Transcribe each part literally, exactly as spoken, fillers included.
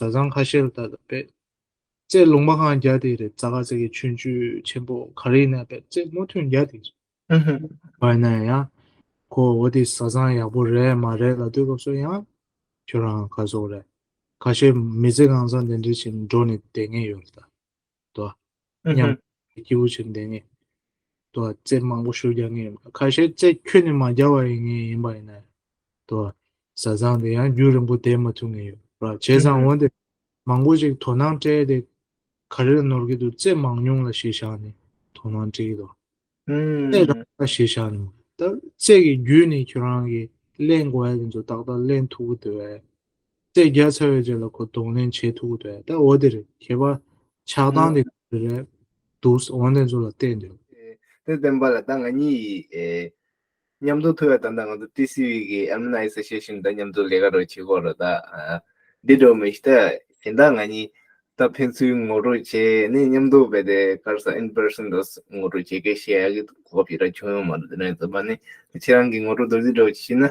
བཟའ་ཚང་ཁ་ཤས་ལ་ད་ལྟ་དཔེ་རྩེ་ལུང་པ་གང་རྒྱག་དེ་རེད། རྩྭ་ཁ་རྩེ་གི་ཆུང་ཆུང་ཆེན་པོ་ག་རེ་ཡིན་ན་དཔེ་རྩེ་མུ་མཐུད་རྒྱག་དེ་རེད། ཨུ་ཧུ། བ་ན་ཡང་ཁོ་འོ་དེ་བཟའ་ཚང་ཡག་པོ་རེད་མ་རེད་ལབ་དུས་སྐབས་སུ་ཡང་ཁྱོད་རང་ག་ཟེར་དགོས་རེད། ཁ་ཤས་མི་ཚེ་གང་ཚང་དེ་འདྲ་བྱས་ནས་འགྲོ་ནས་བསྡད་མཁན་ཡོད་རེད་ད། དོ། ཨུ་མཉམ་ཧུ། སྐྱིད་པོ་བྱས་ནས་བསྡད་མཁན། དོ། རྩེ་མང་པོ་ཤོར་རྒྱག་མཁན་ཡོད། ཁ་ཤས་རྩེ་ཁྱོན་ནས་མ་རྒྱག་པ་ཡིན་ངེས་ཡིན་པ་ཡིན་ན། དོ། བཟའ་ཚང་དེ་ཡང་རྒྱུན་རིང་པོ་བསྡད་མ་ཐུབ་མཁན་ཡོད་ར། བྱས་ཨུ་ཙང་ཧུ། འོན་ཏེ་མང་པོ་ཅིག་དོ་སྣང་སྤྲད་དེ་ག་རེ་ལ་ནོར་གྱི་འདུག་རྩེ་མང་ཉུང་ལ་གཞི་བཞག་ནས་དོ་སྣང་སྤྲད་ཀྱི་འདུག་ཨུ། རྩེ་རག་པ་གཞི་བཞག་ནས་ད་རྩེ་གི་བརྒྱུད་ནས་ཁྱོད་རང་གིས་ལེན་དགོས་ཡ་དེ་ཚོ་ཏག་ཏག་ལེན་ཐུབ་ཀྱི་འདུག་གས། རྩེ་རྒྱག་ཚར་བའི་རྗེས་ལ་ཁོ་གདོང་ལེན་བྱེད་ཐུབ་ཀྱི་འདུག་གས། ད་འོ་དེ་རེད། ཁྱད་པར་ཆགས་སྟངས་དེ་ག་རེ་རེད་འདུག་འོ་དེ་ཚོ་ལ་བལྟས་འདུག་དེ་བསྟན་པ་ལ་ད་ང་གཉིས་ཨེ། མཉམ་དུ་ཐུག་ཡ་ད་ལྟ་ང་ཚོ་ཊི་སི་ཝི་གི་Alumni Association ད་མཉམ་དུ་ལས་ཀ་རོ་བྱེད་དགོས་རོ་ད། ཨ། འདི་འགྲོ་མི་ཤི་ད་གཞན་དག་ང་གཉིས་ད་ཕན་ཚུན་ངོ་སྤྲོད་བྱས་ནས་མཉམ་དུ་བས་དེ་གར་ས་in person དུ་ངོ་སྤྲོད་བྱེད་ཀྱི་ཤེས་ཡ་གི་གོ་བ་ཕྱིར་བྱུང་ཡོད་མ་རེད། དེ་ནས་ཚོ་པ་ནི་ཁྱེད་རང་གི་ངོ་སྤྲོད་རྡོ་རྗེ་འགྲོ་བྱས་ན།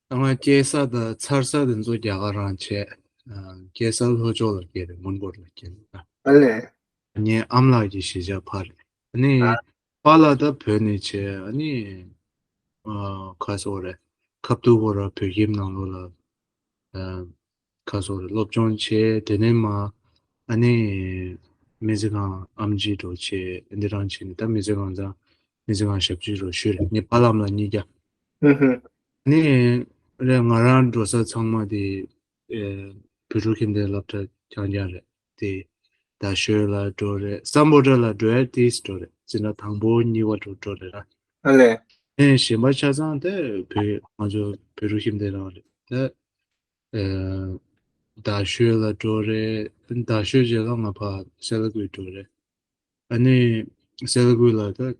ཨུམ། ང་སྐྱེས་ས་དང་འཚར་ས་དེ་ཚོ་རྒྱ་གར་རང་བྱས། ཨ། སྐྱེས་ས་ལྷོ་ཕྱོགས་ལ་སྐྱེས་རེད། མོན་གྷོ་ལ་སྐྱེས་རེད། ཨ་ལས། ངའི་ཨ་མ་ལགས་ཀྱི་གཞིས་ཆགས་ཕ་རེད། ཨ་ནི། ཨ། པཱ་ལགས་ད་བོད་ནས་བྱས། ཨ་ནི། ཨ། ག་ཟེར་དགོས་རེད། ཁ་ཐུག་ཁོ་རང་བོད་ཁྱིམ་ནང་ལོགས་ལ། ཨ། ག་ཟེར་དགོས་རེད། སློབ་སྦྱོང་བྱས། དེ་ནས་མ། ཨ་ནི། མི་ཚེ་གང་ཨེམ་ཆི་འདྲ་བྱས། འདི་རང་བྱས་ནས་ད་མི་ཚེ་གང་ཚང་མི་ཚེ་གང་ཞབས་ཕྱི་འདྲ་ཞུས་རེད། ངའི་པཱ་ལགས་ལ་གཉིས་ཀ། ཨུ་ཧུ། ཨ་ནི། རེད། ང་རང་འགྲོ་ས་ཚང་མ་དེ། ཨེ། བོད་ཕྲུག་ཁྱིམ་སྡེའི་སློབ་གྲྭ་རྐྱང་རྐྱང་རེད། དེ། རྡ་ཤོད་ལ་འགྲོ་རེད། སམ་བྷོ་ཊ་ལ་འགྲོ་ཡ་ཏིས་འགྲོ་རེད། འཛིན་གྲྭ་དང་པོ་གཉིས་པ་འགྲོ་འགྲོ་རེད་ར། ཨ་ལས། ཨེ། གཞན་པ་ཆ་ཚང་དེ་བོད་ང་ཚོ་བོད་ཕྲུག་ཁྱིམ་སྡེ་རང་རེད། ད། ཨེ། རྡ་ཤོད་ལ་འགྲོ་རེད། རྡ་ཤོད་རྗེས་ལ་ང་ཕར་སེ་ལ་ཀུའི་འགྲོ་རེད། ཨ་ནི་སེ་ལ་ཀུའི་ལ་ད་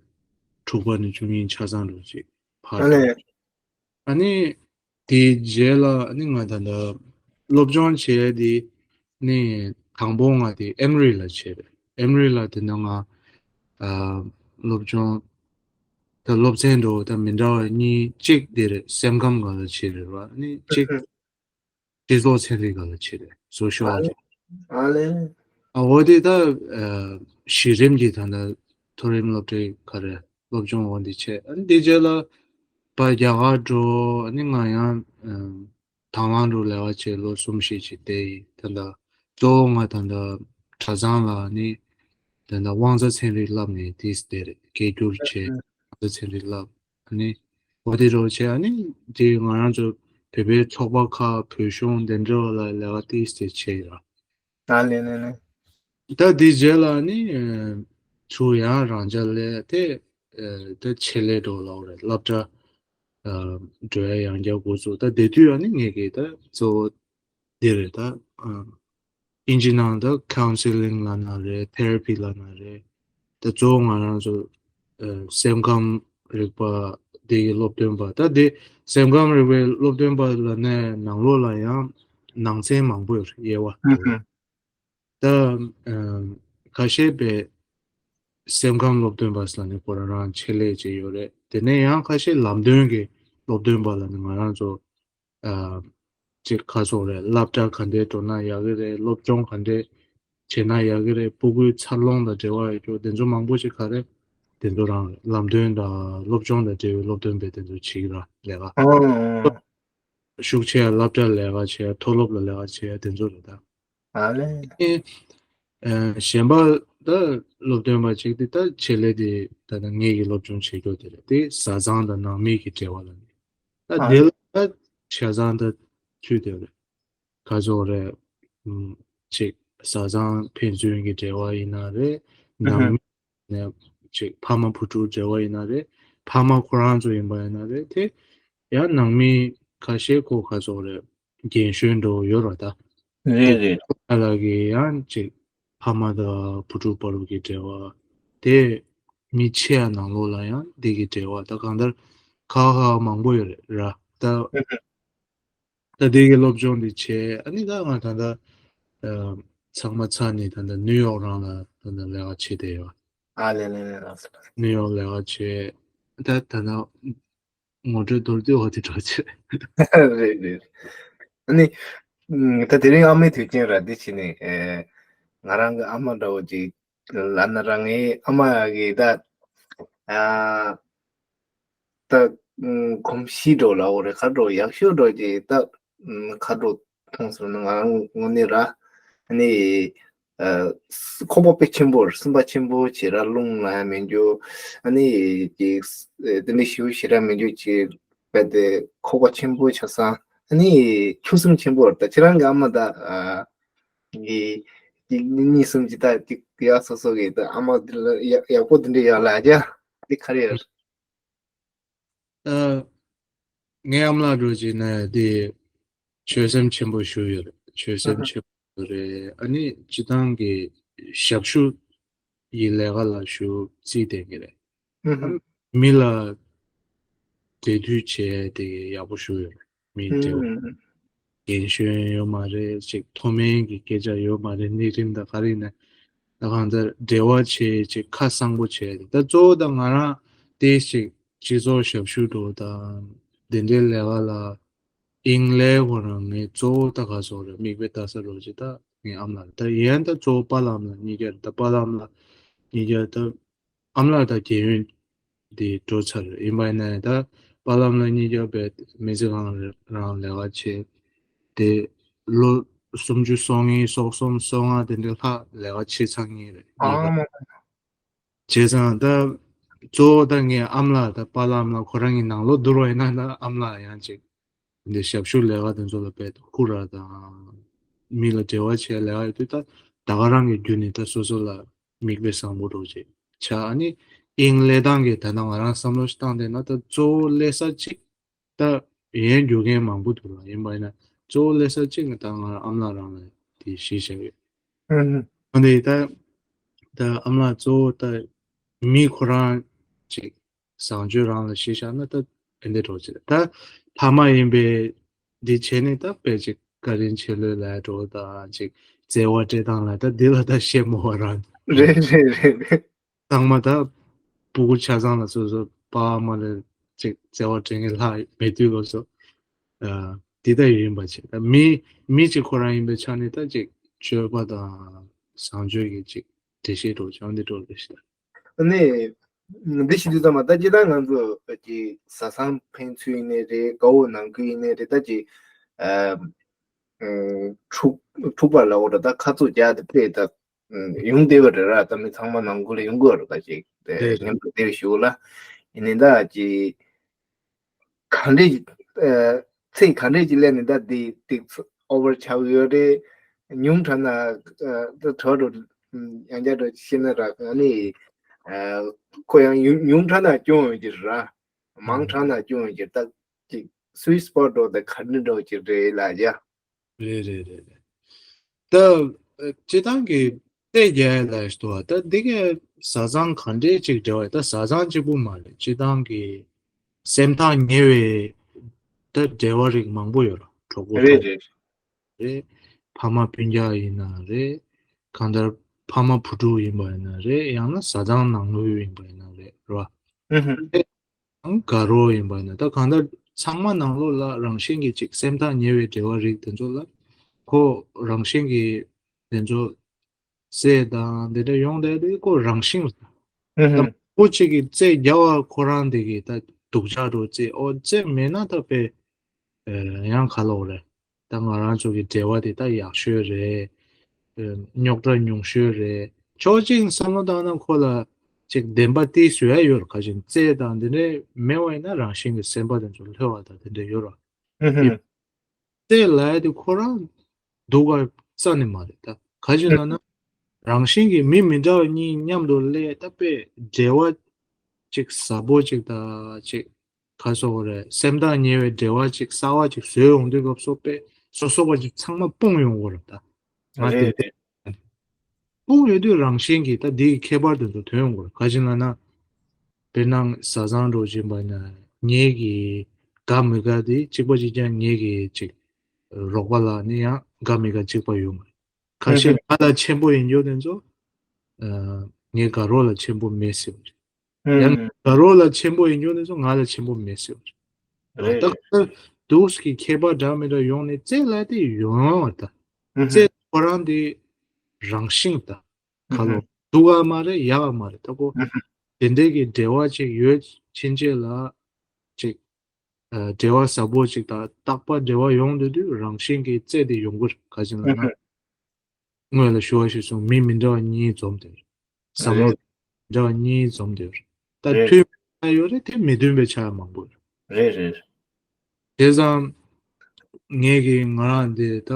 དྲུག་པ་ནས་བཅུ་གཉིས་ཆ་ཚང་འགྲོ་ཅིག་ཕར། ཨ་ལས། ཨ་ནི་དེའི་རྗེས་ལ་ཨ་ནི་ང་ད་ལྟ་སློབ་སྦྱོང་བྱས་དེ་ནི་དང་པོ་ང་དེ་ཨེམ་རི་ལ་བྱས་རེད། ཨེམ་རི་ལ་དེ་ནང་ང་ཨ་སློབ་སྦྱོང་ད་སློབ་ཚན་འགྲོ་ད་མི་འདྲ་བ་གཉིས། གཅིག་དེ་རེད། སེམས་ཁམས་སྒང་ལ་བྱས་རེད་བ། ཨ་ནི་གཅིག་སྤྱི་ཚོགས་ཚན་རིག་སྒང་ལ་བྱས་རེད། སོ་ཤལ་ཨ་ལེ། ཨ་ལེ། ཨ། འོ་དེ་ད་ཨ་གཞི་རིམ་གྱི་ད་ལྟ་མཐོ་རིམ་སློབ་གྲྭའི་ག་རེ་སློབ་སྦྱོང་འོ་འདི་བྱས། ཨ་ནི་དེ་རྗེས་ལ་ཕར་རྒྱ་གར་འགྲོ། ཨ་ནི་ང་ཡང་ཨ་དང་བླངས་འགྲོ་ལས་ཀ་བྱས་ལོ་གསུམ་བཞི་ཅིག་བསྡད་ཡིན། ད་ལྟ་གཙོ་བོ་ང་ད་ལྟ་གྲྭ་ཚང་ལ་ཨ་ནི་ད་ལྟ་དབང་རྩ་ཚན་རིག་བསླབ་ནས་དེ་བསྡད་རེད། སྒེར་སྒྱུར་བྱས་དབང་རྩ་ཚན་རིག་བསླབ། ཨ་ནི་འོ་དེ་རོགས་བྱས། ཨ་ནི་དེ་ང་རང་ཚོ་བོད་པའི་ཚོགས་པ་ཁག་བོད་གཞུང་དེ་འདྲ་བ་ལ་ལས་ཀ་ཏིས་ཏེ་བྱས་ཡོད། ཨ་ལེ་ལེ་ལེ། ད་དེ་རྗེས་ལ་ནི་ཚུར་ཡང་རང་ཅག་ལས་དེ་དེ་ཆེད་ལས་འགྲོ་ལབ་རེད། སློབ་གྲྭ་འགྲོ་ཡ་ཡང་བསྐྱར་འགོ་བཙུགས། ད་དེ་དུས་ཨ་ནི་ངེད་ཀྱི་ད་གཙོ་བོ་འདི་རེད་ད། ཨིན་ཇི་ནང་ད་ཁའུན་སི་ལིང་ལབ་ན་རེད། ཐེ་ར་པི་ལབ་ན་རེད། ད་གཙོ་བོ་ང་རང་ཚོ་ཨ་སེམས་ཁམས་རིག་པ་འདི་གི་སློབ་སྟོན་པ། ད་འདི་སེམས་ཁམས་རིག་པའི་སློབ་སྟོན་པ་ལབ་ནས་ནང་ལོགས་ལ་ཡང་ནང་ཚན་མང་པོ་ཡོད་རེད། དབྱེ་བ་ཨུ་ཧུ། ད་ཨ་ཁ་ཤས་པའི་སེམས་ཁམས་སློབ་སྟོན་པ་ཟེར་ནས་ཁོ་རང་རང་ཆེད་ལས་བྱས་ཡོད་རེད། དེ་ནས་ཡང་ཁ་ཤས་ལམ་སྟོན་གྱི་སློབ་སྟོན་པ་ལབ་ནས་ང་རང་ཚོ་ཨ་ཅིག་ག་ཟེར་དགོས་རེད། སློབ་གྲྭ་ག་འདྲས་འགྲོ་ན་ཡག་གི་རེད། སློབ་སྦྱོང་ག་འདྲས་བྱས་ན་ཡག་གི་རེད། སྤུ་གུའི་འཚར་ལོངས་དང་འབྲེལ་བ་ཡོད་རྒྱུ་དེ་ཚོ་མང་པོ་ཞིག་ག་རེ་དེ་ཚོ་རང་རེད། ལམ་སྟོན་དང་སློབ་སྦྱོང་དང་འབྲེལ་བའི་སློབ་སྟོན་པས་དེ་ཚོ་བྱེད་ཀྱི་ར་ལས་ཀ། ཨང་། ཤུགས་ཆེ་བ་སློབ་གྲྭ་ལས་ཀ་བྱས། མཐོ་སློབ་ལ་ལས་ཀ་བྱས་དེ་ཚོ་རེད་ད། ཨ་ལེ། ཨེ། ཨ་གཞན་པ་ད་སློབ་སྟོན་པ་གཅིག་དེ་ད་ཆེད་ལས་དེ་ད་ད་ངེད་ཀྱི་སློབ་སྦྱོང་བྱེད་རྒྱུ་དེ་རེད། དེ་བཟའ་ཚང་དང་ནང་མི་གི་འབྲེལ་བ་ལ་ནི། ད་ཨ་དེ་ལ་ད་བྱས་ཙང་ད་ཚུད་དེ་རེད། ག་ཚོད་རེད། ཨུམ། ཅིག་བཟའ་ཚང་ཕན་ཚུན་གྱི་འབྲེལ་བ་ཡིན་ན་རེད། ཨུ་ནང་ཧུ། མི་ནས་ཅིག་ཕ་མ་བུ་ཕྲུག་འབྲེལ་བ་ཡིན་ན་རེད། ཕ་མ་ཁོ་རང་ཚོ་ཡིན་པ་ཡིན་ན་རེད། དེ་ཡང་ནང་མི་ཁ་ཤས་ཁོ་ག་ཚོད་རེད། རྒན་གཞོན་འདྲ་བོ་ཡོད་རེད་ད། རེད་རེད། ཁོ་ལ་གི་ཡང་ཅིག་ཕ་མ་དང་བུ་ཕྲུག་བར་གྱི་འབྲེལ་བ། དེ་མི་ཆེ་ཡ་ནང་ལོགས་ལ་ཡང་འདི་གི་འབྲེལ་བ་ད་གང་ལྟར་ཁག་ཁག་མང་པོ་ཡོད་རེད་ར་ད། ཨུ་ཧུ། ད་འདི་གི་སློབ་སྦྱོང་འདི་བྱས། ཨ་ནི་ད་ང་ད་ལྟ་ཨ་ཚང་མ་ཚར་ནས་ད་ལྟ་ནིའུ་ཡོག་རང་ལ་ད་ལྟ་ལས་ཀ་བྱེད་བསྡད་ཡོད། ཨ་ལེ་ལེ་ལེ་ལགས་སོ། ནིའུ་ཡོག་ལས་ཀ་བྱས། ད་ད་ལྟ་ངོ་སྤྲོད་མདོར་བསྡུས་འོ་དེ་འདྲ་བྱས། རེད་རེད། ཨ་ནི་ ད་དེ་རིང་ཨ་མའི་དུས་ཆེན་ར་འདི་བྱས་ནས་ང་རང་གི་ཨ་མ་འདྲ་བོ་ཅིག་ལབ་ན་རང་ངའི་ཨ་མ་གི་ད་ད་གོམས་གཤིས་འགྲོ་ལ་འོ་རེ་ཁ་འགྲོ་ཡག་ཤོས་འགྲོ་ཅིག་ད་ཁ་འགྲོ་མཐོང་སོང་ན་ང་རང་དངོས་གནས་ར་ཨ་ནི་ཁོག་པ་དཔེ་ཆེན་པོ་སེམས་པ་ཆེན་པོ་བྱེད་ར་རླུང་ལ་ཡང་མི་འགྱུར། ཨ་ནི་ཅིག་དེ་འདྲ་ཞིའུ་ཞེ་ར་མི་འགྱུར་ཅིག་རྦད་དེ་ཁོག་པ་ཆེན་པོ་ཆགས་སང་ཨ་ནི་ཆུ་སེམས་ཆེན་པོ་ད་ཁྱེད་རང་གི་ཨ་མ་ད་གི་གཉིས་གསུམ་གྱི་ད་ཅིག་ཡག་སོ་སོ་གི་ད་ཨ་མ་དེ་ལ་ཡག་ཡག་པོ་དེ་འདྲ་ཡག་ལ་རྒྱ་དེ་ག་རེ་ཡོད། ཨ། ངའི་ཨ་མ་ལགས་འགྲོ་ཅིག་ན་དེ་ཆོད་སེམས་ཆེན་པོ་ཞུ་ཡོད་རེད། ཆོད་སེམས་ཆེན་པོ་རེད། ཨ་ནི་སྤྱི་བཏང་གི་ཞབས་ཞུ་ཡི་ལས་ཀ་ལ་ཞུ་རྩིས་དེ་གི་རེད། མི་ལ་འབྲེལ་མཐུད་བྱས་དེ་ཡག་པོ་ཞུ་ཡོད་རེད། མི་འབྲེལ་བ་རྒན་གཞོན་ཡོད་མ་རེད་ཅིག་མཐོ་དམན་གྱི་སྐད་ཆ་ཡོད་མ་རེད། གནས་རིམ་དང་ག་རེ་ཡིན་ན་ད་གང་ལྟར་འབྲེལ་བ་བྱས་ཅིག་ཁ་གསང་པོ་བྱས་ཏེ་ད་གཙོ་བོ་ད་ང་རང་དེ་ཅིག་སྤྱི་ཚོགས་ཞབས་ཞུ་འགྲོ་དང་དེ་འདྲའི་ལས་ཀ་ལ་ཨིང་ལེ་ཁོ་རང་ངས་གཙོ་བོ་ད་ག་སོག་རེད་མིག་དཔེ་ལྟ་ས་རོགས་ཅིག་ད་ངའི་ཨ་མ་ལགས་ད་ཡན་ད་གཙོ་བོ་པཱ་ལགས་ཨ་མ་ལགས་གཉིས་ཀ་རེད། ད་པཱ་ལགས་ཨ་མ་ལགས་གཉིས་ཀ་ད། ཨ་མ་ལགས་ད་རྒན་ཡོལ་དེ་འགྲོ་ཚར་ཡིན་པ་ཡིན་ན་ད་པཱ་ལགས་ཨ་མ་ལགས་གཉིས་ཀ་བས་མི་ཚེ་གང་རང་ལས་ཀ་བྱས་དེ་ལོ་སུམ་ཅུ་སོ་གཉིས་སོ་གསུམ་སོ་ལྔ་དེ་འདྲའི་ལྷག་ལས་ཀ་བྱས་ཚར་ངེས་རེད། ཨ་མ། བྱས་ཙང་ད་གཙོ་བོ་ད་ངའི་ཨ་མ་ལགས་ད་པཱ་ལགས་ཨ་མ་ལགས་ཁོ་རང་གི་ནང་ལོགས་བསྡུར་བ་ཡིན་ན་ད་ཨ་མ་ལགས་ཡང་ཅིག་འདི་ཞབས་ཞུ་ལས་ཀ་དེ་ཚོ་ལ་དཔེ་ཧུར་ར་དང་མི་ལ་འབྲེལ་བ་བྱེད་ལས་ཀ་ཡོད་དུས་ད་ད་ག་རང་གི་བརྒྱུད་ནས་ད་སོ་སོ་ལ་མིག་དཔེ་བཟང་པོ་འདྲ་ཅིག་ཆགས། ཨ་ནི་དབྱིངས་ལས་སྟངས་ཀྱི་ད་ལྟ་ང་རང་བསམ་བློ་ཞིག་བཏང་བསྡད་ན་ད་གཙོ་བོ་སླེབས་ས་གཅིག་ད་ཡན་རྒྱུ་རྐྱེན་མང་པོ་འདུག་ལ་ཡིན་པ་ཡིན་ན་གཙོ་བོ་སླེབས་ས་གཅིག་ང་ད་ང་ཨ་མ་ལགས་རང་ལ་དེ་གཞི་བཞག་ཡོད། ཨ་ནི་ད་ད་ཨ་མ་ལགས་གཙོ་བོ་ད་མི་ཁོ་རང་ཅིག་བཟང་སྤྱོད་རང་ལ་གཞི་བཞག་ན་ད་དེ་འདྲ་འགྲོ་ཅིག་ད་ཕ་མ་ཡིན་པའི་འདི་བྱས་ནས་ད་དཔེ་ཅིག་བཀའ་དྲིན་ཆེ་ལོས་ལ་འགྲོ་དང་ཅིག་བརྩེ་བ་སྤྲད་སྟངས་ལ་ད་འདི་ལ་ད་བཤད་མོ་བ་རང་རེད་རེད་རེད་རེད། ཚང་མ་ད་སྤུ་གུ་ཆ་ཚང་ལ་སོ་སོ་ཕ་མ་ལ་ཅིག་བརྩེ་བ་སྤྲད་མཁན་ལྷག་མེད་དུས་ལོ་སོ་འདི་ད་ཡིན་པ་ཅིག་ད་མི་མི་ཅིག་ཁོ་རང་ཡིན་པའི་ཆ་ནས་ད་ཅིག་སྤྱོད་པ་དང་བཟང་སྤྱོད་ཀྱི་ཅིག་འགྲེལ་བཤད་འགྲོ་ཆང་འདི་འགྲོ་རེད་ཤི་ད། ནི། འདི་ཞིག་དུས་ཙམ་པ་ད་ཅི་ད་ང་ཚོ་ཀྱི་བཟའ་ཚང་ཕན་ཚུན་ཡིན་ནའི་རེད་དགའ་བོ་ནང་ཁུལ་ཡིན་ནའི་རེད་ད་ཅི། འཁྲུག་འཁྲུག་པ་ལ་འོ་ད་ད་ཁ་ཚུགས་རྒྱག་དེ་ཕེ་ད་ཡོང་བདེ་བ་རེད་ར་ད་མི་ཚང་མ་ནང་ཁུལ་ལ་ཡོང་དགོས་རེད་ད་ཅི་དེ་ཉམས་དུ་བདེ་བ་ཞུ་ལ་ཡིན་ནའི་ད་ཅི། ག་འདྲས་ཀྱི་ཚེ་ག་འདྲས་ཀྱི་ལས་ནི་ད་འདི་ཏིག་ཨོ་བར་ཆགས་ཡོད་རེད། ཉུང་དྲགས་ན་ད་གྲོགས་རུ་ཡང་བསྐྱར་རུ་ཤེས་ན་ར་ཨ་ནི་ཁོ་ཡང་ཉུང་དྲགས་ན་སྐྱོན་ཡོད་ཀྱི་ར་མང་དྲགས་ན་སྐྱོན་ཡོད་ཀྱི་ད་ཅིག་སུའི་སི་པོ་ཊི་འགྲོ་ད་ག་འདྲས་འགྲོ་ཀྱི་རེད་ལ་ཡ། རེད་རེད་རེད་རེད། ད་སྤྱི་བཏང་གི་རྩེད་རྒྱག་ཡ་ལ་ཞུ་བ་ད་འདི་གའི་བཟའ་ཚང་ག་འདྲས་ཅིག་འབྲེལ་བ་ད་བཟའ་ཚང་གཅིག་པུ་མ་རེད་སྤྱི་བཏང་གི་སེམས་ཐག་ཉེ་བའི་ད་འབྲེལ་བ་རིགས་མང་པོ་ཡོད་ར་གྲོགས་པོ་རེད་གྲོགས་རེད། རེད། ཕ་མ་སྤུན་ཀྱག་ཡིན་ན་རེད། གང་ལྟར་ཕ་མ་བུ་ཕྲུག་ཡིན་པ་ཡིན་ན་རེད་ཡང་ན་བཟའ་ཚང་ནང་ལོགས་ཡིན་པ་ཡིན་ན་རེད་རེད་བ། ཨང་དགའ་རོགས་ཡིན་པ་ཡིན་ན་ད་གང་ལྟར་ཚང་མ་ནང་ལོགས་ལ་རང་བཞིན་གྱི་ཅིག་སེམས་ཐག་ཉེ་བའི་འབྲེལ་བ་རིགས་དེ་ཚོ་ལ་ཁོ་རང་བཞིན་གྱི་དེ་ཚོ་རྩེད་དང་དེ་འདྲ་ཡོང་བསྡད་དུས་ཁོ་རང་བཞིན་ལ་ད་ཁོ་གཅིག་གིས་རྩེད་རྒྱག་པ་ཁོ་རང་དེ་གིས་ད་སྡུག་ཅག་འགྲོ་རྩེད་ཨོ་རྩེད་མེད་ན་ད་དཔེ་ཡང་ག་ལོག་རེད། ད་ང་རང་ཚོ་གི་འབྲེལ་བ་དེ་ད་ཡག་ཤོས་རེད། རྙོག་དྲ་ཉུང་ཤོས་རེད། ཕྱོགས་གཅིག་བསམ་བློ་བཏང་ན་ཁོ་ལ་ཅིག་བདེན་པ་ཏིས་བཟོ་ཡ་ཡོད་རེད། ཁ་ཅིག་རྩེད་དང་འདི་འདྲའི་མེད་པ་ཡིན་ན་རང་བཞིན་གྱི་སེམས་པ་དེ་ཚོ་ལྷོད་པ་དང་དེ་འདྲ་ཡོད་རེད། རྩེད་ལབ་ཡ་དེ་ཁོ་རང་སྡུག་ག་རྩ་ནས་མ་རེད་ད། ག་ཅིག་ལབ་ན་རང་བཞིན་གྱིས་མི་མི་འདྲ་བ་གཉིས་མཉམ་དུ་སླེབས་ད་དཔེ་འབྲེལ་བ་ཅིག་ཟབ་པོ་ཅིག་དང་ཅིག་ག་སོགས་རེད་སེམས་ཐག་ཉེ་བའི་འབྲེལ་བ་ཅིག་གསར་བ་ཅིག་བཟོས་ཡོང་དུས་སྐབས་སུ་དཔེ་སོ་སོ་བ་ཅིག་ཚང་མ་སྤུངས་ཡོང་གི་རེད་ད། ང་རེད་དེ་རེད། སྤུངས་ཡོད་དུས་རང་བཞིན་གྱིས་ད་འདི་གི་ཁྱད་པར་དེ་ཚོ་ཐོན་ཡོང་གི་རེད། ག་ཅི་ལབ་ན། དཔེར་ན་བཟའ་ཚང་འགྲོ་བཞིན་པ་ན་ངེད་ཀྱི་དགའ་མི་དགའ་དེ་གཅིག་པ་གཅིག་རྐྱང་ངེད་ཀྱི་ཅིག་རོགས་པ་ལ་ནི་ཡང་དགའ་མི་དགའ་གཅིག་པ་ཡོང་གི་རེད། ཁ་ཤས་ང་ལ་ཆེན་པོ་ཡིན་རྒྱུ་དེ་ཚོ་ངའི་དགའ་རོགས་ལ་ཆེན་པོ་མེད་ཟེར་བ་རེད། ཡང་དགའ་རོགས་ལ་ཆེན་པོ་ཡིན་རྒྱུ་དེ་ཚོ་ང་ལ་ཆེན་པོ་མེད་ཟེར་བ་རེད། རེད། ད་ཁ་ དུག་གི་ཁྱད་པར་འདྲ་མི་འདྲ་ཡོང་ནས་རྩེད་ལ་དེ་ཡོང་ཡོང་བ་ད། ཨུ་ཧུ། རྩེད་ཁོ་རང་དེ་རང་བཞིན་ད། ཁ་ལོ། ཨུ་ཧུ། སྡུག་ག་མ་རེད་ཡག་ག་མ་རེད་ད་ཁོ། ཨུ་ཧུ། དེ་འདྲའི་གི་འབྲེལ་བ་ཅིག་ཡོད་ཕྱིན་ཆད་ལ་ཅིག་ཨ། འབྲེལ་བ་ཟབ་པོ་ཅིག་དང་རྟག་པར་འབྲེལ་བ་ཡོང་སྡོད་དུས་རང་བཞིན་གྱིས་རྩེད་དེ་ཡོང་གི་རེད། ག་ཅི་ལབ་ན། ཨུ་ཧུ། སྔོན་ལ་ཞུ་བ་ཞིག་སོང་མི་མི་འདྲ་བ་གཉིས་འཛོམས་དེར། བསམ་བློ་རེད། མི་འདྲ་བ་གཉིས་འཛོམས་དེར། ད་རེད། མཐུན་པ་ཡོད་རེད་དེ་མི་མཐུན་པའི་ཆ་ཡང་མང་པོ་ཡོད་རེད། རེད་རེད། བྱས་ཙང་ངས་ཀྱི་ང་རང་འདི་ད་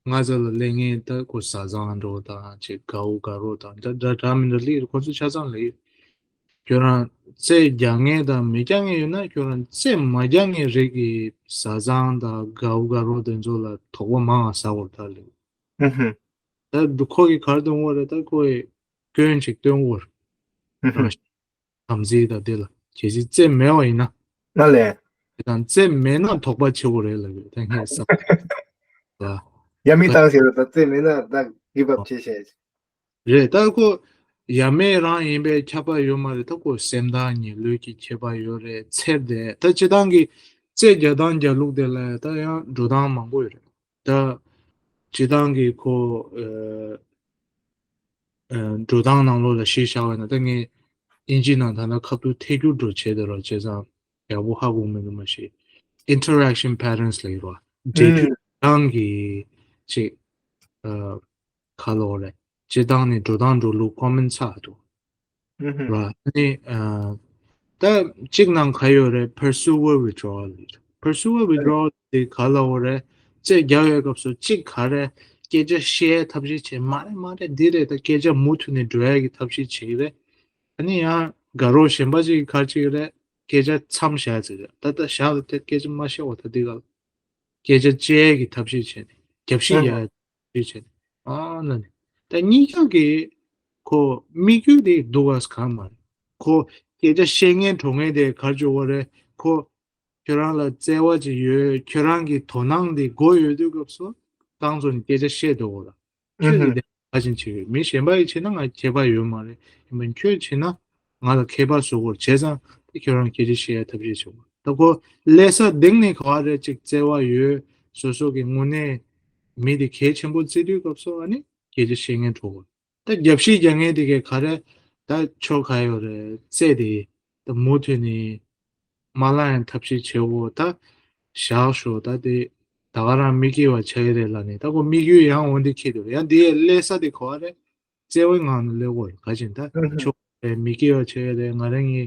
ང་ཚོ་ལ་སླེབས་ངེས་ད་ཁོ་བཟའ་ཚང་འགྲོ་དང་ཅིག་དགའ་བོ་དགའ་རོགས་དང་འདྲ་འདྲ་འདྲ་མི་འདྲ་ལི་ཁོ་ཚོ་ཆ་ཚང་ལ་ཡོད། ཁྱོད་རང་རྩེད་རྒྱག་མཁན་དང་མི་རྒྱག་མཁན་ཡོད་ན་ཁྱོད་རང་རྩེད་མ་རྒྱག་མཁན་རིགས་ཀྱི་བཟའ་ཚང་དང་དགའ་བོ་དགའ་རོགས་དེ་ཚོ་ལ་དོགས་པ་མང་བ་ཟ་དགོས་ད་ལེ། ཨུ་ཧུ། ད་འདི་ཁོ་གི་གར་སྟོན་དགོས་རེད་ད་ཁོ་ཡི་སྐྱོན་ཅིག་སྟོན་དགོས་རེད། ཨུ་ཧུ། དམ་ཚིག་དང་དེ་ལ་གལ་སྲིད་རྩེད་མེད་པ་ཡིན་ན། ན་ལེ། དེ་དང་རྩེད་མེད་ན་དོགས་པ་ཆེ་བོ་རེད་ལབ་ཡོད་ད་ངས་བསམ། ཡ་མི་བཏང་ཟེར་བ་ད་རྩེད་མེད་ན་ད་give up བྱེད་ཤེས། རེད་ད་ཁོ་ཡ་མེད་རང་ཡིན་པའི་ཁྱབ་པ་ཡོད་མ་རེད་ད་ཁོ་སེམས་དང་ཉེ་ལུས་ཀྱི་ཁྱད་པར་ཡོད་རེད་ཚེར་དེ་ད་སྤྱི་བཏང་གི་རྩེད་རྒྱག་སྟངས་རྒྱག་ལུགས་དེ་ལ་ད་ཡང་འགྲོ་སྟངས་མང་པོ་ཡོད་རེད་ད། སྤྱི་བཏང་གི་ཁོ་ཨ་ཨ་འགྲོ་སྟངས་ནང་ལོགས་ལ་གཞི་བཞག་པ་ཡིན་ན་ད་ངས་ཨིན་ཇི་ནང་ད་ལྟ་ཁ་ཐུག་ཐད་སྒྱུར་འགྲོ་བྱས་དེ་རོ་བྱས་ཙང་ཡག་པོ་ཧ་གོ་མི་འདུག་མ་གཞི་interaction patterns ལབ་ཡོད་རེད་བ། འབྲེལ་མཐུད་སྟངས་ཀྱི་ཅིག་ཨ་ཁ་ལོ་རེད། སྤྱི་བཏང་ནས་འགྲོ་སྟངས་འགྲོ་ལུགས་ཀོ་མན་ཚ་འདུག་ཨུ་ཧུ། ར། ཨ་ནི་ཨ་ད་གཅིག་ནང་ག་ཡོད་རེད། pursuer withdrawal རེད། pursuer withdrawal དེ་ག་ལ་འོ་རེད། རྩེད་རྒྱག་ཡོད་སྐབས་སུ་གཅིག་ག་རེ་སྐད་ཆ་བཤད་ཐབས་ཤེས་བྱེད་མ་རེད་མ་རེད་འདི་རེད་ད་སྐད་ཆ་མུ་མཐུད་ནས་འགྲོ་ཡ་གི་ཐབས་ཤེས་བྱེད་ཀྱི་རེད། ཨ་ནི་ཡང་དགའ་རོགས་གཞན་པ་ཅིག་གིས་ག་རེ་བྱེད་ཀྱི་རེད། སྐད་ཆ་མཚམས་བཞག་ཚེ་རེད་ད་ད་བཞག་ལ་དེ་སྐད་ཆ་མ་བཤད་འོ་ད་འདི་ག་ལ། སྐད་ཆ་བཅད་ཀྱི་ཐབས་ཤེས་བྱས་ནས་རྒྱབ་ཤིག་ཨ་ཡ་ཧ། ཐབས་ཤེས་བྱས་ནས་ཨ་ན་ནི་ད་གཉིས་ཀ་གི་ཁོ་དམིགས་ཡུལ་དེ་སྡུག་ག་གང་མ་རེད། ཁོ་སྐད་ཆ་བཤད་མཁན་གྲོགས་མཁན་དེ་གར་འཇོག་གོ་རེད་ཁོ་ཁྱོད་རང་ལ་བརྩེ་བ་ཅིག་ཡོད་ཁྱོད་རང་གི་དོ་སྣང་དེ་དགོས་ཡོད་དུས་སྐབས་སུ་རྐང་བཙུགས་ནས་སྐད་ཆ་བཤད་འདུག་གོ་ར། ཁྱོད་ཀྱིས་དེ་ག་བཞིན་བྱེད་ཡོད། མི་གཞན་པ་ཡིས་བྱས་ན་ང་ཁྱད་པར་ཡོད་མ་རེད། ཡིན་པ་ཁྱོད་བྱས་ན་ང་ལ་ཁྱད་པར་བཟོ་གོ་བྱས་ཙང་དེ་ཁྱོད་རང་སྐད་ཆ་བཤད་ཡ་ཐབས་ཤེས་བྱེད་དགོས། ད་ཁོ་ཀླད་ས་གདེང་ནས་ག་བ་རེད་ཅིག་བརྩེ་བ་ཡོད། སོ་སོ་གི་དངོས་གནས་མི་དེ་གལ་ཆེན་པོ་བརྩི་དུས་སྐབས་སུ་ཨ་ནི་སྐད་ཆ་བཤད་མཁན་འགྲོ་གོ། ད་རྒྱབ་བཤིག་རྒྱག་མཁན་དེ་གས་ག་རེ་ད་ཆོ་ག་ཡོད་རེད་རྩེད་དེ་ད་མུ་མཐུད་ནས་མ་ལ་ཡང་ཐབས་ཤེས་བྱེད་འོ་ད་བཞག་ཤོག་ད་དེ་ད་ག་རང་མི་སྐྱིད་པ་ཆགས་ཀྱི་རེད་ལབ་ནས་ད་ཁོ་དམིགས་ཡུལ་ཡང་འོ་འདི་འཁྱེར་འདུག་ཡང་དེ་ཀླད་ས་དེ་ག་བ་རེད། བརྩེ་བའི་ངང་ནས་སླེབས་དགོས་རེད་ག་ཅིག་ད་ཆོ་ག་རེད་མི་སྐྱིད་པ་ཆགས་ཀྱི་རེད་ང་རང་གི་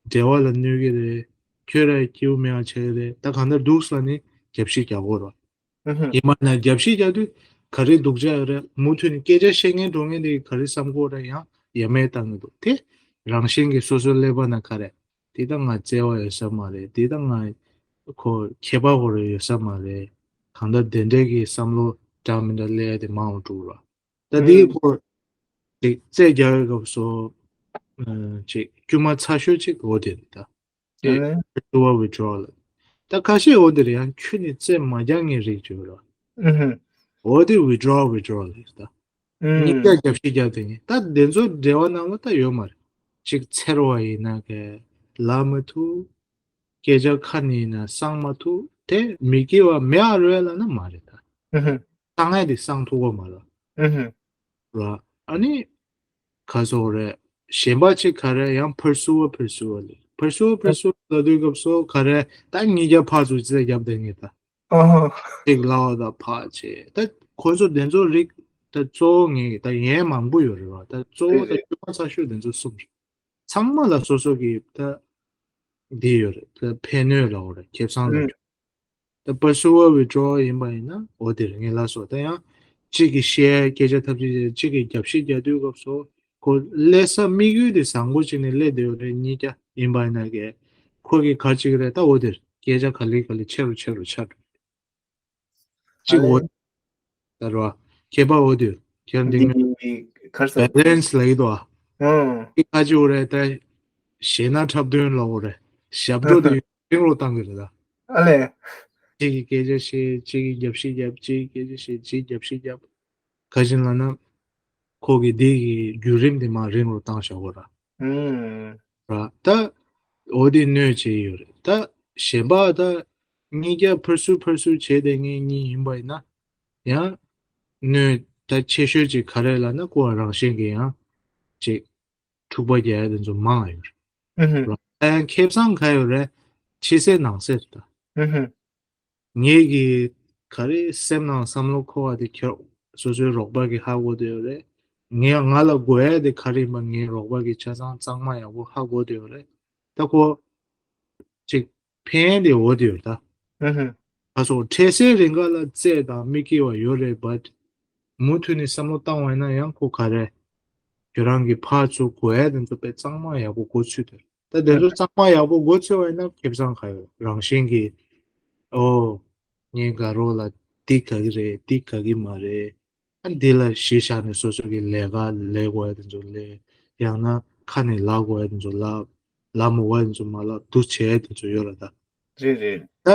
འབྲེལ་བ་ལ་གནོད་ཀྱི་རེད། ཁྱོད་ར་སྐྱིད་པོ་མེད་པ་ཆགས་ཀྱི་རེད་ད་གང་ལྟར་འདུག་ལབ་ནས་རྒྱབ་བཤིག་རྒྱག་དགོས་རེད། ཨུ་ཧུ། ཡིན་པ་ན་རྒྱབ་བཤིག་རྒྱག་དུས་ག་རེ་སྡུག་ཅག་ཡོད་རེད། མུ་མཐུད་ནས་སྐད་ཆ་བཤད་མཁན་འགྲོ་མཁན་དེ་ག་རེ་བསམ་གོ་རེད། ཡང་ཡ་མེད་བཏང་གི་འདུག་དེ་རང་བཞིན་གྱིས་སོ་སོའི་ཀླད་པ་ན་ག་རེ་དེ་ད་ང་བརྩེ་བ་ཡོད་ས་མ་རེད། དེ་ད་ང་ཁོ་ཁྱད་པར་གོ་རེ་ཡོད་ས་མ་རེད། གང་ལྟར་དེ་འདྲའི་གི་བསམ་བློ་འདྲ་མི་འདྲ་སླེབས་ཡ་དེ་མང་བ་འགྲོ་གི་རེད། ད་དེ་ཁོ་ཅིག་རྩེད་རྒྱག་གི་སྐབས་སུ་ཅིག་དཀྱུས་མ་ཚ་ཤོས་ཅིག་འོ་དེ་རེད་ད། དེ་ཨ་ནི་ཕར་ཚུར་བ་withdrawal ད་ཁ་ཤས་འོ་དེ་རེད་ཡང་ཁྱོད་ནི་རྩེད་མ་རྒྱག་མཁན་རིགས་ཅིག་ཡོད་ར། ཨུ་ཧུ། འོ་དེ་withdrawal withdrawal རེད་ད། ཨུ། གཉིས་ཀ་རྒྱབ་བཤིག་རྒྱབ་དེ་ངས་ད་དེ་ཚོ་འབྲེལ་བ་ནང་ལ་ད་ཡོད་མ་རེད། ཅིག་འཚེར་བ་ཡིན་ན་གས་ལབ་མ་ཐུབ། སྐད་ཆ་ཁ་ནས་ཡིན་ན་གསང་མ་ཐུབ་དེ་མི་སྐྱིད་པ་མེད་ཨ་རོལ་ལ་ན་མ་རེད་ད། ཨུ་ཧུ། གསང་ཡ་དེ་གསང་ཐུབ་གོ་མ་རེད། ཨུ་ཧུ། ར། ཨ་ནི། ག་སོག་རེད། གཞན་པ་ཅིག་ག་རེ་ཡང་pursuer pursuer ལས་pursuer pursuer ལ་དུས་སྐབས་སུ་ག་རེ་ད་ཉིས་བརྒྱ་ཕར་ཚུར་ཅི་བརྒྱབ་བསྡད་ངེས་ད། ཨོ། ཅིག་ལའོ་ད་ཕར་བྱེད་ད་ཁོ་ཚོ་དེ་ཚོ་རིགས་ད་གཙོ་བོ་ངེས་ད་ཡན་མང་པོ་ཡོད་རེད་བ་ད་གཙོ་བོ་ད་དཀྱུས་མ་ཚ་ཤོས་དེ་ཚོ་གསུམ་རེད། ཚང་མ་ལ་སོ་སོ་གི་ད་འདི་ཡོད་རེད་ད་ཕན་གནོད་ལའོ་རེད་ཁེ་བཟང་ལ། ད་pursuer withdrawal ཡིན་པ་ཡིན་ན་འོ་དེ་རེད་ངས་ལབ་སོང་ད་ཡང་གཅིག་གིས་བཤད་སྐད་ཆ་ཐབས་ཤེས་བྱས་གཅིག་གིས་རྒྱབ་བཤིག་རྒྱག་དུས་སྐབས་སུ་ཁོ་སླེབས་ས་དམིགས་ཡུལ་དེ་བཟང་པོ་གཅིག་ནས་སླེབས་བསྡད་ཡོད་རེད་གཉིས་ཀ་ཡིན་པ་ཡིན་ན་གས་ཁོ་གིས་ག་རེ་བྱེད་ཀྱི་རེད་ད་འོ་དེ་རེད་སྐད་ཆ་ག་ལེ་ག་ལེ་ཆེ་རུ་ཆེ་རུ་ཆགས་འགྲོ་གཅིག་འོ་ད་རེད་བ་ཁྱད་པར་འོ་དེ་ཁྱེད་རང་འདི་ངས་ག་རེ་ཟེར་balance ལབ་ཀྱི་འདུག་ཨ་ཨང་གཅིག་ག་ཅིག་འོ་རེད་ད་ཞེད་སྣང་འཁྲབ་སྟོན་ལབ་འོ་རེད་ཞབས་བྲོ་དེ། རིང་རུ་བཏང་གི་རེད་ད། ཨ་ལས། གཅིག་གིས་སྐད་ཆ་བཤད་གཅིག་གིས་རྒྱབ་བཤིག་རྒྱབ་གཅིག་གིས་སྐད་ཆ་བཤད་གཅིག་རྒྱབ་བཤིག་རྒྱབ། ག་ཅི་ལབ་ན། ཁོ་གིས་འདི་གི་བརྒྱུད་རིམ་དེ་མར་རིང་རུ་བཏང་བཞག་གོ་ར། ཨུམ། ར་ད། འོ་དེ་གནོད་བྱེད་ཡོད་རེད་ད། གཞན་པ་ད། གཉིས་ཀ་ཕར་ཚུར་ཕར་ཚུར་བྱས་ཏེ་ངས་གཉིས་ཡིན་པ་ཡིན་ན། ཡང་གནོད་ད་ཆེ་ཤོས་ཅིག་ག་རེ་ལབ་ན་ཁོ་རང་བཞིན་གྱི་ཡང་ཅིག་འཁྲུག་པ་རྒྱག་ཡ་དེ་ཚོ་མང་ཡོད་རེད། ཨུ་ཧུ། ད་ཡང་ཁེ་བཟང་ག་ཡོད་རེད། ཕྱི་གསལ་ནང་གསལ་རེད་ད། ཨུ་ཧུ། ངེད་ཀྱི་ག་རེ་སེམས་ནང་བསམ་བློ་འཁོར་བ་དེ་ཁྱོད་སོ་སོའི་རོགས་པ་གིས་ཧ་གོ་བསྡད་ཡོད་རེད། ངས་ང་ལ་དགོས་ཡ་དེ་ག་རེ་ཡིན་པ་ངའི་རོགས་པ་གིས་ཆ་ཚང་གཙང་མ་ཡག་པོ་ཧ་གོ་བསྡད་ཡོད་རེད། ད་ཁོ་ཅིག་ཕན་དེ་འོ་དེ་ཡོད་ད། ཨུ་ཧུ། ཁ་སོ་འཕྲལ་སེལ་རིང་ག་ལ་རྩེད་དང་མི་སྐྱིད་པ་ཡོད་རེད། བཊ་མུ་མཐུད་ནས་བསམ་བློ་བཏང་བ་ཡིན་ན་ཡང་ཁོ་ག་རེ་ཁྱོད་རང་གི་ཕར་ཚུར་དགོས་ཡ་དེ་ཚོ་དཔེ་གཙང་མ་ཡག་པོ་གོ་ཚུལ་དེ། ད་དེ་ཚོ་གཙང་མ་ཡག་པོ་མགོ་ཚོས་པ་ཡིན་ན་ཁེ་བཟང་ག་ཡོད། རང་བཞིན་གྱིས། ཨོ། ངའི་དགའ་རོགས་ལ་འདི་དགའ་གི་རེད། འདི་དགའ་གི་མ་རེད། ཨ་འདི་ལ་གཞི་བཞག་ནས་སོ་སོ་གི་ལས་ཀ་ལས་དགོས་ཡ་དེ་ཚོ་ལས། ཡང་ན་ཁ་ནས་ལབ་དགོས་ཡ་དེ་ཚོ་ལབ། ལབ་མི་དགོས་ཡ་དེ་ཚོ་མ་ལབ། འདུ་བྱེད་ཡ་དེ་ཚོ་ཡོད་རེད་ད། རེད་རེད། ད་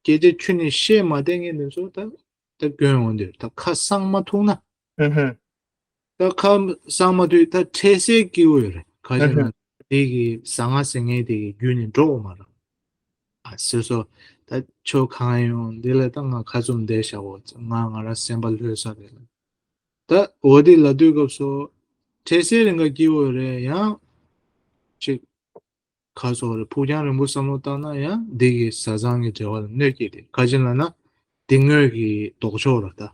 སྐད་ཆ་ཁྱོན་ནས་བཤད་མ་བསྡད་མཁན་དེ་ཚོ་ད། ད་སྐྱོན་འོང་དུས་ད་ཁ་གསང་མ་ཐུབ་ན། ཨུ་ཧུ། ད་ཁ་གསང་མ་ཐུབ་ད་འཕྲལ་སེལ་སྐྱིད་པོ་ཡོད་རེད། ག་ཞིག་ན་དེ་གི་ཟ་ང་ཟེར་མཁན་དེ་གི་རྒྱུད་ནས་འགྲོ་འོང་མ་རེད། ཨ་སོ་སོ་ད་ཆོ་གང་ཡོང་འདི་ལ་ད་ང་ཁ་བཙུམ་བསྡད་བཞག་གོ། ང་ང་རང་སེམས་པ་ལྷོད་ས་རེད། ད་འོ་དེ་ལབ་དུས་སྐབས་སུ་འཕྲལ་སེལ་རིང་ག་སྐྱིད་པོ་ཡོད་རེད། ཡང་ཅིག་ཁ་སོགས་རེད། ཕུགས་རྒྱང་རིང་པོ་བསམ་བློ་བཏང་ན་ཡང་འདི་གི་བཟའ་ཚང་གི་འབྲེལ་བ་ལ་གནོད་སྐྱེལ་ཏེ། ག་ཅི་ལབ་ན་འདི་དངོས་ཀྱི་ལྡོག་ཕྱོགས་རེད་ད།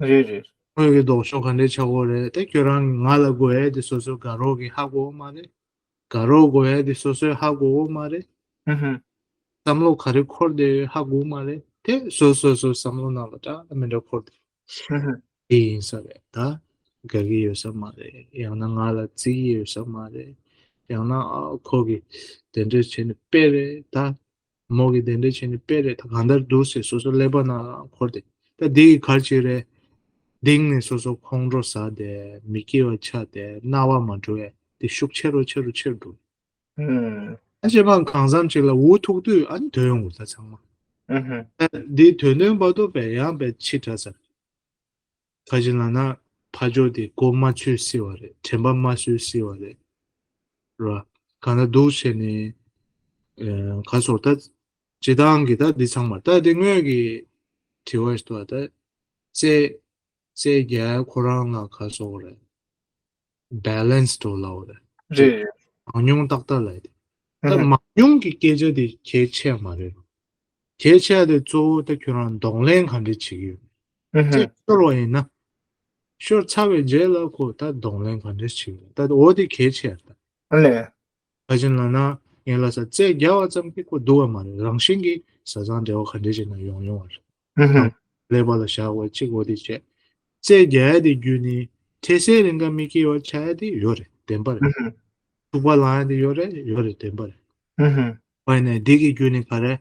རེད་རེད། དངོས་ཀྱི་ལྡོག་ཕྱོགས་ག་འདྲས་ཆགས་ཀྱི་ཡོད་རེད། ད་ཁྱོད་རང་ང་ལ་དགོས་ཡས་དེ་སོ་སོའི་དགའ་རོགས་ཀྱིས་ཧ་གོ་གི་མ་རེད། དགའ་རོགས་དགོས་ཡས་དེ་སོ་སོས་ཧ་གོ་གི་མ་རེད། ཨུ་ཧུ། བསམ་བློ་ག་རེ་འཁོར་བསྡད་ཡོད་ཧ་གོ་གི་མ་རེད། དེ་སོ་སོ་སོ་བསམ་བློ་ནང་ལ་འདྲ་མི་འདྲ་འཁོར་བསྡད། ཨུ་ཧུ། དེ་ཡིན་ས་རེད་ད། དགའ་གི་ཡོད་ས་མ་རེད། ཡང་ན་ང་ལ་བརྩི་གི་ཡོད་ས་མ་རེད། ཡང་ན་ཨ་ཁོ་གིས་དེ་འདྲས་བྱས་ནས་དཔེ་རེད་ད། མོ་གིས་དེ་འདྲས་བྱས་ནས་དཔེ་རེད་ད། གང་ལྟར་འདུག་ཟེར་སོ་སོ་ཀླད་པ་ནང་འཁོར་ཏེ། ད་འདི་གི་ག་རེ་བྱས་རེད། གཏིང་ནས་སོ་སོ་ཁོང་ཁྲོ་ཟ་སྟེ་མི་སྐྱིད་པ་ཆགས་ཏེ་རྣ་བ་མ་འགྲོ་བས་དེ་ཤུགས་ཆེ་རུ་ཆེ་རུ་ཆེ་རུ་འགྲོ། ཨུམ། ཨ་ཅེ་མ་གང་འཚམ་ཅིག་ལ་འུ་ཐུག་དུས་ཨ་ནི་དོན་ཡོང་གི་ད་ཚང་མ། ཨུ་ཧུ། ཨ་འདི་དོན་དོན་བར་དུ་བས་ཡང་བས་ཕྱི་དྲགས་ཚར། ག་ཅི་ལབ་ན་ཕ་ཇོ་དེ་མགོ་མ་ཚོས་སྲིད་པ་རེད། དྲན་པ་མ་སོས་སྲིད་པ་རེད། ར། གང་ལྟར་འདུག་བྱས་ནས་ཨ་ག་སོགས་ད་སྤྱི་བཏང་གི་ད་འདི་ཚང་མ་ད་དེ་དངོས་ཀྱི་དྲི་བ་ཞིག་འདུག་ད་རྩེད་རྩེད་རྒྱག་ཁོ་རང་ལ་ག་སོགས་རེད། བྷེ་ལེན་སི་འགྲོ་ལབ་རེད། རེད། མང་ཉུང་ཏག་ཏག་ལབ་དེ། ད་ཨུ་ཧུ། མང་ཉུང་གི་སྐད་ཆ་དེ་གལ་ཆེ་མ་རེད། གལ་ཆེ་དེ་གཙོ་བོ་ད་ཁྱོད་རང་གདོང་ལེན་ག་འདྲས་བྱེད་ཀྱི་ཡོད། ཨུ་ཧུ། རྩེད་ཤོར་བ་ཡིན་ན། ཤོར་ཚར་བའི་རྗེས་ལ་ཁོ་ད་གདོང་ལེན་ག་འདྲས་བྱེད་ཀྱི་ཡོད། ད་འོ་དེ་གལ་ཆེ་ད། ཨ་ལས། ག་ཅི་ལབ་ན་ངས་ལབ་ས་རྩེད་རྒྱག་པ་ཙམ་གྱིས་ཁོ་འདུག་པ་མ་རེད། རང་བཞིན་གྱིས་བཟའ་ཚང་འབྲེལ་བ་ག་འདྲས་བྱས་ན་ཡོང་ཡོང་བ་རེད། ཨུ་ཧུ། ཀླད་པ་ལ་བཞག་པ་གཅིག་འོ་དེ་བྱས། རྩེད་རྒྱག་ཡ་དེ་བརྒྱུད་ནས་འཕྲལ་སེལ་རིང་ག་མི་སྐྱིད་པ་ཆགས་ཡ་དེ་ཡོད་རེད། བདེན་པ་རེད། ཨུ་ཧུ། ཐུག་པ་ལངས་ཡ་དེ་ཡོད་རེད། ཡོད་རེད། བདེན་པ་རེད། ཨུ་ཧུ། བ་ཡིན་ནའི་འདི་གི་བརྒྱུད་ནས་ག་རེ།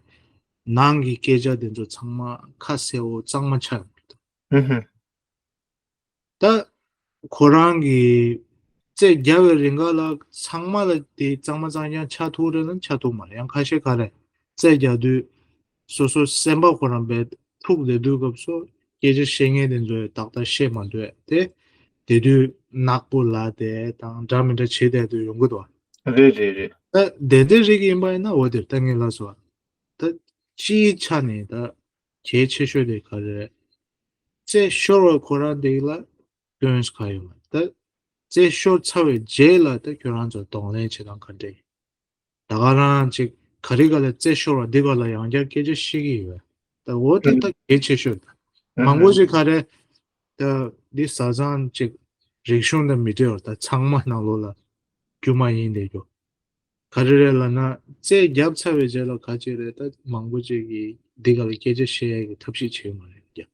ནང་གི་སྐད་ཆ་དེ་ཚོ་ཚང་མ་ཁ་གསལ་བོ་གཙང་མ་ཆགས་ཡོང་གི་འདུག་ཨུ་ཧུ། ད་ཁོ་རང་གིས་རྩེད་རྒྱག་པའི་རིང་ག་ལ་ཚང་མ་ལ་དེ་གཙང་མ་གཙང་རྐྱང་ཆགས་ཐུབ་རེད་ན་ཆགས་ཐུབ་མ་རེད། ཡང་ཁ་ཤས་ག་རེ་རྩེད་རྒྱག་དུས་སོ་སོ་སེམས་པ་ཁོ་རང་བས་འཁྲུག་བསྡད་དུས་སྐབས་སུ་སྐད་ཆ་བཤད་མཁན་དེ་ཚོས་ཏག་ཏག་བཤད་མ་འདོད་དེ། དེ་དུས་ནག་པོ་ལབ་དེ་དང་འདྲ་མི་འདྲ་བྱེད་བསྡད་དུས་ཡོང་གི་འདུག་བ། རེད་རེད་རེད། ད་དེ་འདྲའི་རིགས་ཡིན་པ་ཡིན་ན་འོ་དེར་ད་ངས་ལབ་སོང་བ། ད་སྤྱིའི་ཆ་ནས་ད་གལ་ཆེ་ཤོས་དེ་ག་རེ་རེད། རྩེད་ཤོར་བ་ཁོ་རང་དེ་ལ་སྐྱོན་ག་ཡོད་མ་རེད། ད་རྩེད་ཤོར་ཚར་བའི་རྗེས་ལ་ད་ཁྱོད་རང་ཚོ་གདོང་ལེན་བྱེད་སྟངས་ག་འདྲ་ཡིན། ད་ག་རང་ཅིག་ག་རེ་ག་ལ་རྩེད་ཤོར་བ་འདི་ག་ལ་ཡང་བསྐྱར་སྐད་ཆ་བཤད་ཀྱི་ཡོད། ད་འོ་དེ་ད་གལ་ཆེ་ཤོས་ད། མང་པོ་ཅིག་ག་རེ་ད་འདི་བཟའ་ཚང་ཅིག་རིག་གཞུང་དང་མི་འབྲེལ་བར་ད་ཚང་མ་ནང་ལོགས་ལ་དཀྱུས་མ་ཡིན་བསྡད་རྒྱུ། ག་རེ་རེད་ལབ་ན་རྩེད་བརྒྱབ་ཚར་བའི་རྗེས་ལ་ག་ཅིག་རེད། ད་མང་པོ་ཅིག་གིས་འདི་ག་ལ་སྐད་ཆ་བཤད་ཡས་ཀྱི་ཐབས་ཤེས་བྱེད་ཀྱི་མ་རེད་ཀྱ།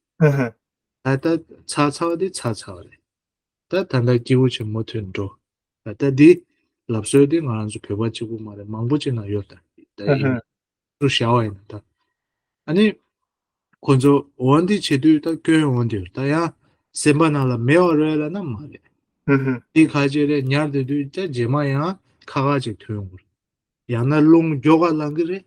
ཨ་ད་ཚར་ཚར་བ་དེ་ཚར་ཚར་བ་རེད། ད་ད་ལྟ་སྐྱིད་པོ་བྱས་མུ་མཐུད་འགྲོ། ད་ད་འདི་ལབ་སྲོལ་དེ་ང་རང་ཚོ་བོད་པ་གཅིག་པུ་མ་རེད། མང་པོ་ཅིག་ན་ཡོད་ད། ད་ཡིན་ཚུར་བཞག་པ་ཡིན་ན་ད། ཨ་ནི། ཁོ་ཚོ་འོ་འདི་བྱེད་དུས་ད་སྐྱོན་འོ་འདི་ད་ཡང་སེམས་པ་ནང་ལ་མེད་པ་རེད་ལབ་ན་མ་རེད། ཨུ་ཧུ། འདི་ག་ཅི་རེད། ཉར་བསྡད་དུས་ད་རྗེས་མ་ཡང་ཁ་ཁ་ཅིག་ཐོན་ཡོང་གི་རེད། ཡང་ན་རླུང་མགྱོགས་ག་ལངས་ཀྱི་རེད།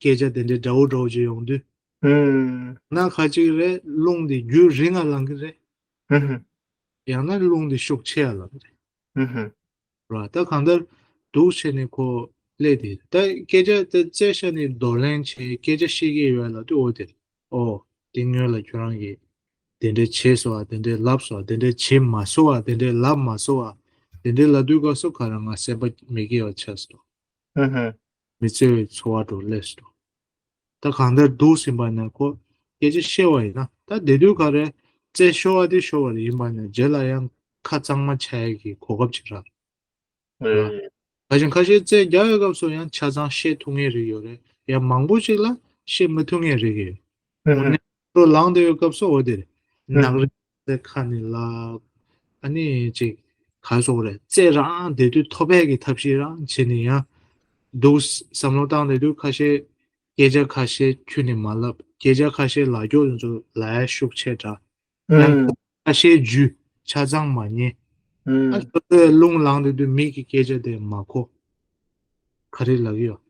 སྐད་ཆ་དེ་འདྲའི་འདྲ་བོ་འདྲ་བོ་ཅིག་ཡོང་དུས། ཨུ། ན་ག་ཅིག་རེད། རླུང་འདི་རྒྱུན་རིང་ང་ལངས་ཀྱི་རེད། ཨུ་ཧུ། ཡང་ན་རླུང་འདི་ཤུགས་ཆེ་ཡ་ལངས་ཀྱི་རེད། ཨུ་ཧུ། ར་ད་གང་ལྟར་འདུག་བྱས་ནས་ཁོ་ ལས་དེ་ད་སྐད་ཆ་དེ་རྩེ་ཤ་ནི་འདོར་ལེན་བྱེད་སྐད་ཆ་བཤད་ཀྱི་ཡོད་ལ་དུ་འོ་དེ། ཨོ། དེ་སྔོན་ལ་ཁྱོད་རང་གིས་དེ་འདྲས་བྱས་སོ་ཨ། དེ་འདྲས་ལབ་སོ་ཨ། དེ་འདྲས་བྱས་མ་སོ་ཨ། དེ་འདྲས་ལབ་མ་སོ་ཨ། དེ་འདྲས་ལབ་དུས་སྐབས་སུ་ག་རང་ང་སེམས་པ་མི་སྐྱིད་པ་ཆགས་སོ། ཧུམ་ཧུམ། མི་བརྩེ་བའི་ཚོར་བ་འགྲོ་སླེབས་སོ། ད་གང་ལྟར་འདུག་ཟིན་པ་ན་ཁོ་སྐད་ཆ་བཤད་པ་ཡིན་ན་ད་དེ་དུས་ག་རེ་རྩེ་ཤོར་བ་དེ་ཤོར་བ་རེད། ཡིན་པ་ན་རྗེས་ལ་ཡང་ཁ་གཙང་མ་ཆགས་ཡས་ཀྱི་གོ་སྐབས་ཅིག་རག་ཨེ། ཁ་ཤས་ཁ་ཤས་རྩེ་རྒྱག་ཡོད་སྐབས་སུ་ཡང་ཆ་ཚང་བཤད་ཐུབ་མཁན་རིགས་ཡོད་རེད། ཡང་མང་པོ་ཅིག་ལ་བཤད་མི་ཐུབ་མཁན་རིགས་ཡོད། ཨུ་ཧུ། དངོས་གནས་ལོ་ལངས་བསྡད་ཡོད་སྐབས་སུ་འོ་དེ་རེད། ཨུ་ཧུ། ནག་རིགས་དེ་ཁ་ནས་ལབ། ཨ་ནི་ཅིག་ག་སོགས་རེད། རྩེ་རང་བསྡད་དུས་ཐོབ་པའི་གི་ཐབས་ཤེས་རང་བྱས་ནས་ཡང་འདུག་བསམ་བློ་བཏང་བསྡད་དུས་ཁ་ཤས་སྐད་ཆ་ཁ་ཤས་ཁྱོན་ནས་མ་ལབ། སྐད་ཆ་ཁ་ཤས་ལབ་རྒྱུ་དེ་ཚོ་ལབ་ཡ་ཤུགས་ཆེ་དྲགས། ཡང་ཁ་ཤས་རྒྱུས་ཆ་ཚང་མ་ཉན། ཨ་ཨུམ། སོ་སོའི་རླུང་ལངས་དུས་དུས་མི་གི་སྐད་ཆ་དེ་མ་གོ། ག་རེ་ལབ་ཀྱི་ཡོད།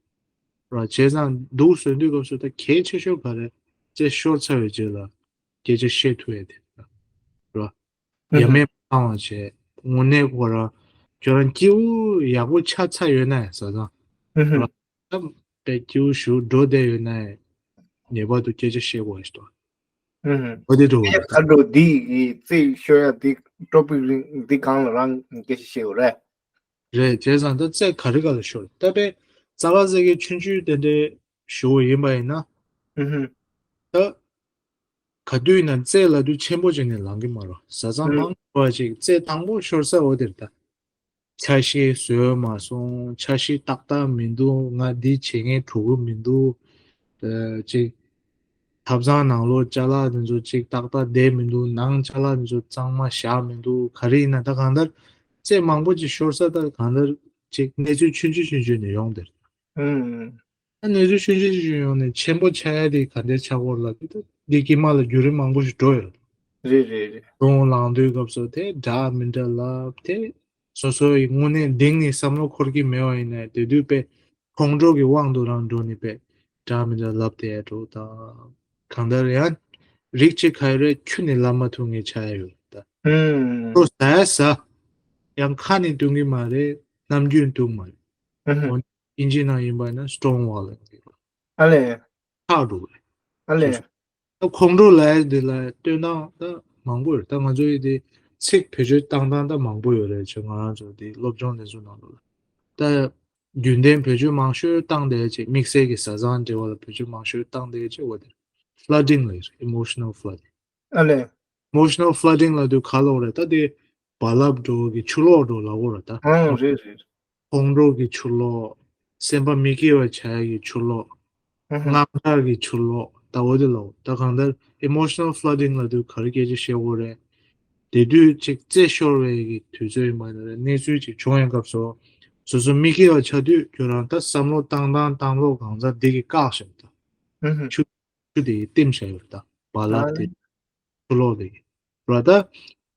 ར་བྱས་ཙང་འདུག་བཟོས་དུས་སྐབས་སུ་ད་གལ་ཆེ་ཤོས་ག་རེ་རྩེ་ཤོར་ཚར་བའི་རྗེས་ལ་སྐད་ཆ་བཤད་ཐུབ་ཡ་དེ་ར། ཡ་མེད་མ་བཏང་བ་བྱས། དངོས་གནས་ཁོ་རང་ཁྱོད་རང་སྐྱིད་པོ་ཡག་པོ་ཆགས་ཚར་ཡོད་ན་ཡང་བཟའ་ཚང་ར། ད་པའི་སྐྱིད་པོ་ཞུ་འགྲོ་བསྡད་ཡོད་ན་ཡང་ངེས་པར་དུ་སྐད་ཆ་བཤད་དགོས་ཞེས་དོ། ཨུ་ཧུ། འོ་དེ་འགྲོ་ཡ་ག་འགྲོ་འདི་གི་རྩེ་ཤོར་ཡ་འདི་ཊོ་པིག་རིང་འདི་སྒང་ལ་རང་སྐད་ཆ་བཤད་དགོས་རེད། རེད། བྱས་ཙང་ད་རྩེ་ག་རེ་ག་ལ་ཤོར་ད་པའི་རྩ་བ་རྩེ་གི་ཆུང་ཆུང་དེ་འདྲའི་ཞུ་བ་ཡིན་པ་ཡིན་ན། ཨུ་ཧུ། ད་ག་དུས་ཡིན་ན་རྩེ་ལ་དུས་ཆེན་པོ་ཅིག་ནས་ལང་གི་མ་རོ། བཟའ་ཚང་ཨུ། མང་པོ་ཅིག་རྩེ་དང་པོ་ཤོར་ས་འོ་དེར་ད། ཆ་ཤས་བཟོས་མ་སོང་། ཆ་ཤས་ཏག་ཏག་མི་འདུག་ང་འདི་བྱེད་མཁན་གྲུ་གུ་མི་འདུག་ཨ། ཅིག་ཐབ་ཚང་ནང་ལོགས་ཅ་ལག་འདི་ཚོ་ཅིག་ཏག་ཏག་བསྡད་མི་འདུག་ནང་ཅ་ལག་འདི་ཚོ་གཙང་མ་བཞག་མི་འདུག་ག་རེ་ཡིན་ན་ད་གང་ལྟར་རྩེ་མང་པོ་ཅིག་ཤོར་ས་ད་གང་ལྟར་ཅིག་གནས་ཚུལ་ཆུང་ཆུང་ཆུང་ཆུང་ནས་ཡོང་དེར། ཨུམ། ཨ་གནས་ཚུལ་ཆུང་ཆུང་ཆུང་ཆུང་ཡོང་ནས་ཆེན་པོ་ཆགས་ཡ་དེ་ག་འདྲའི་ཆགས་སྐོར་ལ་དེ་ད་འདི་དཀྱིལ་མ་ལ་བརྒྱུད་རིམ་མང་པོ་ཞིག་འགྲོ་ཡོད། རེད་རེད་རེད། གདོང་ལངས་དུས་སྐབས་སུ་དེ་འདྲ་མི་འདྲ་ལབ་དེ། སོ་སོ་ཡི་དངོས་གནས་གཏིང་ནས་བསམ་བློ་འཁོར་གྱི་མེད་པ་ཡིན་ན་དེ་དུས་དཔེ་ཁོང་ཁྲོ་གི་དབང་དུ་རང་འགྲོ་ནས་དཔེ་འདྲ་མི་འདྲ་ལབ་དེ་འགྲོ་དང་། གང་ལྟར་ཡང་རིགས་གཅིག་ག་ཡོད་རེད། ཁྱོན་ནས་ལབ་མ་ཐུབ་མཁན་ཆགས་ཡ་ཡོད་ད། ཨུམ། ཁོ་ཟ་ཡ་ཟ། ཡང་ཁ་ནས་འདུག་གི་མ་རེད། ནམ་རྒྱུན་འདུག་མ་རེད། ཨུ་ཧུ། འོ་ཨིན་ཇི་ནང་ཡིན་པ་ཡིན་ན་སི་ཊོན་ཝོལ་ལིང་ཨ་ལས། ཆགས་འགྲོ་གི་རེད། ཨ་ལས། སོ་སོ། ད་ཁོང་ཁྲོ་ལབ་ཡ་འདི་ལ་སྟོན་སྟངས་ད་མང་པོ་ཡོད། ད་ང་ཚོ་ཡི་དེ་ཚིག་བེད་སྤྱོད་བཏང་སྟངས་ད་མང་པོ་ཡོད་རེད། ཅེས་ང་རང་ཚོ་དེ་སློབ་སྦྱོང་ལེན་ཚུལ་ནང་ལོགས་ལ། ད་རྒྱུན་ལྡན་བེད་སྤྱོད་མང་ཤོས་བཏང་བསྡད་ཅིག་དམིགས་བསལ་གྱི་བཟའ་ཚང་འབྲེལ་བ་ལ་བེད་སྤྱོད་མང་ཤོས་བཏང་བསྡད་ཅིག་འོ་དེ་ཕ་ལ་ཌིང་ལ་ཡོད་རེད། ཨི་མོ་ཤི་ནལ་ཕ་ལ་ཌིང་། ཨ་ལས། ཨི་མོ་ཤི་ནལ་ཕ་ལ་ཌིང་ལབ་དུས་ག་ལབ་རེད། ད་དེ་རྦ་རླབས་འགྲོ་གི་ཆུ་ལོག་འགྲོ་ལབ་དགོས་རེད་ད། ཨང་རེད་རེད། ཁོང་ཁྲོ་གི་ཆུ་ལོག་སེམས་པ་མི་སྐྱིད་པ་བྱ་ཡ་གི་ཆུ་ལོག་ཨ་ཧ། དངངས་སྐྲག་གི་ཆུ་ལོག་ད་འོ་དེ་ལབ། ད་གང་ལྟར་ཨི་མོ་ཤི་ནལ་ཕ་ལ་ཌིང་ལབ་དུས་ག་རེ་སྐད་ཆ་བཤད་དགོས་རེད། དེ་དུས་ཅིག་རྩེ་ཤོར་བའི་གི་དུས་ཚོད་ཡིན་པ་ནི་རེད། གནས་ཚུལ་ཅིག་བྱུང་བའི་སྐབས་སུ་སོ་སོ་མི་སྐྱིད་པ་ཆགས་དུས་ཁྱོད་རང་ད་བསམ་བློ་བཏང་སྟངས་བཏང་ལུགས་གང་ཟག་འདི་གི་བཀག་བཞག་ད། ཨ་ཧ། ཆུ་ཆུ་དེ་ཡི་ལྟེམ་བཞག་ཡོད་ད། རྦ་རླབས་དེ་ཆུ་ལོག་དེ་ཡི་ར་ད།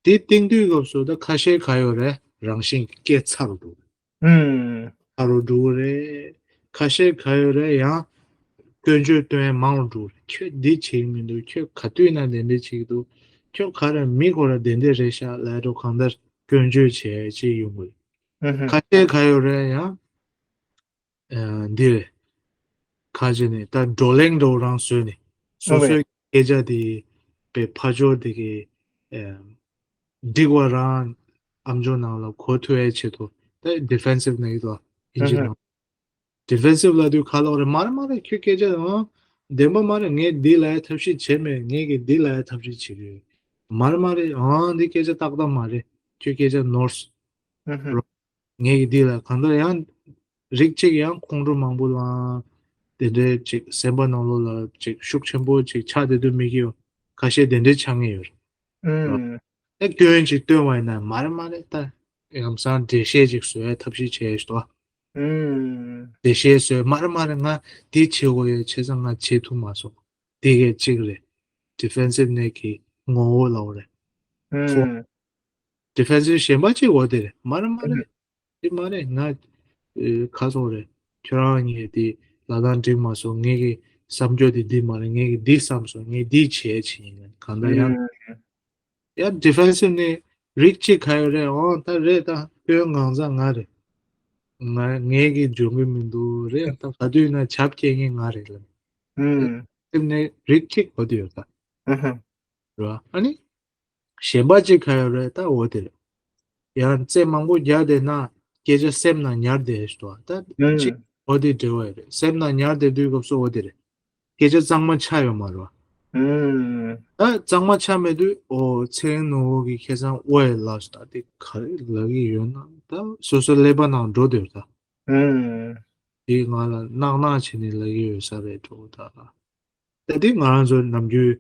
དེ་བཏིང་དུས་སྐབས་སུ་ད་ཁ་ཤས་ག་ཡོད་རེད། རང་བཞིན་གྱི་སྐད་ཚ་རུ་འགྲོ། ཨུམ། ཚ་རུ་འགྲོ་གི་རེད། ཁ་ཤས་ག་ཡོད་རེད། ཡང་སྐྱོན་བརྗོད་སྟོན་ཡ་མང་རུ་འགྲོ་གི་རེད། ཁྱོད་འདི་བྱེད་ཀྱི་མི་འདུག་ཁྱོད་ག་དུས་ན་དེ་འདྲ་བྱེད་ཀྱི་འདུག་ཁྱོད་ག་རེ་མི་ཁོ་ར་དེ་འདྲ་རེད་ཤག་ལབ་འགྲོ། གང་ལྟར་སྐྱོན་བརྗོད་བྱེད་ཡ་ཅིག་ཡོང་གི་རེད། ཨ་ཧ། ཁ་ཤས་ག་ཡོད་རེད། ཡང་ཨ་འདི་རེད། ཁ་ཅིག་ནི་ད་བགྲོ་གླེང་འདྲ་བོ་རང་བཟོས་ནས་སོ་ཨོ་སོའི་སྐད་ཆ་དེ་པའི་ཕ་ཇོ་དེ་གི་ཨ་འགྲིག་པ་རང་ཨམ་ཅོག་ནང་ལ་གོ་ཐུབ་ཡའི་ཆེད་དུ་ད་ཌི་ཕེན་སིབ་ནས་ཡོད་དོ། ཨིན་ཇི་ནང་ཌི་ཕེན་སིབ་ལབ་དུས་ག་ལབ་རེད། མ་རེད་མ་རེད། ཁྱོད་སྐད་ཆ་ཨང་བདེན་པ་མ་རེད། ངས་འདི་ལབ་ཡའི་ཐབས་ཤེས་བྱས་མེད། ངས་ཀྱི་འདི་ལབ་ཡའི་ཐབས་ཤེས་བྱེད་ཀྱི་ཡོད། མ་རེད་མ་རེད། ཨང་འདི་སྐད་ཆ་ཏག་ཏག་མ་རེད། ཁྱོད་སྐད་ཆ་ནོར་སོང་། ཨ་ཧ། ངས་ཀྱི་འདི་ལ་གང་ལྟར་ཡང་རིགས་གཅིག་ཡང་ཁོང་ཁྲོ་མང་པོ་ལངས། དེ་འདྲའི་ཅིག་སེམས་པ་ནང་ལོགས་ལ་ཅིག་ཤུགས་ཆེན་པོ་ཅིག་ཆགས་བསྡད་དུས་མི་སྐྱིད་པ་ཁ་ཤས་དེ་འདྲའི་ཆགས་ངེས་ཡོད་རེད། ཨུམ། ཨེ་སྐྱོན་ཅིག་སྟོན་པ་ཡིན་ན་མ་རེད་མ་རེད། ད་ལམ་སང་འགྲེལ་བཤད་ཅིག་བཟོ་ཡའི་ཐབས་ཤེས་བྱས་ཤོག་ཨུམ། འགྲེལ་བཤད་བཟོས། མ་རེད་མ་རེད། ང་འདི་བྱེད་དགོས་ཡོད། བྱས་ཙང་ང་བྱེད་ཐུབ་མ་སོང་། འདི་གས་གཅིག་རེད། ཌི་ཕེན་སིབ་ནས་ཀྱི་ངོ་བོ་ལབ་རེད། ཨུམ། ཌི་ཕེན་སིབ་གཞན་པ་གཅིག་འོ་དེ་རེད། མ་རེད་མ་རེད། འདི་མ་རེད། ང་ཨེ་ཁ་སོག་རེད། ཁྱོད་རང་ངས་འདི་ལབ་སྟངས་འགྲིག་མ་སོང་། ངས་ཀྱི་བསམ་སྤྱོད་འདི་འདི་མ་རེད། ངས་ཀྱི་འདི་བསམ་སོང་། ངས་འདི་བྱས་བྱས་ཡིན། གང་ལྟར་ཡང་ཨུམ། ཡང་ཌི་ཕེན་སིབ་ནས་རིགས་གཅིག་ག་ཡོད་རེད། འོ་ད་རེད། ད་སྐྱོན་གང་ཟག་ང་རེད། ང་ངས་ཀྱིས་འཇོན་གྱི་མི་འདུག་རེད། ད་ག་དུས་ན་ཆབ་སྐྱེ་མཁན་ང་རེད་ལ། ཨུམ། དེ་ནས་རིགས་གཅིག་གོ་དུས་ཡོད་ད། ཨུ་ཧུ། རེད་བ། ཨ་ནི། གཞན་པ་གཅིག་ག་ཡོད་རེད་ད། འོ་དེ་རེད། ཡང་རྩེད་མང་པོ་རྒྱག་བསྡད་ན་སྐད་ཆ་སེམས་ནང་ཉར་བསྡད་ཤི་ཏོ། ད་ཨུམ། གཅིག་འོ་དེ་འབྲེལ་བ་ཡོད་རེད། སེམས་ནང་ཉར་བསྡད་དུས་སྐབས་སུ་འོ་དེ་རེད། སྐད་ཆ་གཙང་མ་ཆགས་ཡོད་མ་རེད་བ། ཨུམ། ད་གཙང་མ་ཆགས་མེད་དུས་འོ་ཚེ་རིང་ནོར་བུ་གིས་ཁ་སང་ཨོ་ཡ་ལབ་སོང་། ད་དེ་ག་རེ་ལབ་ཀྱི་ཡོད་ན་ད་སོ་སོ་ཀླད་པ་ནང་འགྲོ་བསྡད་ཡོད་ད། ཨུམ། དེ་ང་ལ་ནག་ནག་བྱས་ནས་ལབ་ཀྱི་ཡོད་ས་རེད་འགྲོ་ད། ད་དེ་ང་རང་ཚོ་ནམ་རྒྱུན་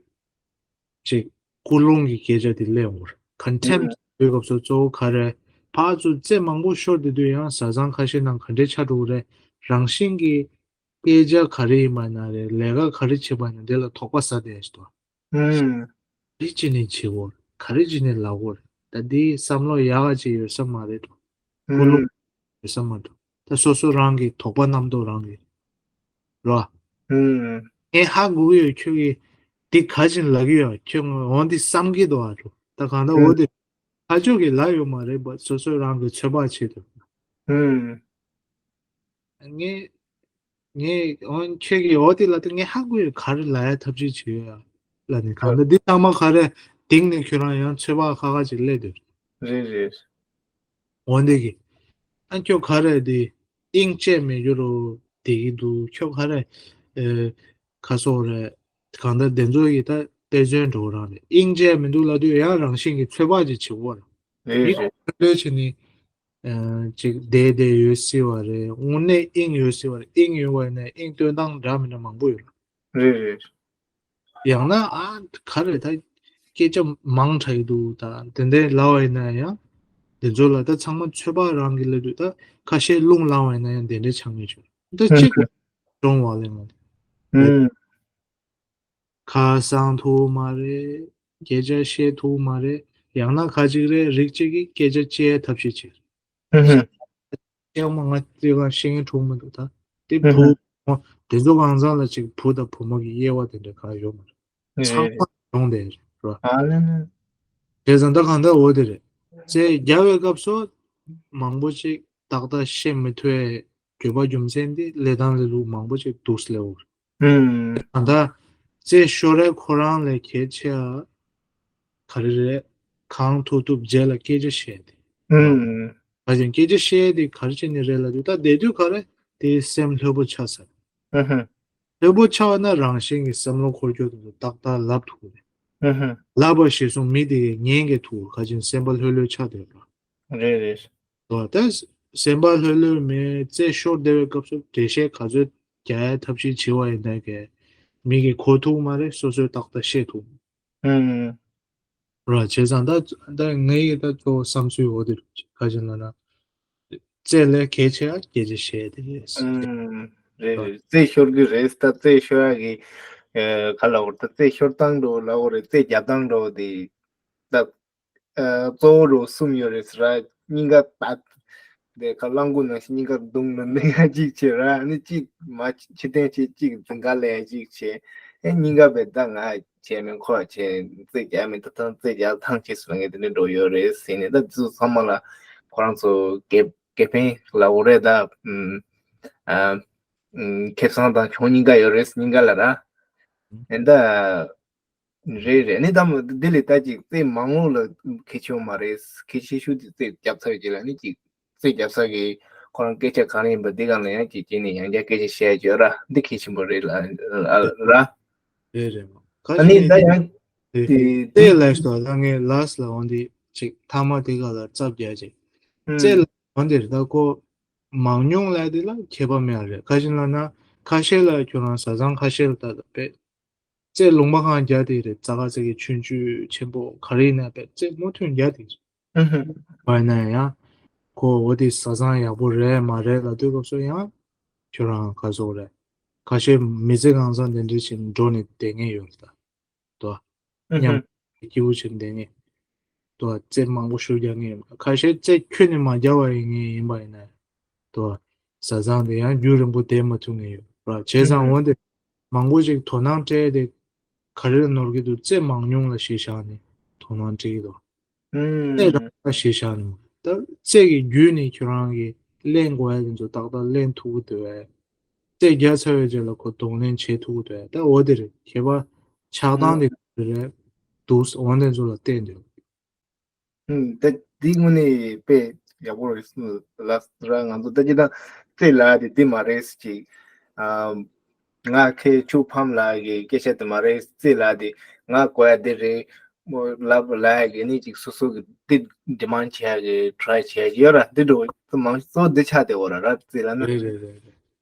ཅིག་ཀུན་སློང་གི་སྐད་ཆ་དེ་སླེབས་ཡོང་གི་རེད། ཀོན་ཊེམ་པ་ཟེར་དུས་སྐབས་སུ་གཙོ་བོ་ག་རེ། ཕར་ཚུར་རྩེད་མང་པོ་ཤོར་བསྡད་དུས་ཡང་བཟའ་ཚང་ཁ་ཤས་ནང་ག་འདྲས་ཆགས་འགྲོ་གི་རེད། རང་བཞིན་གྱིས་སྐད་ཆ་ག་རེ་ཡིན་པ་ན་རེད། ལས་ཀ་ག་རེ་བྱེད་པ་ན་དེ་ལ་དོགས་པ་ཟ་བསྡད་ཤི་ཏོ། ཨུམ། ག་རེ་བྱས་ནས་བྱེད་དགོས་རེད། ག་རེ་བྱས་ནས་ལབ་དགོས་རེད། ད་དེའི་བསམ་བློ་ཡག་ག་ཅིག་ཡོད་ས་མ་རེད་འགྲོ། ཀུན་སློང་ཨུམ། ཡོད་ས་མ་འགྲོ། ད་སོ་སོ་རང་གི་དོགས་པ་རྣམ་རྟོག་རང་གི་རོ། ཨུམ། ངས་ཧ་གོ་གི་ཡོད། ཁྱོད་ཀྱིས་འདི་ག་ཅིག་ལབ་ཀྱི་ཡོད། ཁྱོད་འོ་འདི་བསམ་གྱི་འདུག་ཨ་རོ། ད་གང་ལྟར་འོ་ཨུམ། དེ་ཁ་ཕྱོགས་ཀྱི་ལབ་ཡོད་མ་རེད་པ། སོ་སོ་རང་གི་ཚོད་དཔག་བྱེད་དུ། ཨུམ། ངས་ངས་འོ་ཁྱོད་ཀྱིས་འོ་དེ་ལབ་དུས་ངས་ཧ་གོ་ཡོད། ག་རེ་ལབ་ཡ་ཐབས་ཤེས་བྱེད་ཡོད་ལབ་ནས། གང་ལྟར་འདི་ཚང་མ་ག་རེ་སྟེང་ནས་ཁྱོད་རང་ཡང་ཚོད་དཔག་ཁ་ཁ་ཅིག་སླེབས་འདུག་རེད་རེད། འོ་འདི་གི། ཨ་ཁྱོད་ག་རེ་འདི་དབྱིངས་དཔྱད་མེད་རྒྱུ་རོ་བསྡད་ཀྱི་འདུག་ཁྱོད་ག་རེ་ཨེ་ག་སོག་རེད། གང་ལྟར་དེ་ཚོ་ཡི་ད་དཔེ་མཚོན་འགྲོ་རང་རེད། དབྱིངས་དཔྱད་མི་འདུག་ལབ་དུས་ཡང་རང་བཞིན་གྱི་ཚོད་དཔག་ཅིག་བྱེད་དགོས་རེད། རེད་མི་རེད། ལྟོས་བྱས་ནས་ཨ་ཅིག་བསྡད་བསྡད་ཡོད་སྲིད་པ་རེད། དངོས་གནས་དབྱིངས་ཡོད་སྲིད་པ་རེད། དབྱིངས་ཡོད་པ་ཡིན་ན་དབྱིངས་སྟོན་སྟངས་འདྲ་མི་འདྲ་མང་པོ་ཡོད་རེད། རེད་རེད། ཡང་ན་ཨ་ག་རེ་ད་སྐད་ཆ་མང་དྲགས་ཀྱི་འདུག་ད་དེ་འདྲའི་ལབ་པ་ཡིན་ན་ཡང་དེ་ཚོ་ལ་ད་ཚང་མ་ཚོད་དཔག་རང་གི་ལབ་དུས་ད་ཁ་ཤས་རླུང་ལངས་པ་ཡིན་ན་ཡང་དེ་འདྲའི་ཆགས་ངེས་བྱུང་། ད་ཨུམ། གཅིག་སྦྱོང་བ་ལས་མ་ཨུམ། ཁ་གསང་ཐུབ་མ་རེད། སྐད་ཆ་བཤད་ཐུབ་མ་རེད། ཡང་ན་ཁ་ཅིག་རེད། རིགས་གཅིག་གིས་སྐད་ཆ་བཤད་ཐབས་ཤེས་བྱེད། ཨུ་ཧུ། ཤག་མ་ང་དེ་ག་ཤེས་མཁན་གྲོགས་མི་འདུག་ད་དེ་ཨུ་བུ་ཧུ། མོ་དེ་ཚོ་གང་ཟག་ལ་ཅིག་བུ་དང་བུ་མོ་གི་དབྱེ་བ་དེ་འདྲ་གང་ཡོད་མ་རེད། ཨེ། ཚང་མ་ཡོང་དེ་རེད་ར། ཨ་ལེ་ལེ། བྱས་ཙང་ད་གང་ལྟར་འོ་དེ་རེད། རྩེད་རྒྱག་པའི་སྐབས་སུ་མང་པོ་ཅིག་ཏག་ཏག་བཤད་མི་ཐུབ་པའི་དགོས་པ་རྒྱུ་མཚན་དེ་ལས་སྟངས་ལས་ལུགས་མང་པོ་ཅིག་འདུག་སླེབས་འོ། ཨུམ། ད་ལྟ་རྩེད་ཤོར་རས་ཁོ་རང་ལས་གལ་ཆེ་བ་ག་རེ་རེད། གང་ཐུབ་ཐུབ་རྗེས་ལ་སྐད་ཆ་བཤད་དེ། ཨུམ། ད་ཅིང་སྐད་ཆ་བཤད་དེ་ག་རེ་བྱས་ནས་རེད་ལབ་དུས་ད་བསྡད་དུས་ག་རེ་དེ་སེམས་ལྷོད་པོ་ཆགས་ས། ཨུ་ཧུ། ལྷོད་པོ་ཆགས་པ་ན་རང་བཞིན་གྱི་བསམ་བློ་འཁོར་སྐྱོད་དེ་ཚོ་ཏག་ཏག་ལབ་ཐུབ་རེད། ཨུ་ཧུ། ལབ་པ་ཞེས་གསུངས་མི་དེ་གས་ཉན་གི་ཐུབ་ག་ཅིང་སེམས་པ་ལྷོད་ལྷོད་ཆགས་བསྡད་པ། རེད་རེད། འོ་ད་སེམས་པ་ལྷོད་ལྷོད་མེད་རྩེད་ཤོར་བསྡད་པའི་སྐབས་སུ་འགྲེལ་བཤད་ག་ཚོད་རྒྱག་ཡའི་ཐབས་ཤེས་བྱེད་པ་ཡིན་ན་གས་མི་གིས་གོ་ཐུབ་མ་རེད། སོ་སོས་ཏག་ཏག་ཤེས་ཐུབ། ཨུམ། ར་བྱས་ཙང་ད་ད་ངའི་ད་གཙོ་བོ་བསམ་ཚུལ་འོ་དེ་རེད། ག་ཅིག་ལབ་ན་རྩེད་ལས་གལ་ཆེ་བ་སྐད་ཆ་བཤད་དེ་རེད། ཨུམ། རེད་རེད། རྩེད་ཤོར་གི་རེད། ད་རྩེད་ཤོར་ཡ་གི་ཨེ་ག་ལབ་དགོས་རེད། ད་རྩེད་ཤོར་སྟངས་འགྲོ་ལབ་དགོས་རེད། རྩེད་རྒྱབ་སྟངས་འགྲོ་དེ་ད། ཨ་གཙོ་བོ་རུ་གསུམ་ཡོད་རེད་ཟེར་ར། སྙིང་ག་ད་དེ་ཁ་རླངས་སྒོ་ནང་བཞིན་སྙིང་ག་རྡུང་ནས་གནོན་ཡ་གཅིག་བྱེད་ར། ཨ་ནི་གཅིག་མ་ཕྱི་བསྟན་བྱེད། གཅིག་འཛིང་ག་ལས་ཡ་གཅིག་བྱེད། ཨེ་སྙིང་ག་བས་ད་ང་བྱས་མིན་ཁོ་བྱས་རྩེད་རྒྱག་མིན་ད་ཐང་རྩེད་རྒྱག་ཐང་བྱེད་ཟེར་ངས་དེ་འདྲ་འགྲོ་ཡོད་རེད་ཟེར་ནས། ད་དེ་ཚོ་ཚང་མ་ལ་ཁོ་རང་ཚོ་དགེ་དགེ་ཕན་ལབ་དགོས་རེད་ད། ཨ་ཁེ་བཟང་དང་གྱོང་སྙིང་ག་ཡོད་རེད། སྙིང་ག་ལ་ར། ཨེ་ད། རེད་རེད། ནི་ད་མོ་འདི་ལས་ད་ཅིག་རྩེད་མང་བོ་ལ་གལ་ཆེ་བ་མ་རེད། གལ་ཆེ་ཤོས་དེ་རྩེད་རྒྱབ་ཚར་རྗེས་ལ་ནི་ཅིག་རྩེད་རྒྱབ་ས་གི་ཁོ་རང་སྐད་ཆ་གང་ཡིན་པ་འདི་སྒང་ལ་ཡང་ཅིག་བྱས་ནས་ཡང་བསྐྱར་སྐད་ཆ་བཤད་ཡ་ཅིག་ཡོད་ར། འདི་གལ་ཆེན་པོ་རེད་ལ་ར། རེད་རེད་མོ། ཁ་ཨ་ནི་ཤས་ད་ཡང་དེ་དེ་དེ་ལས་སོ་ད་ངས་ལཱསི་ལ་འོ་འདི་ཅིག་མཐའ་མ་དེ་ག་ལ་རྩབ་རྒྱག་ཅིག་ཨུམ། རྩེད་ལ་འོ་འདིར་ད་ཁོ་མང་ཉུང་ལ་དེ་ལ་ཁྱད་པར་མེད་རེད། ཁ་ཤས་ལ་ན་ཁ་ཤས་ལ་ཁྱོད་རང་བཟའ་ཚང་ཁ་ཤས་ལ་ད་ད་དཔེ། རྩེད་ལུང་པ་གང་རྒྱག་དེ་རེད། རྩ་ཁ་རྩེ་གི་ཆུང་ཆུང་ཆེན་པོ་ག་རེ་ཡིན་ན་བས་རྩེད་མུ་མཐུད་རྒྱག་དེ་རེད། ཨུ་ཧུ། བ་ཡིན་ན་ཡང་ཁོ་འོ་དེ་བཟའ་ཚང་ཡག་པོ་རེད་མ་རེད་ལབ་དུས་སྐབས་སུ་ཡང་ཁྱོད་རང་ག་ཚོད་རེད། ཁ་ཤས་མི་ཚེ་གང་ཚང་དེ་འདྲ་ཞིག་འགྲོ་ནས་བསྡད་མཁན་ཡོད་རེད་ད། དོ། ཨུ་ཧུ། མཉམ་སྐྱིད་པོ་བྱེད་བསྡད་མཁན། དོ། རྩེད་མང་པོ་ཤོར་རྒྱག་མཁན་ཡོད། ཁ་ཤས་རྩེད་ཁྱོན་ནས་མ་རྒྱག་པ་ཡིན་མཁན་ཡིན་པ་ཡིན་ན། དོ། བཟའ་ཚང་དེ་ཡང་རྒྱུན་རིང་པོ་བསྡད་མ་ཐུབ་མཁན་ཡོད་ར། བྱས་ཙང་འོན་ཏེ་མང་པོ་ཅིག་དོ་སྣང་སྤྲད་དེ་ག་རེ་ལ་ནོར་གྱི་འདུག་རྩེད་མང་ཉུང་ལ་གཞི་བཞག་ནས་དོ་སྣང་སྤྲད་ཀྱི་འདུག་རྩེད་རང་ལ་གཞི་བཞག་ནས་ད་རྩེད་ཀྱི་བརྒྱུད་ནས་ཁྱོད་རང་གི་ ལེན་དགོས་ཡ་དེ་ཚོ་ཏག་ཏག་ལེན་ཐུབ་ཀྱི་འདུག་གས། རྩེད་རྒྱག་ཚར་བའི་རྗེས་ལ་ཁོ་གདོང་ལེན་བྱེད་ཐུབ་ཀྱི་འདུག་གས། ད་འོ་དེ་རེད། ཁྱད་པར་ཆགས་སྟངས་དེ་ག་རེ་རེད་འདུག་འོ་དེ་ཚོ་ལ་བལྟས་འདུག་ཨུམ། ད་འདི་དངོས་གནས་དཔེ་ཡག་པོ་རེད། ལགས་ར། ང་ཚོ་ད་ཅི་ད་རྩེད་ལབ་དེ་འདི་མ་རེད་ཅིག་ཨམ། ང་ཁྱེད་ཆུ་ཕམ་ལབ་གི་སྐད་ཆ་དེ་མ་རེད། རྩེད་ལབ་དེ་ང་དགོས་ཡ་དེ་རེད། མོ་ལབ་ལབ་ཡ་གི་ནི་ཅིག་སོ་སོ་གི་འདི་ཌི་མན་ཌི་བྱེད་ཡ་གི་ཊ་རའི་བྱེད་ཡ་གི་ཡོད་ར། འདི་འགྲོ་མང་གཙོ་འདི་ཆགས་བསྡད་ཡོད་ར། ར་རྩེད་ལབ་ན། རེད་རེད་རེད་རེད།